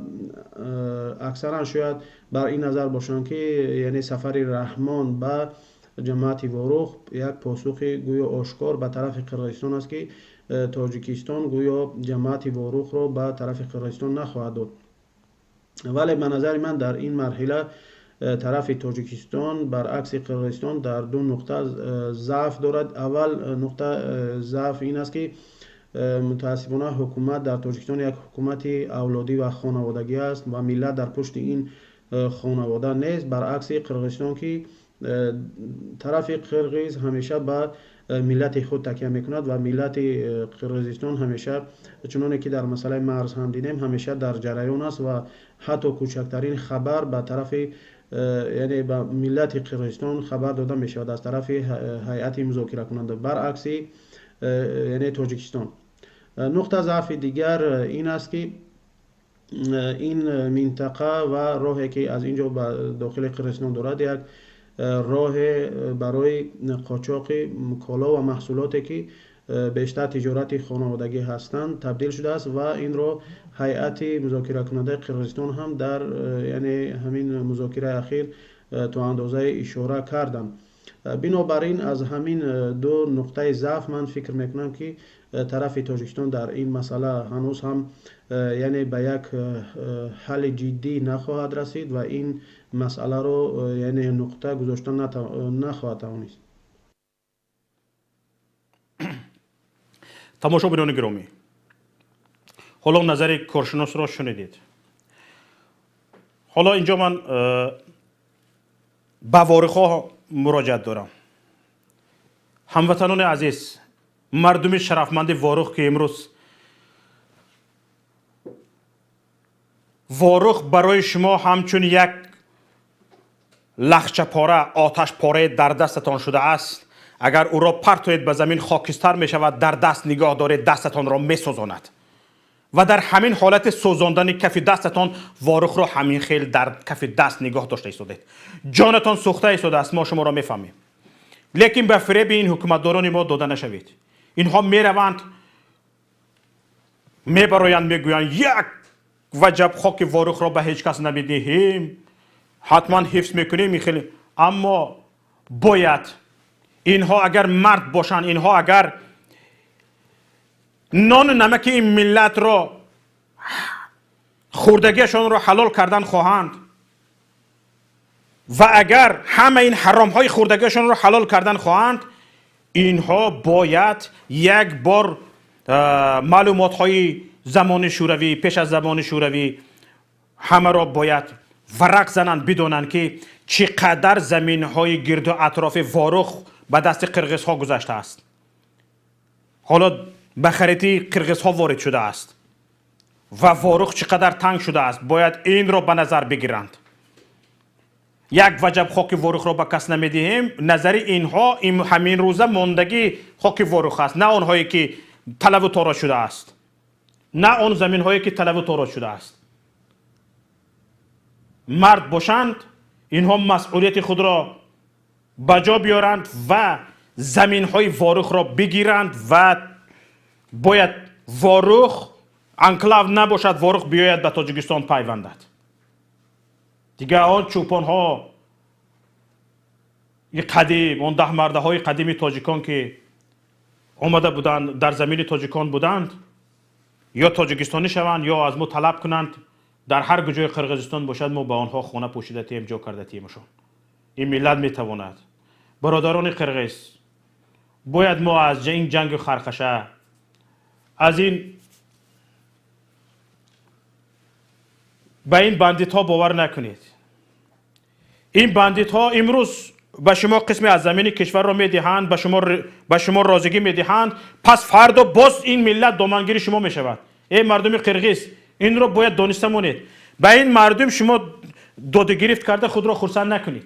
S20: аксаран шояд бар ин назар бошанд, ки яъне сафари Раҳмон ба ҷамоати Ворух як посухи гӯё ошкор ба тарафи Қирғизистон аст, ки Тоҷикистон гӯё ҷамоати Ворухро ба тарафи Қирғизистон нахоҳад дод. Вале ба назари ман дар ин марҳила тарафи Тоҷикистон баръакси Қирғизистон дар ду нуқта заъф дорад. Аввал нуқта заъф ин аст, ки мутаассифона ҳукумат дар Тоҷикистон як ҳукумати авлодӣ ва хонаводагӣ аст ва миллат дар пушти ин хонавода нест, баръакси Қирғизистон, ки тарафи қирғиз ҳамеша ба миллати худ такя мекунад ва миллати Қирғизистон ҳамеша, чуноне ки дар масъалаи марз ҳам дидем, ҳамеша дар ҷараён аст ва ҳатто кӯчактарин хабар ба тарафи, яъне ба миллати Қирғизистон хабар дода мешавад аз тарафи ҳайати музокиракунанда, баръакси, яъне, Тоҷикистон. Нуқта заъфи дигар ин аст, ки ин минтақа ва роҳе, ки аз ин ҷо ба дохили Қирғизистон дорад, як роҳе барои қочоқи коло ва маҳсулоте, ки бештар тиҷорати хонаводагӣ ҳастанд, табдил шудааст ва инро ҳайати музокиракунандаи Қирғизистон ҳам дар, яъне, ҳамин музокираи ахир то андозае ишора карданд. Бинобар ин, аз ҳамин ду нуқтаи заъф ман фикр мекунам, ки тарафи Тоҷикистон дар ин масъала ҳанӯз ҳам, яъне, ба як ҳалли ҷиддӣ нахоҳад расид ва ин масъаларо, яъне, нуқта гузошта нахоҳад тавонист.
S1: Тамошобинони гиромӣ, ҳоло назари коршиносро шунидед. Ҳоло инҷо ман ба ворихҳо муроҷиат дорам. Ҳамватанони азиз, мардуми шарафманди Ворух, ки имрӯз Ворух барои шумо ҳамчун як лахчапора, оташпораe дар дастатон шудааст, агар ӯро партоед ба замин, хокистар мешавад, дар даст нигоҳ доред, дастатонро месӯзонад ва дар ҳамин ҳолати сӯзондани кафи дастатон Ворухро ҳамин хел дар кафи даст нигоҳ дошта истодед, ҷонатон сӯхта истодааст. Мо шуморо мефаҳмем, лекин ба фиреби ин ҳукуматдорони мо дода нашавед. Инҳо мераванд, мебароянд, мегӯянд: як ваҷаб хоки Ворухро ба ҳеҷ кас намедиҳем, ҳатман ҳифз мекунем. Хеле, аммо бояд инҳо агар мард бошанд, инҳо агар нону намаки ин миллатро, хӯрдагиашонро ҳалол кардан хоҳанд ва агар ҳама ин ҳаромҳои хӯрдагиашонро ҳалол кардан хоҳанд, инҳо бояд як бор маълумотҳои замони шӯравӣ, пеш аз замони шӯравӣ, ҳамаро бояд варақ зананд, бидонанд, ки чӣ қадар заминҳои гирду атрофи Ворух ба дасти қирғизҳо гузаштааст, ҳоло ба харитаи қирғизҳо ворид шудааст ва Ворух чӣ қадар танг шудааст. Бояд инро ба назар бигиранд. Як ваҷаб хоки Ворухро ба кас намедиҳем, назари инҳо ҳамин рӯза мондагии хоки Ворух аст, на онҳое ки талаву торо шудааст, на он заминҳое ки талаву торо шудааст. Мард бошанд, инҳо масъулияти худро ба ҷо биёранд ва заминҳои Ворухро бигиранд ва бояд Ворух анклав набошад, Ворух биёяд ба Тоҷикистон пайвандад. Дигар он чӯпонҳо и қадим, он даҳмардаҳои қадими тоҷикон, ки омада буданд, дар замини тоҷикон буданд, ё тоҷикистонӣ шаванд, ё аз мо талаб кунанд. Дар ҳар куҷои Қирғизистон бошад, мо ба онҳо хона пӯшида тием, ҷо карда тиемашон. Ин миллат метавонад. Бародарони қирғиз, бояд мо аз ин ҷангу харқаша, аз ин ба ин бандитҳо бовар накунед. Ин бандитҳо имрӯз ба шумо қисме аз замини кишварро медиҳанд, ба шумо розигӣ медиҳанд, пас фардо боз ин миллат домангири шумо мешавад. Эй мардуми қирғиз, инро бояд дониста монед. Ба ин мардум шумо додугирифт карда худро хурсанд накунед.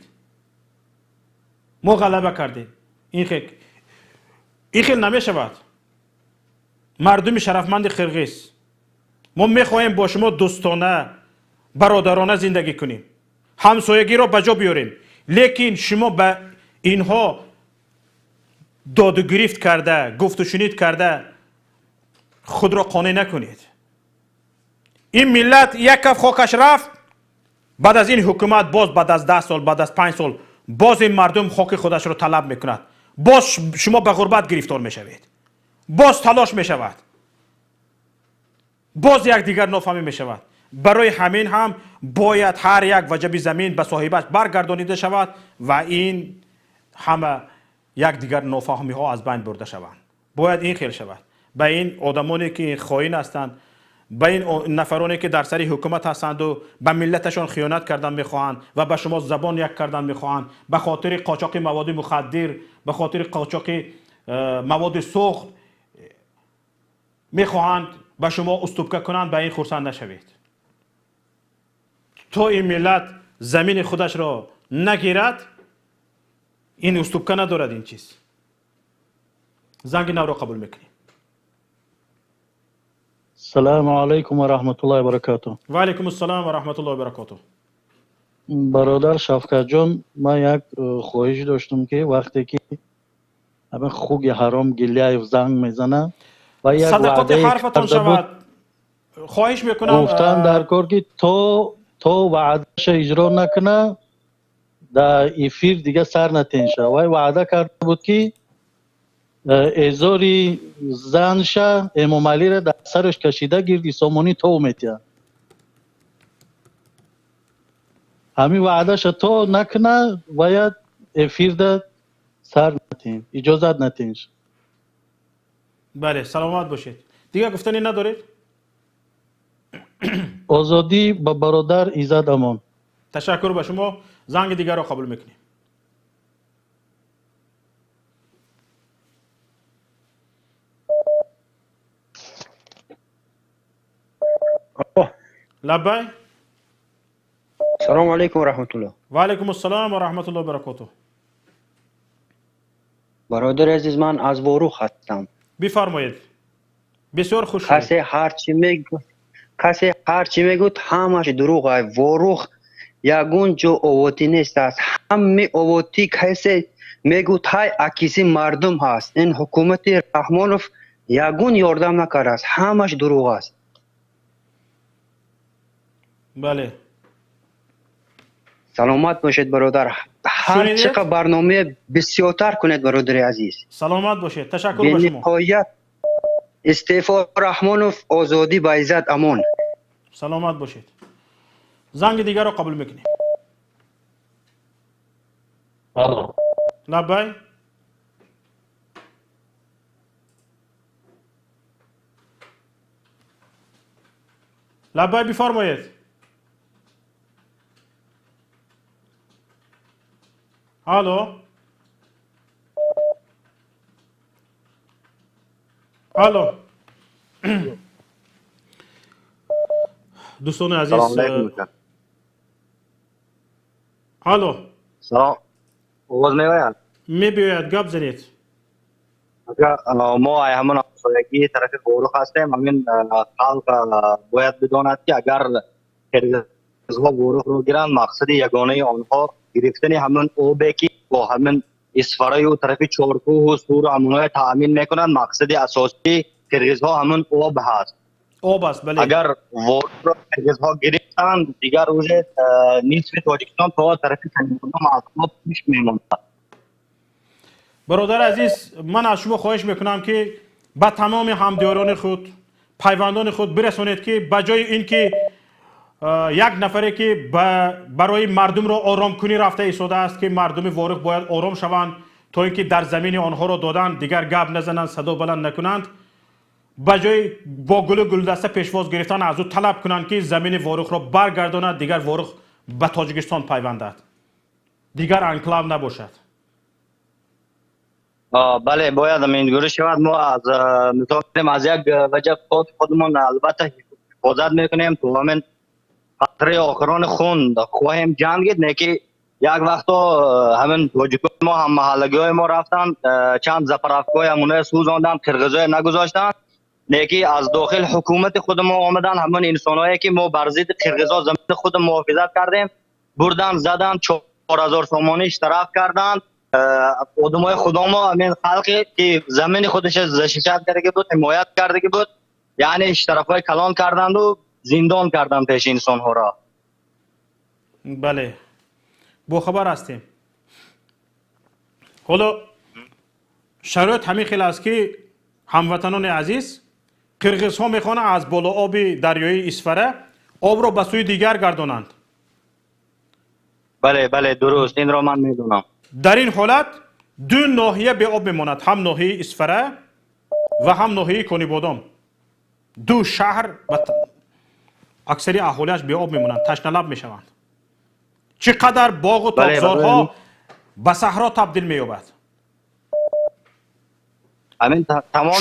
S1: Мо ғалаба кардем, ин хел намешавад. Мардуми шарафманди қирғиз, мо мехоҳем бо шумо дӯстона, бародарона зиндагӣ кунем, ҳамсоягиро ба ҷо биёрем, лекин шумо ба инҳо додугирифт карда, гуфтушунид карда худро қонеъ накунед. Ин миллат як каф хокаш рафт, баъд аз ин ҳукумат боз баъд аз 10 сол, баъд аз 5 сол боз ин мардум хоки худашро талаб мекунад. Боз шумо ба ғурбат гирифтор мешавед, боз талош мешавад, боз якдигар нофаҳмӣ мешавад. Барои ҳамин ҳам бояд ҳар як ваҷаби замин ба соҳибаш баргардонида шавад ва ин ҳама якдигар нофаҳмиҳо аз байн бурда шаванд. Бояд ин хел шавад. Ба ин одамоне ки хоин ҳастанд, ба ин нафароне ки дар сари ҳукумат ҳастанду ба миллаташон хиёнат кардан мехоҳанд ва ба шумо забон як кардан мехоҳанд, ба хотири қочоқи маводи мухаддир, ба хотири қочоқи маводи сӯхт мехоҳанд ба шумо уступка кунанд, ба ин хурсанд нашавед. То ин миллат замини худашро нагирад, ин уступка надорад ин чиз. Занги навро қабул мекунем.
S8: Салому алайкум ва раҳматуллоҳи ва баракатуҳ.
S1: Ва алайкум ассалом ва раҳматуллоҳи ва баракатуҳ.
S8: Бародар Шавкатҷон, ман як хоҳиш доштам, ки вақте ки ҳамин хуги ҳаром Гилляев занг мезанад ва як
S1: садақоти
S8: ваъдае
S1: ҳарфатон
S8: карда буд,
S1: шавад, хоҳиш мекунам,
S8: гуфтан дар кор, ки то ваъдаша иҷро накунад, дар эфир дига сар натенша. Вай ваъда карда буд, ки эзори занша Эмомалиро дар сараш кашида гирди сомонӣ тов метиҳад. Ҳамин ваъдаша то накунад, бояд эфирда сар натем, иҷозат натенш.
S1: Бале, саломат бошед. Дигар гуфтанӣ надоред?
S8: Озодӣ ба бародар Иззат Амон.
S1: Ташаккур ба шумо. Занги дигарро қабул мекунем. Лаббай.
S21: Салому алайкум ва раҳматуллоҳ.
S1: Ва алайкум ассалом ва раҳматуллоҳи ва баракотуҳ.
S21: Бародари азиз, ман аз Ворух ҳастам.
S1: Бифармоед. Бисёр хуш
S21: касе ҳарчи ҳарчи мегӯяд, ҳамаш дурӯғ ай. Ворух ягон ҷо овотӣ нест аст. Ҳами овотӣ касе мегӯяд, ҳай акиси мардум ҳаст. Ин ҳукумати Раҳмонов ягон ёрдам накардааст, ҳамаш дурӯғ аст.
S1: Бале.
S21: Саломат бошед, бародар. Ҳар
S1: Шунидед?
S21: чӣ қадр барнома бисёртар кунед, бародари азиз.
S1: Саломат бошед. Ташаккур ба шумо.
S21: Бениҳоят истеъфо Раҳмонов, озодӣ ба Иззат Амон.
S1: Саломат бошед. Занги дигарро қабул мекунем.
S22: Алло.
S1: Лаббай. Лаббай, бифармоед. Алло. Алло. Дӯстони азиз,
S23: Салом алейкум.
S1: Алло.
S23: Салом. Овоз меояд?
S1: Мебиёяд, гап занед.
S23: Ага, мо ай ҳамон ҳамсоягии тарафи Ворух ҳастем. Ҳамин халқ бояд бидонад, ки агар қирғизҳо Ворухро гиранд, мақсади ягонаи онҳо гирифтани ҳамон обе, ки бо ҳамин Исфараю тарафи Чоркӯҳу Суру ҳамонҳое таъмин мекунанд. Мақсади асосии қирғизҳо ҳамон об ҳаст.
S1: Об аст, бале.
S23: Агар Ворухро қирғизҳо гирифтанд, дигар уже нисфи Тоҷикистон то тарафи Канибудом аз об хушк мемонад.
S1: Бародари азиз, ман аз шумо хоҳиш мекунам, ки ба тамоми ҳамдиёрони худ, пайвандони худ бирасонед, ки ба ҷои ин ки як нафаре ки барои мардумро оромкунӣ рафта истодааст, ки мардуми Ворух бояд ором шаванд, то ин ки дар замини онҳоро доданд, дигар гап назананд, садо баланд накунанд, ба ҷои бо гулу гулдаста пешвоз гирифтан аз ӯ талаб кунанд, ки замини Ворухро баргардонад, дигар Ворух ба Тоҷикистон пайвандад, дигар анклав набошад.
S23: Бале, бояд ҳамин гуна шавад. Мо аз мисол аз як ваҷаб худамон албатта ҳифозат мекунем, то ҳамин қатраи охирони хун хоҳем ҷангид, не ки як вақто ҳамин тоҷикои мо, ҳам маҳаллагиҳои мо рафтанд, чанд заправкаҳои ҳамоное сӯзонданд, қирғизое нагузоштанд, не ки аз дохил ҳукумати худи мо омаданд, ҳамон инсонҳое ки мо бар зидди қирғизо замини худ муҳофизат кардем, бурданд, заданд, 4000 сомонӣ штраф карданд. Одамои худомо, ҳамин халқе ки замини худаш защищат кардаги буд, ҳимоят кардаги буд, яъне штрафҳои калон карданду зиндон карданд пеши инсонҳоро.
S1: Бале, бохабар ҳастем. Ҳоло шароит ҳамин хел аст, ки ҳамватанони азиз, қирғизҳо мехоҳанд аз болооби дарёи Исфара Обро ба сӯи дигар гардонанд.
S23: Бале, бале, дуруст, инро ман медонам.
S1: Дар ин ҳолат ду ноҳия беоб мемонад, ҳам ноҳияи Исфара ва ҳам ноҳияи Конибодом. Ду шаҳр ва аксари аҳолиаш беоб мемонанд, ташналаб мешаванд. Чӣ қадар боғу токзорҳо ба саҳро табдил меёбад.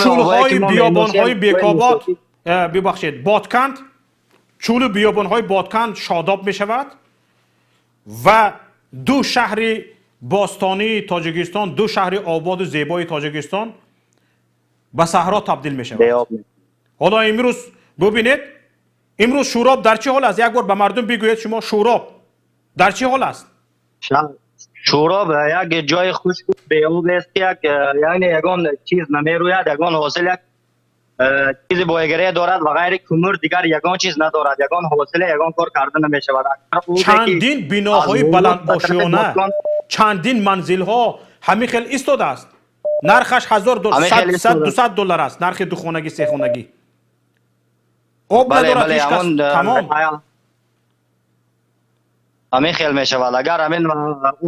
S1: Чӯлҳои биёбонҳои Бекобод, бибахшед, Бодканд, чӯлу биёбонҳои Бодканд шодоб мешавад ва ду шаҳри бостонии Тоҷикистон, ду шаҳри ободу зебои Тоҷикистон ба саҳро табдил мешавад. Ҳоло имрӯз бубинед, имрӯз Шӯроб дар чӣ ҳол аст? Як бор ба мардум бигӯед шумо, Шӯроб дар чӣ ҳол аст?
S23: Шӯроб як ҷои хушк беоб аст, ки як яъне ягон чиз намерӯяд, ягон ҳосил, як чизи боигарие дорад ва ғайри кумур дигар ягон чиз надорад, ягон ҳосиле, ягон кор карда намешавад.
S1: Чандин биноҳои баландошёна, чандин манзилҳо ҳамин хел истодааст. Нархаш 1000, 200 доллар аст, нархи духонагӣ, сехонагӣ. Об надорад ҳеҷ кас, тамом.
S23: Ҳамин хел мешавад. Агар ҳамин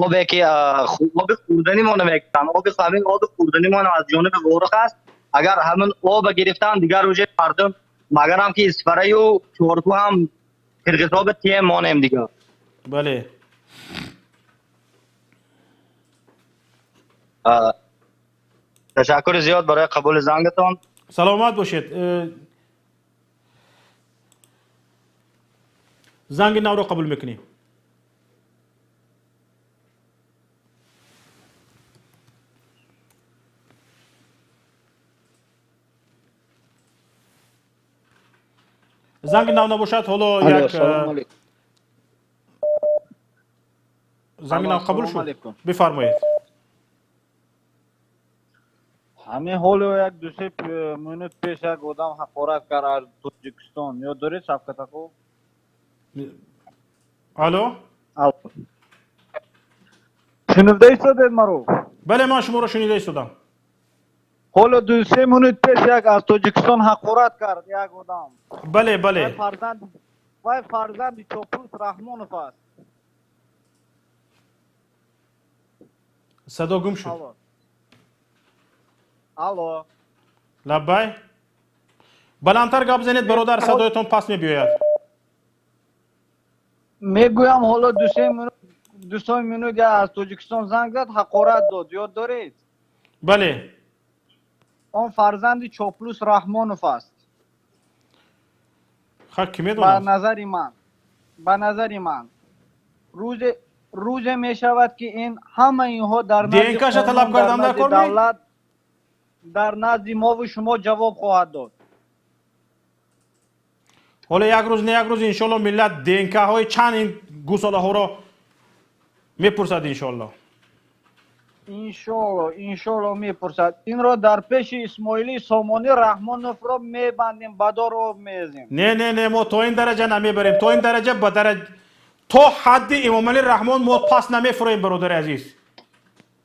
S23: обе ки оби хӯрданӣ мо намегиранд, оби ҳамин оби хӯрданӣ мо аз ҷониби Ворух аст, агар ҳамин об гирифтан дигар рӯже мардум магарам ки Исфараю Чорку ҳам қирғизоб тием монем дигар.
S1: Бале.
S23: Ташаккури зиёд барои қабули зангатон.
S1: Саломат бошед. Занги навро қабул мекунем. Занги нав набошад, ҳоло як занги нав қабул шуд. Бифармоед.
S2: Ҳамин ҳоло як ду-се минут пеш як одам ҳақорат кард аз Тоҷикистон. Ёд доред, Шавкат ако?
S1: Алло?
S2: Шунида истодед маро?
S1: Бале, ман шуморо шунида истодам.
S2: Ҳоло ду-се минут пеш як аз Тоҷикистон ҳақорат кард як одам.
S1: Бале, бале.
S2: Вай фарзанди Чопрус Раҳмонов аст.
S1: Садо гум шуд.
S2: Алло.
S1: Лаббай. Баландтар гап занед, бародар, садоятон паст мебиёяд.
S2: Мегӯям, ҳоло ду-се минут аз Тоҷикистон занг зад, ҳақорат дод. Ёд доред?
S1: Бале.
S2: Он фарзанди Чоплус Раҳмонов аст.
S1: Ха, ки медонад?
S2: Ба назари ман рӯзе мешавад, ки ин ҳама инҳо дар назди
S1: талаб кардан дар кор
S2: давлат, дар назди мову шумо ҷавоб хоҳад дод.
S1: Ҳоло як рӯз не як рӯз иншоалло миллат ДНК-ҳои чанд ин гусолаҳоро мепурсад иншоалло.
S2: Иншоалло, иншоалло мепурсад. Инро дар пеши Исмоили Сомонӣ Раҳмоновро мебандем, ба дор об меезем.
S1: Не, не, не, мо то ин дараҷа намебарем. То ин дараҷа ба дараҷа то ҳадди Эмомалӣ Раҳмон мо пас намефуроем, бародари азиз.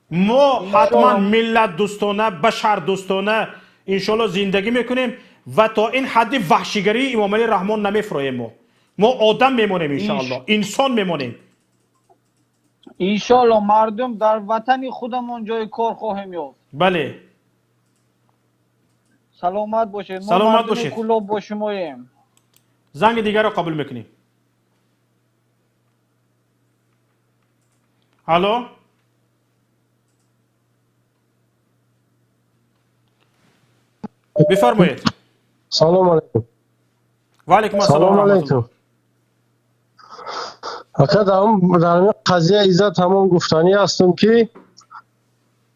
S1: Мо ҳатман миллатдӯстона, башардӯстона иншоалло зиндагӣ мекунем ва то ин ҳадди ваҳшигарии Эмомалӣ Раҳмон намефуроем. Мо одам мемонем иншоалло, инсон мемонем.
S2: Иншоалло мардум дар ватани худамон ҷои кор хоҳем ёфт.
S1: Бале.
S2: Саломат бошед.
S1: Саломат бошед.
S2: Кулоб бо шумоем.
S1: Занги дигарро қабул мекунем. Алло? Бифармоед.
S3: Салом алейкум.
S1: Ва алейкум ассалом.
S3: Салом алейкум. Ака, дар ин қазия Иззат ҳамон гуфтанӣ ҳастам, ки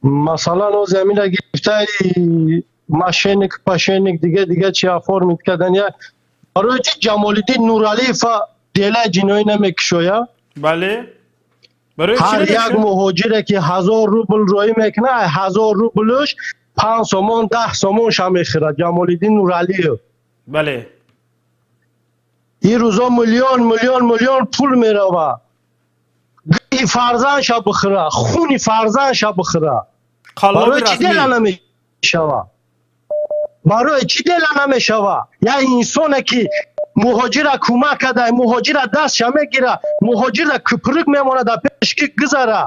S3: масалан оз ҳамина гирифтаи мошенник, пошенник, дига дига чи оформить кардан, барои чи Ҷамолиддин Нуралиева делаи ҷиноӣ намекушоя?
S1: Бале. Барои
S3: ҳар як муҳоҷире ки 1000 рубл роӣ мекунад, 1000 рублш 5 сомон, 10 сомон ша мехӯрад Ҷамолиддин Нуралиев.
S1: Бале.
S3: Ин рӯзо миллион, миллион, миллион пул мерава. Гӯи фарзандша бихӯра, хуни фарзандша бихӯра. Барои чӣ дела намешава? Барои чӣ дела намешава? Як инсоне ки Муҳоҷира кӯмак кадай, муҳоҷира дастша мегира, муҳоҷира кӯприк мемона дар пеш ки гузара.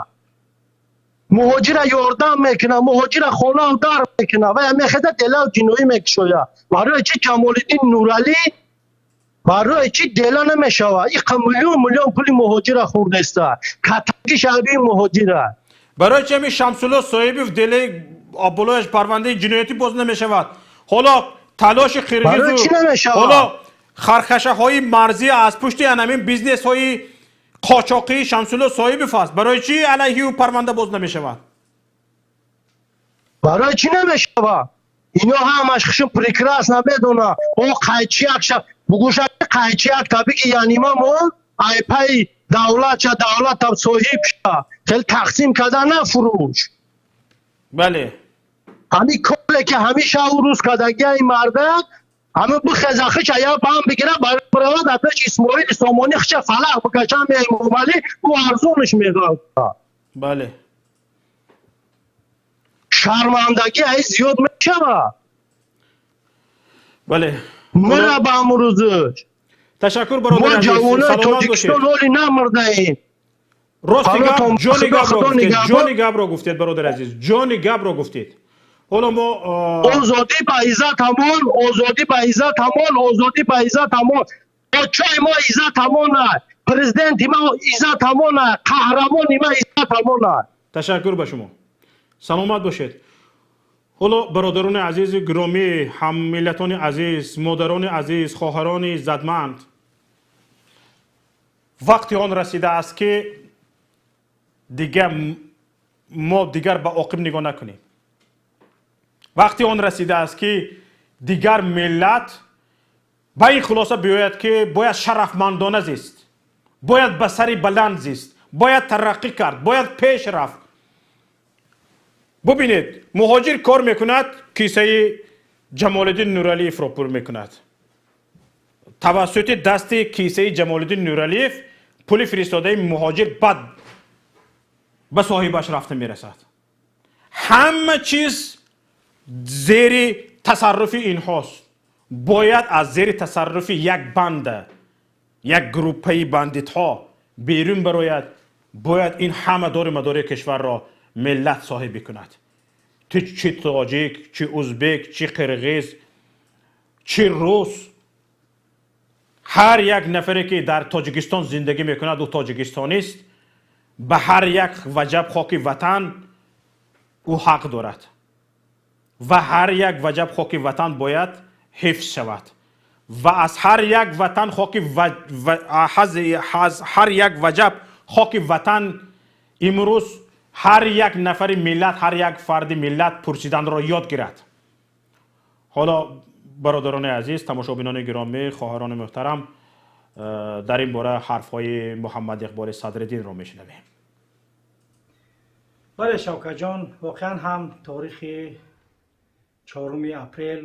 S3: Муҳоҷира ёрдам мекуна, муҳоҷира хонау дар мекуна ва мехеда делау ҷиноӣ мекушоя. Барои чи Ҷамолиддин Нуралӣ барои чи дела намешава? Иқа миллион миллион пули муҳоҷира хӯрдеста. Катаки шаҳрии муҳоҷира.
S1: Барои чи ҳамин Шамсулло Соҳибов делаи болояш парвандаи ҷиноятӣ боз намешавад? Ҳоло талоши қирғизу ҳоло хархашаҳои марзӣ аз пушти анамин бизнесҳои қочоқии Шамсулло Соҳибов аст. Барои чи алайҳи ӯ парванда боз намешавад?
S3: Барои чӣ намешавад? Ино ҳамаш хушум прекрасно медона. О қайчияк ша бугӯша қайчияк табиги янима мо айпай давлат ша давлатам соҳиб ша хел тақсим карда нафурӯш.
S1: Бале.
S3: Ҳамин коле ки ҳамеша ӯ рӯз кардагиаи мардак ҳама бихеза хича я бам бигира баравад дар пеш Исмоили Сомонӣ хича фалақ бикашам Эмомалӣ ӯ арзонаш меғалта.
S1: Бале.
S3: Шармандагӣ ай зиёд мешавад.
S1: Бале.
S3: Мара ба амрӯзш.
S1: Ташаккур бародар азиз.
S3: Мо ҷавонои
S1: Саломат бошед.
S3: Тоҷикистон ҳоли намурдаем.
S1: Рости гап,
S3: Ҳалотон
S1: ҷони
S3: худо
S1: гапро
S3: худо
S1: гуфтед,
S3: нигаҳбон.
S1: ҷони гапро гуфтед бародар азиз, ҷони гапро гуфтед. Ҳоло мо
S3: озодӣ ба иззат ҳамон, озодӣ ба иззат ҳамон, озодӣ ба иззат ҳамон. Подшоҳи мо иззат ҳамон аст, президенти мо иззат ҳамон аст, қаҳрамони мо иззат ҳамон аст.
S1: Ташаккур ба шумо. Саломат бошед. Ҳоло бародарони азизи гиромӣ, ҳаммиллатони азиз, модарони азиз, хоҳарони иззатманд, вақти он расидааст ки дигар мо дигар ба оқиб нигоҳ накунем. Вақти он расидааст ки дигар миллат ба ин хулоса биёяд ки бояд шарафмандона зист, бояд ба сари баланд зист, бояд тараққӣ кард, бояд пеш рафт. Бубинед, муҳоҷир кор мекунад, кисаи Ҷамолиддин Нуралиевро пур мекунад. Тавассути дасти кисаи Ҷамолиддин Нуралиев пули фиристодаи муҳоҷир бад ба соҳибаш рафта мерасад. Ҳама чиз зери тасарруфи инҳост. Бояд аз зери тасарруфи як банда, як группаи бандитҳо берун барояд. Бояд ин ҳама дори мадори кишварро миллат соҳиб бикунад. Чи тоҷик, чи узбек, чи қирғиз, чи рус, ҳар як нафаре ки дар Тоҷикистон зиндагӣ мекунад, ӯ тоҷикистонист, ба ҳар як ваҷаб хоки ватан ӯ ҳақ дорад ва ҳар як ваҷаб хоки ватан бояд ҳифз шавад ва аз ҳар як ватан хоки аз ҳар як ваҷаб хоки ватан имрӯз ҳар як нафари миллат, ҳар як фарди миллат пурсиданро ёд гирад. Ҳоло бародарони азиз, тамошобинони гиромӣ, хоҳарони муҳтарам, дар ин бора ҳарфҳои Муҳаммад Иқболи Садриддинро мешунавем.
S4: Бале, Шавкатҷон, воқеан ҳам торихи 4 апрел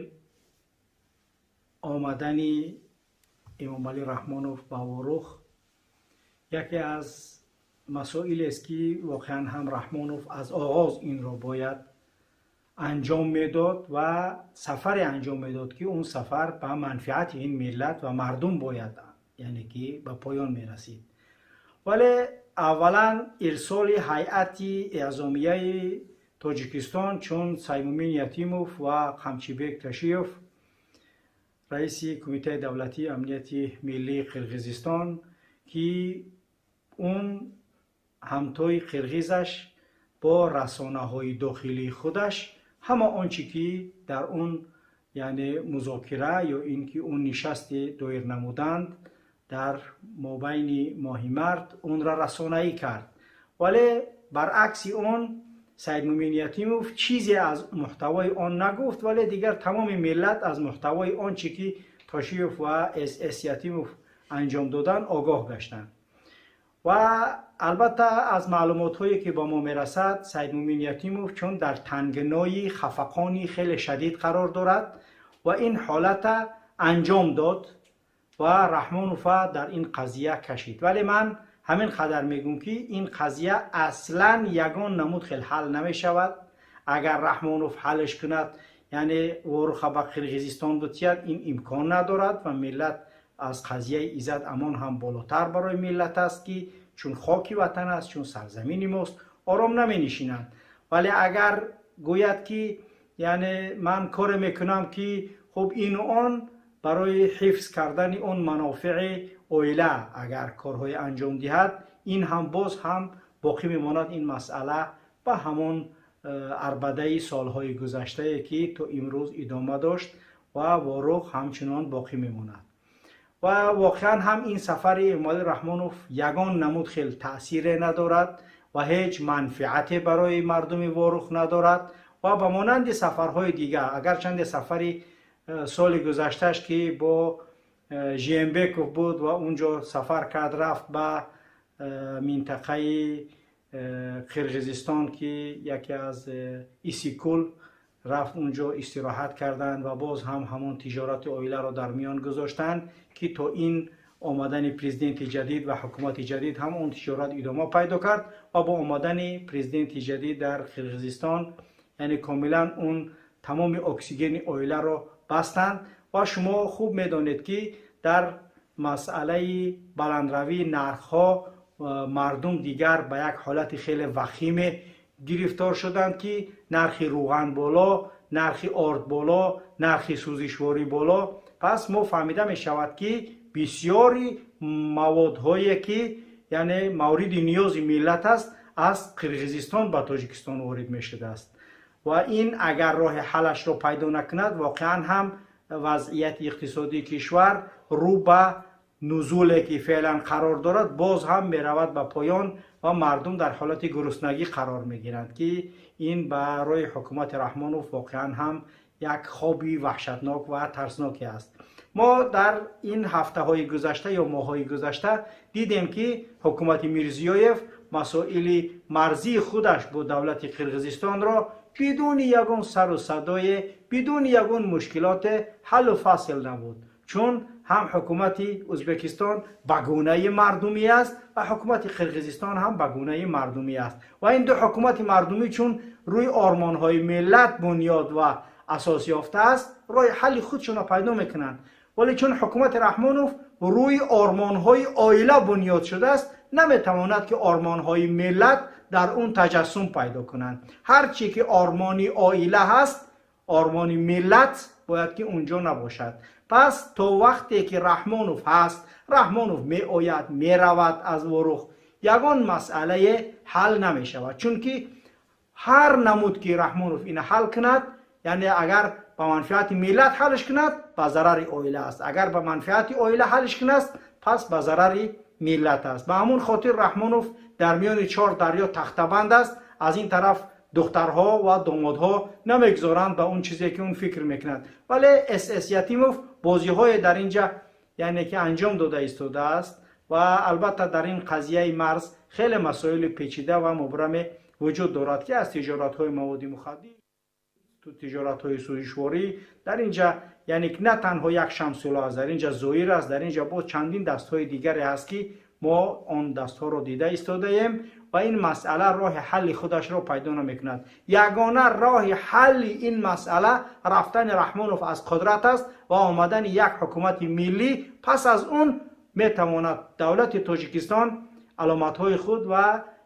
S4: омадани Эмомалӣ Раҳмонов ба Ворух яке аз масоилест ки воқеан ҳам Раҳмонов аз оғоз инро бояд анҷом медод ва сафаре анҷом медод ки он сафар ба манфиати ин миллат ва мардум бояд, яъне ки ба поён мерасид. Вале аввалан ирсоли ҳайати эъзомияи Тоҷикистон чун Саймумин Ятимов ва Қамчибек Ташиев, раиси Кумитаи давлатии амнияти миллии Қирғизистон, ки он ҳамтои қирғизаш бо расонаҳои дохилии худаш ҳама он чӣ ки дар он яъне музокира ё ин ки он нишасте доир намуданд дар мобайни моҳи март онро расонаӣ кард. Вале баръакси он Саидмумин Ятимов чизе аз муҳтавои он нагуфт, вале дигар тамоми миллат аз муҳтавои он чӣ ки Тошиев ва С Ятимов анҷом доданд огоҳ гаштанд. Ва албатта аз маълумотҳое ки ба мо мерасад, Саидмумин Ятимов чун дар тангинои хафақони хеле шадид қарор дорад ва ин ҳолата анҷом дод ва Раҳмонова дар ин қазия кашид. Вале ман ҳамин қадар мегӯм ки ин қазия аслан ягон намуд хел ҳал намешавад. Агар Раҳмонов ҳалш кунад, яъне Воруха ба Қирғизистон бутияд, ин имкон надорад ва миллат аз қазияи Иззат Амон ҳам болотар барои миллат аст, ки чун хоки ватан аст, чун сарзамини мост, ором наменишинанд. Вале агар гӯяд ки яъне ман коре мекунам ки хуб ину он барои ҳифз кардани он манофеи оила агар корҳое анҷом диҳад, ин ҳам боз ҳам боқӣ мемонад ин масъала ба ҳамон арбадаи солҳои гузаштае ки то имрӯз идома дошт ва Ворух ҳамчунон боқӣ мемонад. Ва воқеан ҳам ин сафари Эмомалӣ Раҳмонов ягон намуд хел таъсире надорад ва ҳеҷ манфиате барои мардуми Ворух надорад ва ба монанди сафарҳои дигар, агарчанде сафари соли гузашташ ки бо Жиенбеков буд ва унҷо сафар кард, рафт ба минтақаи Қирғизистон ки яке аз Исикул рафт, унҷо истироҳат карданд ва боз ҳам ҳамон тиҷорати оиларо дар миён гузоштанд ки то ин омадани президенти ҷадид ва ҳукумати ҷадид ҳам он тиҷорат идома пайдо кард ва бо омадани президенти ҷадид дар Қирғизистон яъне комилан он тамоми оксигени оиларо бастанд. Ва шумо хуб медонед ки дар масъалаи баландравии нархҳо мардум дигар ба як ҳолати хеле вахиме гирифтор шуданд ки нархи рӯған боло, нархи орд боло, нархи сӯзишворӣ боло. Пас мо фаҳмида мешавад ки бисёри маводҳое ки яъне мавриди ниёзи миллат аст аз Қирғизистон ба Тоҷикистон ворид мешудааст ва ин агар роҳи ҳаллашро пайдо накунад, воқеан ҳам вазъияти иқтисодии кишвар рӯ ба нузуле ки феълан қарор дорад боз ҳам меравад ба поён ва мардум дар ҳолати гуруснагӣ қарор мегиранд ки ин барои ҳукумати Раҳмонов воқеан ҳам як хоби ваҳшатнок ва тарсноке аст. Мо дар ин ҳафтаҳои гузашта ё моҳҳои гузашта дидем ки ҳукумати Мирзиёев масоили марзии худаш бо давлати Қирғизистонро бидуни ягон сару садое, бидуни ягон мушкилоте ҳаллу фасл набуд, чун ҳам ҳукумати Ӯзбекистон ба гунаи мардумӣ аст ва ҳукумати Қирғизистон ҳам ба гунаи мардумӣ аст ва ин ду ҳукумати мардумӣ чун рӯи ормонҳои миллат бунёд ва асос ёфтааст, роҳи ҳалли худшонро пайдо мекунанд. Вале чун ҳукумати Раҳмонов рӯи ормонҳои оила бунёд шудааст, наметавонад ки ормонҳои миллат дар он таҷассум пайдо кунанд. Ҳар чӣ ки ормони оила ҳаст, ормони миллат бояд ки унҷо набошад. Пас то вақте ки Раҳмонов ҳаст, Раҳмонов меояд, меравад аз Ворух, ягон масъалае ҳал намешавад. Чунки ҳар намуд ки Раҳмонов ина ҳал кунад, яъне агар ба манфиати миллат ҳалш кунад, ба зарари оила аст. Агар ба манфиати оила ҳалш кунад, пас ба зарари миллат аст. Ба ҳамон хотир Раҳмонов дар миёни чор дарё тахтабанд аст. Аз ин тараф духтарҳо ва домодҳо намегузоранд ба он чизе ки он фикр мекунад. Вале СС Ятимов бозиҳое дар инҷа яъне ки анҷом дода истодааст ва албатта дар ин қазияи марз хеле масоили печида ва мубраме вуҷуд дорад ки аз тиҷоратҳои маводи мухаддир то тиҷоратҳои сӯзишворӣ дар инҷа яъне ки на танҳо як Шамсулло аст, дар инҷа Зоир аст, дар инҷа боз чандин дастҳои дигаре ҳаст ки мо он дастҳоро дида истодаем ва ин масъала роҳи ҳалли худашро пайдо намекунад. Ягона роҳи ҳалли ин масъала рафтани Раҳмонов аз қудрат аст ва омадани як ҳукумати миллӣ. Пас аз он метавонад давлати Тоҷикистон аломатҳои худ ва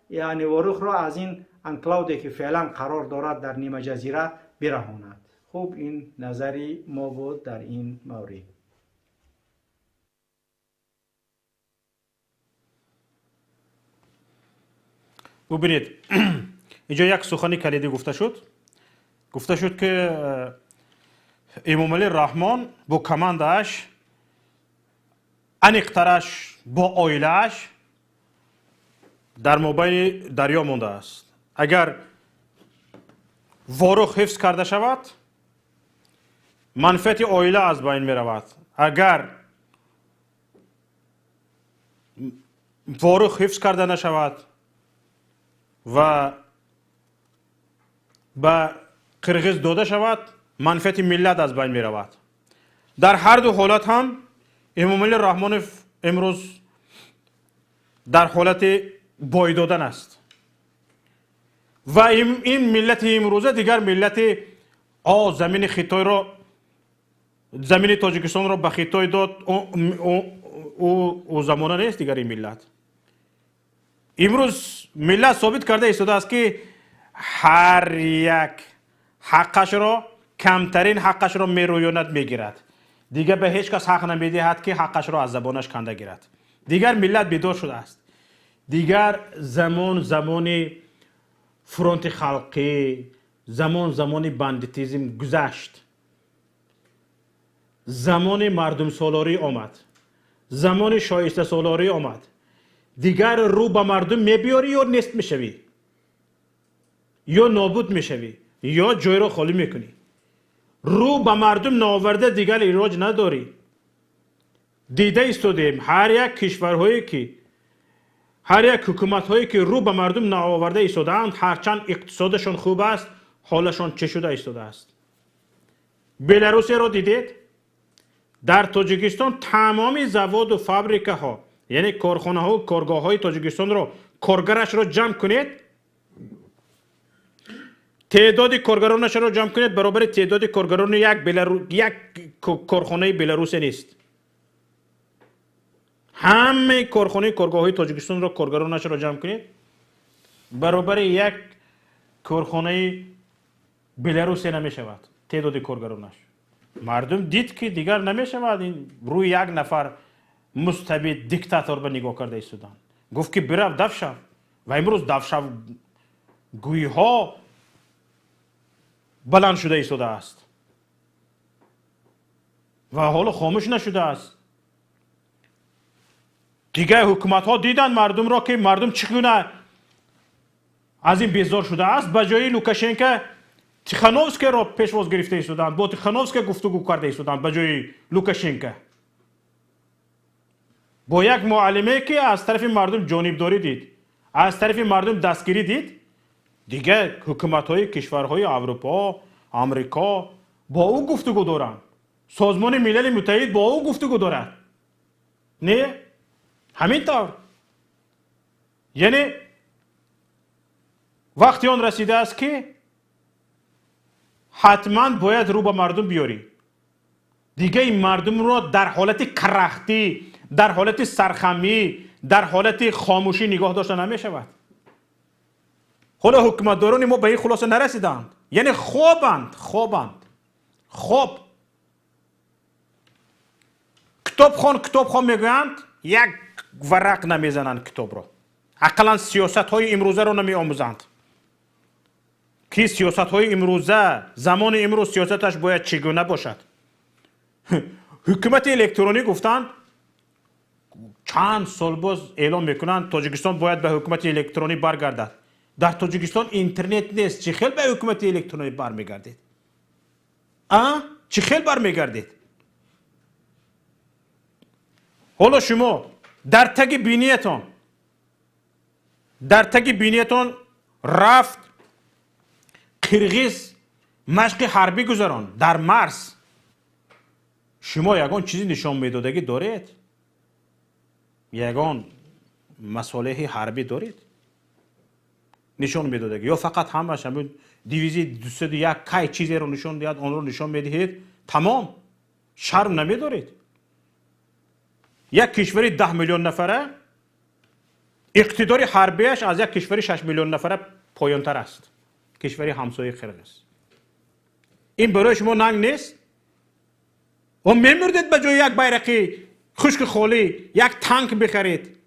S4: яъне Ворухро аз ин анклавде ки феълан қарор дорад дар нимаҷазира бираҳонад. Хуб, ин назари мо буд дар ин маврид.
S1: Бубинед, инҷо як сухани калидӣ гуфта шуд. Гуфта шуд ки Эмомалӣ Раҳмон бо командааш, аниқтараш бо оилааш дар мобайни дарё мондааст. Агар Ворух ҳифз карда шавад, манфиати оила аз байн меравад. Агар Ворух ҳифз карда нашавад ва ба қирғиз дода шавад, манфиати миллат аз байн меравад. Дар ҳар ду ҳолат ҳам Эмомалӣ Раҳмонов имрӯз дар ҳолати бой додан аст ва ин миллати имрӯза дигар миллати замини Хитойро Замини Тоҷикистонро ба Хитой дод, ӯ замона нест дигар ин миллат. Имрӯз миллат собит карда истодааст, ки ҳар як ҳаққашро, камтарин ҳаққашро мерӯёнад, мегирад. Дигар ба ҳеҷ кас ҳақ намедиҳад, ки ҳаққашро аз забонаш канда гирад. Дигар миллат бедор шудааст. Дигар замон замони фронти халқӣ, замон замони бандитизм гузашт. Замони мардумсолорӣ омад, замони шоистасолорӣ омад. Дигар рӯ ба мардум мебиёрӣ ё нест мешавӣ, ё нобуд мешавӣ, ё ҷойро холӣ мекунӣ. Рӯ ба мардум наоварда дигар илоҷ надорӣ. Дида истодем, ҳар як кишварҳое ки, ҳар як ҳукуматҳое ки рӯ ба мардум наоварда истодаанд, ҳарчанд иқтисодашон хуб аст, ҳолашон чӣ шуда истодааст. Беларусияро дидед? Дар Тоҷикистон тамоми заводу фабрикаҳо, яъне корхонаҳо, коргоҳҳои Тоҷикистонро коргарашро ҷамъ кунед, теъдоди коргаронашро ҷамъ кунед, баробари теъдоди коргарони як корхонаи Беларусия нест. Ҳамаи корхонаи коргоҳҳои Тоҷикистонро коргаронашро ҷамъ кунед, баробари як корхонаи Беларусия намешавад теъдоди коргаронаш. Мардум дид, ки дигар намешавад ин рӯи як нафар мустабид диктатор ба нигоҳ карда истоданд. Гуфт, ки бирав, даф шав. Ва имрӯз дафшавгӯиҳо баланд шуда истодааст ва ҳоло хомӯш нашудааст. Дигар ҳукуматҳо диданд мардумро, ки мардум чӣ гуна аз ин безор шудааст. Ба ҷои Лукашенко Тихановскийро пешвоз гирифта истоданд, бо Тихановский гуфтугӯ карда истоданд ба ҷои Лукашенко, бо як муаллиме, ки аз тарафи мардум ҷонибдорӣ дид, аз тарафи мардум дастгирӣ дид. Дигар ҳукуматҳои кишварҳои Аврупо, Амрико бо ӯ гуфтугӯ доранд, Созмони Милали Муттаҳид бо ӯ гуфтугӯ дорад. Не ҳамин тавр, яъне вақти он расидааст, ки ҳатман бояд рӯ ба мардум биёрӣ. Дига ин мардумро дар ҳолати карахтӣ, дар ҳолати сархамӣ, дар ҳолати хомӯшӣ нигоҳ дошта намешавад. Ҳоло ҳукуматдорони мо ба ин хулоса нарасидаанд, яъне хобанд, хобанд, хоб. Китобхон, китобхон мегӯянд, як варақ намезананд китобро, ақаллан сиёсатҳои имрӯзаро намеомӯзанд, ки сиёсатҳои имрӯза, замони имрӯз сиёсаташ бояд чӣ гуна бошад. Ҳукумати электронӣ гуфтанд, чанд сол боз эълон мекунанд, Тоҷикистон бояд ба ҳукумати электронӣ баргардад. Дар Тоҷикистон интернет нест, чӣ хел ба ҳукумати электронӣ бармегардед? А чӣ хел бармегардед? Ҳоло шумо дар таги биниятон, дар таги биниятон рафт қирғиз машқи ҳарбӣ гузаронд дар марз. Шумо ягон чизи нишон медодагӣ доред? Ягон масолеҳи ҳарбӣ доред нишон медодагӣ? Ё фақат ҳамаш ҳамин дивизии 201 кай чизеро нишон диҳад, онро нишон медиҳед, тамом? Шарм намедоред? Як кишвари 10 миллион нафара иқтидори ҳарбиаш аз як кишвари 6 миллион нафара поёнтар аст, кишвари ҳамсояи қирғиз. Ин барои шумо нанг нест? О мемурдед, ба ҷои як байрақи хушки холӣ як танк бихаред?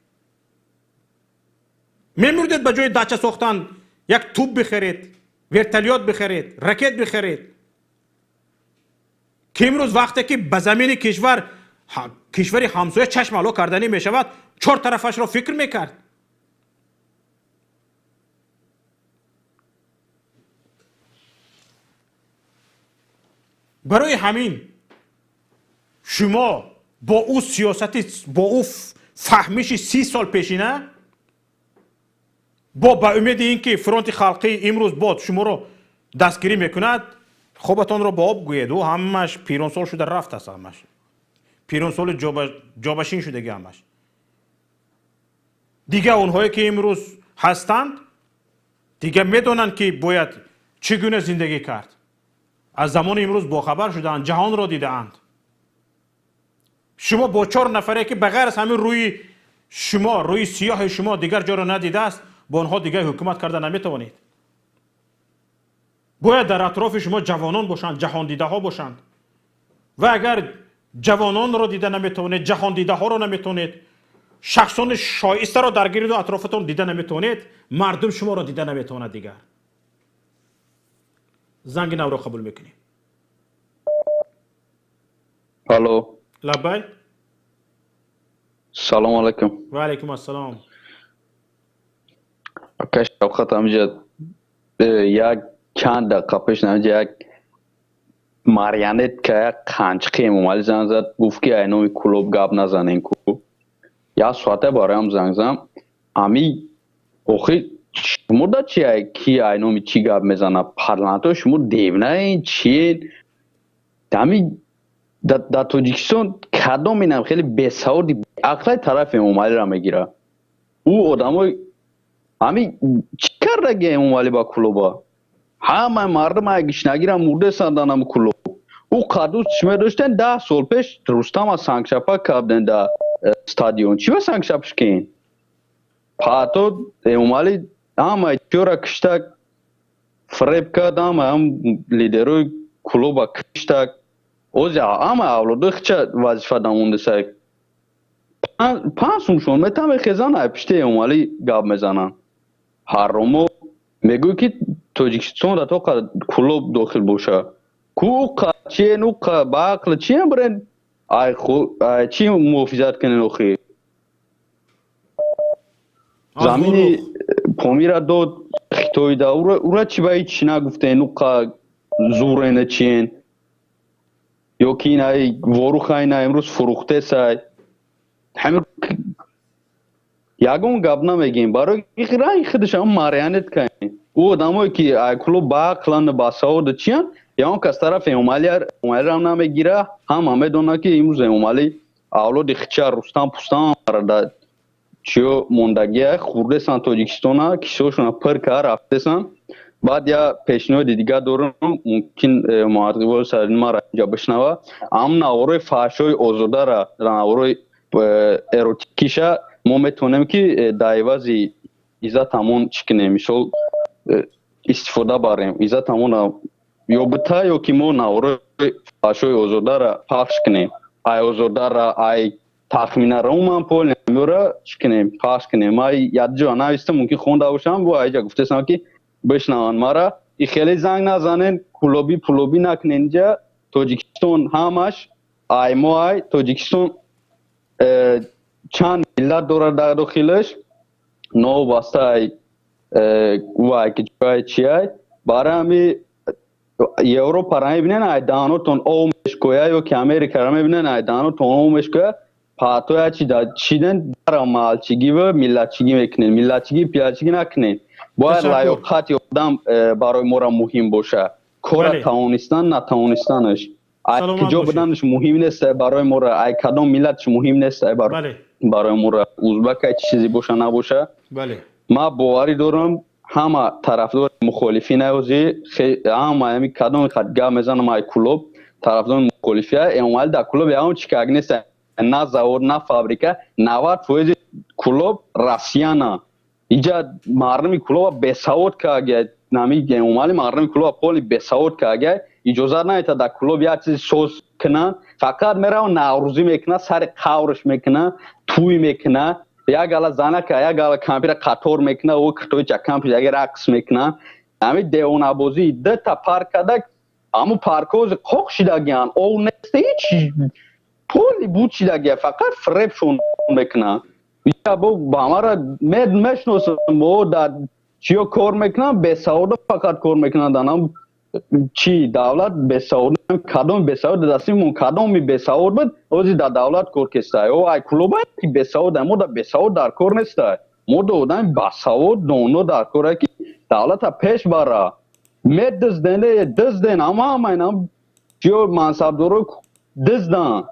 S1: Мемурдед, ба ҷои дача сохтан як туп бихаред, вертолёт бихаред, ракет бихаред, ки имрӯз вақте ки ба замини кишвар, кишвари ҳамсоя чашм ало карданӣ мешавад, чор тарафашро фикр мекард? Барои ҳамин шумо бо ӯ сиёсати, бо ӯ фаҳмиши 30 сол пешина, бо ба умеди ин ки фронти халқӣ имрӯз бод шуморо дастгирӣ мекунад, хобатонро ба об гӯед. Ӯ ҳамаш пиронсол шуда рафтааст, ҳамаш пиронсоли ҷобашин шудаги ҳамаш. Дигар онҳое ки имрӯз ҳастанд, дигар медонанд, ки бояд чӣ гуна зиндагӣ кард. Аз замони имрӯз бохабар шудаанд, ҷаҳонро дидаанд. Шумо бо 4 нафаре ки ба ғайр аз ҳамин рӯи шумо, рӯи сиёҳи шумо дигар ҷоро надидааст, бо онҳо дигар ҳукумат карда наметавонед. Бояд дар атрофи шумо ҷавонон бошанд, ҷаҳондидаҳо бошанд. Ва агар ҷавононро дида наметавонед, ҷаҳондидаҳоро наметавонед, шахсони шоистаро дар гирду атрофатон дида наметавонед, мардум шуморо дида наметавонад дигар. Занги навро қабул мекунем.
S5: Алло.
S1: Лаббай.
S5: Салом алайкум.
S1: Ва алайкум ассалом.
S5: Ака Шавқат, ҳамиҷа як чанд дақиқа пеш ҳамиҷа як марионетка, як қанчиқи Эмомалӣ занг зад, гуфт ки ай номи клуб гап назанен ку. Як соата бароям занг зам. Ами охи шумо да чи ай ки ай номи чӣ гап мезана? Парламентҳои шумо девнаен чиен? Ами дар Тоҷикистон кадом инам хеле бесаводи ақлаи тарафи Эмомалиро мегира? Ӯ одамои ами чӣ кардаги Эмомалӣ ба клуба? Ҳамаи мардум ай гишнагира мурдесанд анам клуб. Ӯ қадус чӣ медоштен 10 сол пеш Рустама сангшапа карден дар стадион. Чӣ ба сангшапш кен? Паато Эмомалӣ ҳамаи чиёра киштак, фиреб кард, ҳамаи ҳам лидерои клуба киштак. Ози ҳамаи авлодои хича вазифа дамондесак. 5 сумшон метам мехезан ай пишти Эмомалӣ гап мезананд. Ҳарромо мегӯй ки Тоҷикистон да тоқа клуб дохил боша. Ку ӯ чиен, ӯ ба ақл чиен бирен ай чи муҳофизат кунен охи? Замини Помира дод Хитоида, ура чи ба ҳеҷ нагуфтен, ӯ зурена чиен? Ё ки ин ай Воруха ина имрӯз фурӯхтесай. Ҳамин ягон гап намегем, барои ранги худаш ҳам марионеткаем. Ӯ одамое ки ай клуб ба ақланд, ба саводу чиян, ягон кас тарафи Эмомалиро намегира. Ҳама медонад ки имрӯз Эмомалӣ авлоди хича Рустам Пустам да чиё мондагия хурдесан Тоҷикистона, кисоашона пир кард рафтесан. Баъд я пешниҳоди дигар дорам, мумкин муаррифои сари маро инҷа бишнава. Ҳам наворои фаҳшои озодара, наворои эротикиша мо метавонем ки дар ивази Иззат Амон чӣ кунем, мисол истифода барем. Иззат Амона ё бита, ё ки мо наворои фаҳшои озодара пахш кунем. Ай озодара, ай тахминара умуман пол меора чӣ кунем, пахш кунем. Ман як ҷо навистам, мумкин хонда бошам, бо айҷа гуфтесам ки бишнаванд мара. И хеле занг назанен, кулобӣ пулобӣ накунен. Инҷа Тоҷикистон ҳамаш ай мо ай Тоҷикистон чанд миллат дорад дар дохилаш, новобаста ай вай ки ҷой чи ай. Барои ҳами Европаро мебинен, ай даҳанотон ов мешкоя, ё ки Америкаро мебинен, ай даҳанотон ов мешкоя. Паатоя чи чиден дара маҳалчигӣ ва миллатчигӣ мекунен. Миллатчигӣ пиялчигӣ накунен. Бояд лаёқати одам барои моро муҳим боша. Кора тавонистан, натавонистанаш. Ай куҷо буданаш муҳим нест барои моро, ай кадом миллатш муҳим нест барои моро. Узбак ай чизе боша набоша. Ман боварӣ дорам ҳама тарафдори мухолифӣ наёзи, ҳама ҳами кадом хат гап мезанам ай клуб, тарафдори мухолифӣ Эмомалӣ дар клуб ягон чи как нест, на завод, на фабрика, 90% клуб россияна. Иҷа мардуми клуба бесавод кагия, нами Эмомалӣ мардуми клуба поли бесавод кагия, иҷозат намедиҳад дар клуб як чизи соз кунанд, фақат мерава наврӯзӣ мекунад, сари қаврш мекунад, тӯй мекунад, як гала занака, як гала кампира қатор мекунад, ӯ киртоича кампир як рақс мекунад. Ҳамин девонабозӣ дута парк кардак, ҳамун паркҳо қоқ шидагиянд, ов нест, ҳеҷ поли буд шидагия, фақат фиребшон мекунад. Ба ҳамаро мешиносам, мо дар чиё кор мекунанд, бесаводо фақат кор мекунанд. Анам чи давлат бесавод, кадом бесавод дастимон, кадоми бесавод буд, ози дар давлат кор кестай. О ай клуба ки бесавод, мо да бесавод дар кор нестай. Мо да одами басавод доно дар кор ки давлата пеш бара. Медизден, дизден, ама ҳама инам чиё мансабдоро диздан.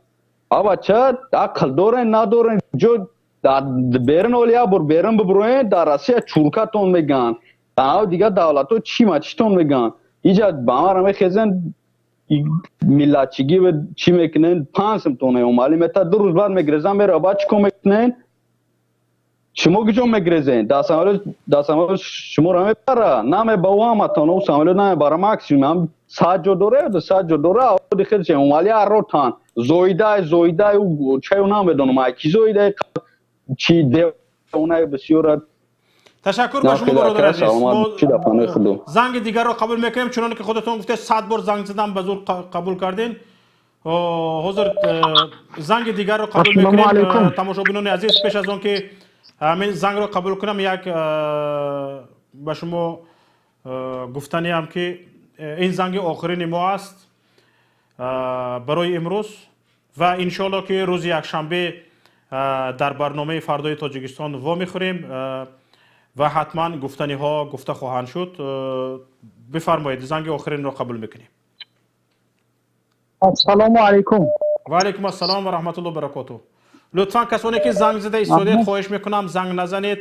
S5: Аба ча ақл дорен, надорен, ҷо дар берун оли як бор берун бибуроен, дар Россия чуркатон мегӯянд. Дар дигар давлатҳо чи ма читон мегӯянд. Иҷа ба ҳамаро мехезен, Миллатчигӣ чӣ мекунен? 5 сумтон Эмомалӣ мета, 2 рӯз баъд мегрезан, мера. Баъд чӣ кор мекунен? Шумо куҷо мегрезен? Дар самолёт шуморо мебара? Намеба, ӯ ҳаматон ӯ самолёт намебара. Максимум 100 ҷо дора, 200 ҷо дора. Оди хеле Эмомалӣ аротан зоидай, зоидай, чаю намедонам, ай ки зоидай, чи девонаи бисёра.
S1: Ташаккур ба шумо, бародар азиз. Занги дигарро қабул мекунем. Чуноне ки худатон гуфтед, 100 бор занг задам, ба зур қабул кардем. Ҳозир занги дигарро қабул мекунем. Тамошобинони азиз, пеш аз он ки ҳамин зангро қабул кунам, як ба шумо гуфтаниам, ки ин занги охирини мо аст барои имрӯз ва иншоалло, ки рӯзи якшанбе дар барномаи «Фардои Тоҷикистон» вомехӯрем ва ҳатман гуфтаниҳо гуфта хоҳанд шуд. Бифармоед, занги охиринро қабул мекунем.
S6: Ассалому алайкум.
S1: Ва алайкум ассалом ва раҳматулло баракоту. Лутфан, касоне ки занг зада истодед, хоҳиш мекунам, занг назанед.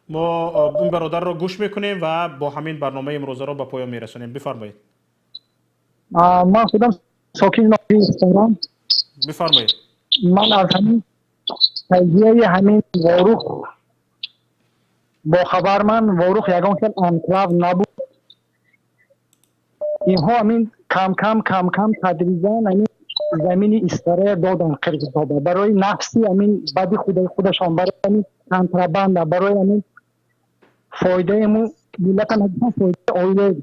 S1: Мо ин бародарро гӯш мекунем ва бо ҳамин барномаи имрӯзаро ба поён мерасонем. Бифармоед.
S6: Ман худам сокини ноҳияи Исфара.
S1: Бифармоед.
S6: Ман аз ҳамин қазияи ҳамин Ворух бохабар. Ман Ворух ягон хел анклав набуд. Инҳо ҳамин кам-кам, кам-кам, тадриҷан ҳамин замини Исфарая додан қирғизҳоба барои нафси ҳамин бади худашон, барои ҳамин контрабанда, барои ҳамин фоидаи миллата нагуфтан, фоидаи оилаи.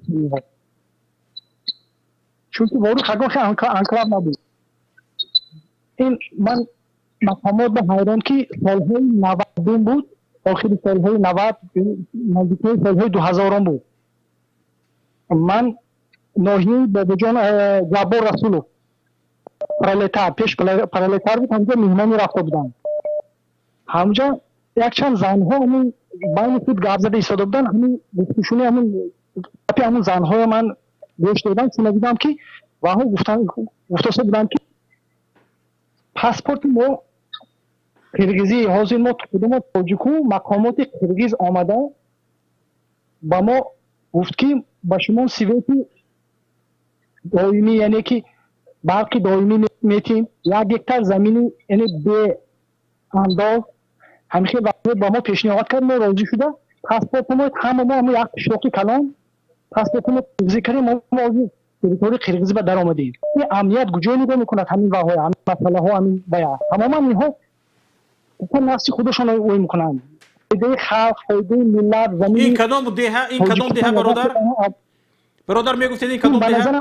S6: Чунки Ворух ягон хел анклав набуд. Ин ман мақомот ба ҳайрон, ки солҳои 90-ум буд, охири солҳои 90, наздикҳои солҳои 2000-ум буд. Ман ноҳияи Бобоҷон Ҷаббор Расулов, Пролетар, пеш Пролетар буд, ҳамҷо меҳмонӣ рафта будам. Ҳамҷо якчанд занҳо ҳамин байни худ гап зада истода буданд. Ҳамин гуфтушуни, ҳамин гапи ҳамун занҳоя ман гӯш додам, шунавидам, ки ваҳо гуфтоста буданд, ки паспорти мо қирғизӣ, ҳозир мо худамо тоҷику, мақомоти қирғиз омада ба мо гуфт, ки ба шумо свети доимӣ, яъне ки барқи доимӣ метим, 1 гектар замини, яъне беандоз. Ҳамин хел ба мо пешниҳод кард. Мо розӣ шуда, паспорти мо ҳама мо ҳама як қишлоқи калон паспорти мо қирғизӣ кардем. Мо ҳозир территорияи қирғизӣ ба даромадем. Ин амният куҷо нигоҳ мекунад ҳамин ваҳоя, ҳамин масъалаҳо, ҳамин вая? Тамоман инҳо нафси худашон ой мекунанд, фоидаи халқ, фоидаи миллат, замин.
S1: Ин кадом деҳа, ин кадом деҳа, бародар? Бародар, мегуфтед, ин кадом деҳа?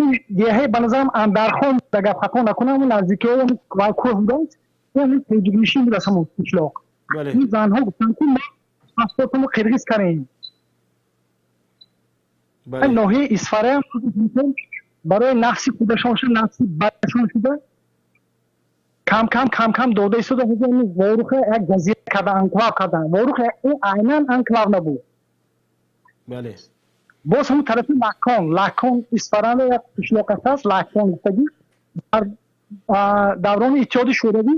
S6: Ин деҳаи, ба назарам, Андархон, агар хато накунам, наздикиҳои кӯҳ будааст. Ҳамин тоҷикнишин будааст ҳамон қишлоқ. Ин занҳо гуфтанд, ки мо паспортамо қирғиз кардем. Ноҳияи Исфараям барои нафси худашон шуда, нафси бадашон шуда, кам кам, кам кам дода истода. Ҳозир Воруха як ҷазира карда, анклав кардан. Ворух айнан анклав набуд. Боз ҳамун тарафи Лакон, Лакон, Исфаранда як қишлоқ аст, Лакон гуфтагӣ. Дар даврони Иттиҳоди Шӯравӣ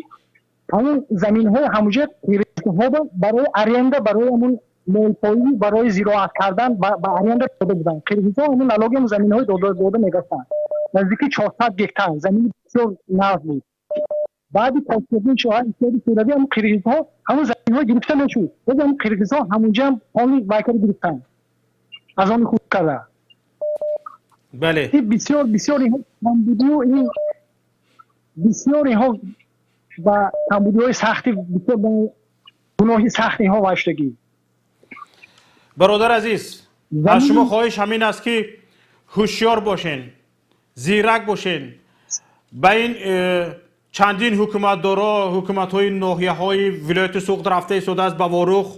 S6: ҳамун заминҳои ҳамуҷа қирғизҳо барои аренда, барои ҳамун молпоӣ, барои зироат кардан ба аренда дода буданд. Қирғизҳо ҳамун налоги ҳамун заминҳои дода мегаштанд. Наздики 400 гектар замини бисёр нағз буд. Баъди ташкилшудани Иттиҳоди Шӯравӣ ҳамун қирғизҳо ҳамун заминҳо гирифта мешуд. Боз ҳамун қирғизҳо ҳамунҷа ҳам хони вайкаро гирифтанд, аз они худ карда. Ин бисёр, бисёр инҳо камбудию, ин бисёр инҳо ба камбудиҳои сахти, бисёр ба гуноҳи сахт инҳо вайшудагӣ.
S1: Бародар азиз, аз шумо хоҳиш ҳамин аст, ки ҳушёр бошен, зирак бошен. Ба ин чандин ҳукуматдоро, ҳукуматҳои ноҳияҳои вилояти Суғд рафта истодааст ба Ворух,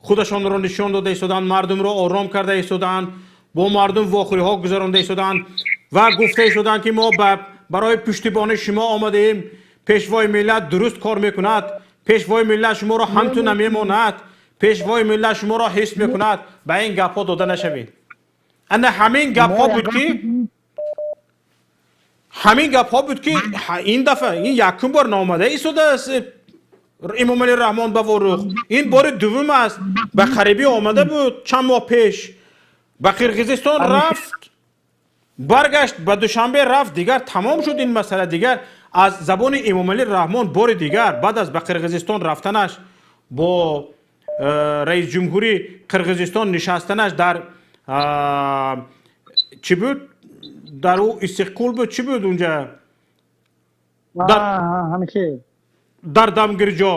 S1: худашонро нишон дода истодаанд, мардумро ором карда истодаанд, бо мардум вохӯриҳо гузаронда истодаанд ва гуфта истодаанд, ки мо барои пуштибони шумо омадаем. Пешвои миллат дуруст кор мекунад, пешвои миллат шуморо ҳамту намемонад, пешвои миллат шуморо ҳис мекунад. Ба ин гапҳо дода нашавед. Ана ҳамин гапҳо буд, ки ҳамин гапҳо буд, ки ин дафъа, ин якум бор наомада истодааст Эмомалӣ Раҳмон ба Ворух. Ин бори дуввум аст. Ба қарибӣ омада буд, чанд моҳ пеш ба Қирғизистон рафт. Баргашт ба Душанбе рафт, дигар тамом шуд ин масъала. Дигар аз забони Эмомалӣ Раҳмон бори дигар баъд аз ба Қирғизистон рафтанаш, бо раис ҷумҳури Қирғизистон нишастанаш дар чӣ буд, дар ӯ Истиққул буд, чӣ буд унҷа? Дар дамгирҷо.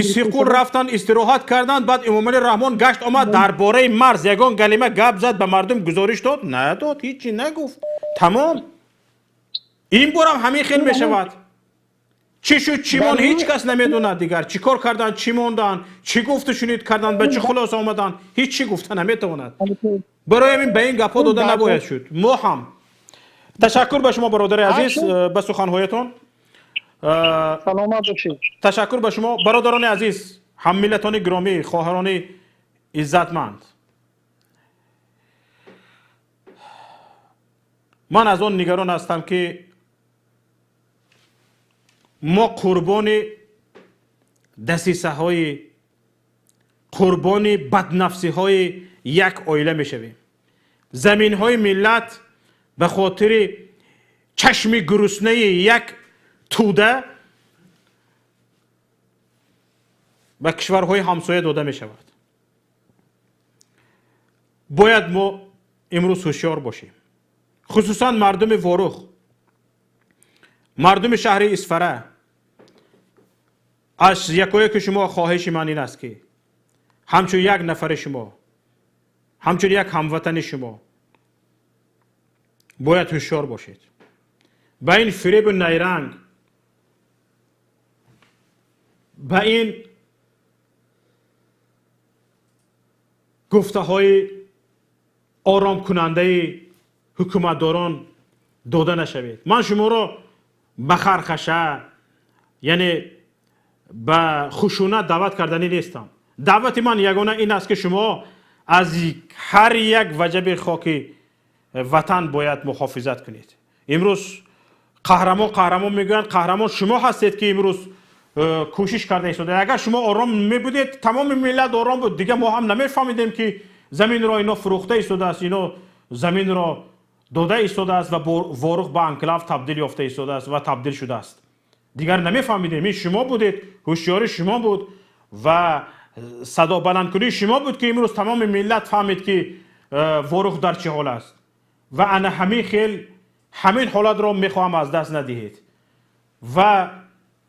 S1: Истиққул рафтан, истироҳат карданд. Баъд Эмомалӣ Раҳмон гашт омад, дар бораи марз ягон калима гап зад, ба мардум гузориш дод? Надод, ҳичи нагуфт. Тамом. Ин борам ҳамин хел мешавад. Чӣ шуд, чӣ монд, ҳеҷ кас намедонад. Дигар чӣ кор карданд, чӣ монданд, чӣ гуфту шунид карданд, ба чӣ хулоса омаданд, ҳеҷ чӣ гуфта наметавонад. Барои ҳамин ба ин гапҳо дода набояд шуд. Мо ҳам ташаккур ба шумо, бародари азиз, ба суханҳоятон.
S6: Саломат бошед.
S1: Ташаккур ба шумо, бародарони азиз, ҳаммиллатони гиромӣ, хоҳарони иззатманд. Ман аз он нигарон ҳастам, ки мо қурбони дасисаҳои, қурбони баднафсиҳои як оила мешавем. Заминҳои миллат ба хотири чашми гуруснаи як тӯда ба кишварҳои ҳамсоя дода мешавад. Бояд мо имрӯз ҳушёр бошем, хусусан мардуми Ворух, мардуми шаҳри Исфара. Аз якояки шумо хоҳиши ман ин аст, ки ҳамчун як нафари шумо, ҳамчун як ҳамватани шумо бояд ҳушёр бошед. Ба ин фиребу найранг, ба ин гуфтаҳои оромкунандаи ҳукуматдорон дода нашавед. Ман шуморо ба хархаша, яъне ба хушунат даъват карданӣ нестам. Даъвати ман ягона ин аст, ки шумо аз ҳар як ваҷаби хоки ватан бояд муҳофизат кунед. Имрӯз қаҳрамон қаҳрамон мегӯянд, қаҳрамон шумо ҳастед, ки имрӯз кӯшиш карда истодаед. Агар шумо ором мебудед, тамоми миллат ором буд. Дигар мо ҳам намефаҳмидем, ки заминро ино фурӯхта истодааст, ино заминро дода истодааст ва Ворух ба анклав табдил ёфта истодааст ва табдил шудааст. Дигар намефаҳмидем. Ин шумо будед, ҳушёри шумо буд ва садобаландкунии шумо буд, ки имрӯз тамоми миллат фаҳмид, ки Ворух дар чӣ ҳол аст. Ва ана ҳамин хел ҳамин ҳолатро мехоҳам аз даст надиҳед. Ва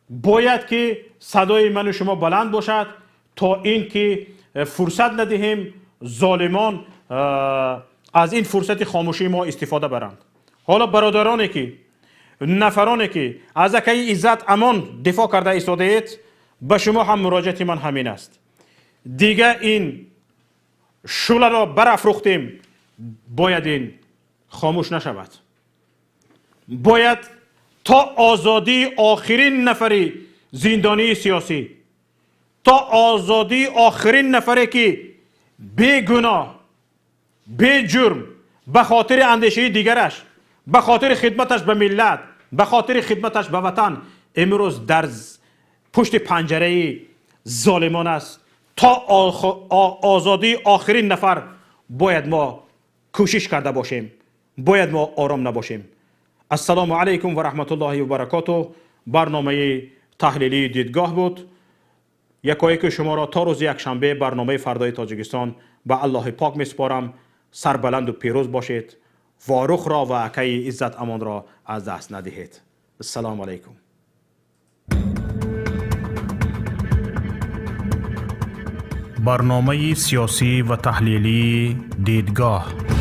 S1: бояд ки садои ману шумо баланд бошад, то ин ки фурсат надиҳем золимон аз ин фурсати хомӯшии мо истифода баранд. Ҳоло бародароне ки, нафароне ки аз акаи Иззат Амон дифоъ карда истодаед, ба шумо ҳам муроҷиати ман ҳамин аст. Дига ин шӯларо барафрӯхтем, бояд ин хомӯш нашавад. Бояд то озодии охирин нафари зиндонии сиёсӣ, то озодии охирин нафаре ки бегуноҳ, беҷурм ба хотири андешаи дигараш, ба хотири хидматаш ба миллат, ба хотири хидматаш ба ватан имрӯз дар пушти панҷараи золимон аст, то озодии охирин нафар бояд мо кӯшиш карда бошем, бояд мо ором набошем. Ассалому алайкум ва раҳматуллоҳи ва баракотуҳ. Барномаи таҳлилии дидгоҳ буд. Якояки шуморо то рӯзи якшанбе барномаи фардои Тоҷикистон ба Аллоҳи пок месупорам. Сарбаланду пирӯз бошед. Ворухро ва акаи Иззат Амонро аз даст надиҳед. Ассалому алайкум. Барномаи сиёсӣ ва таҳлилии дидгоҳ.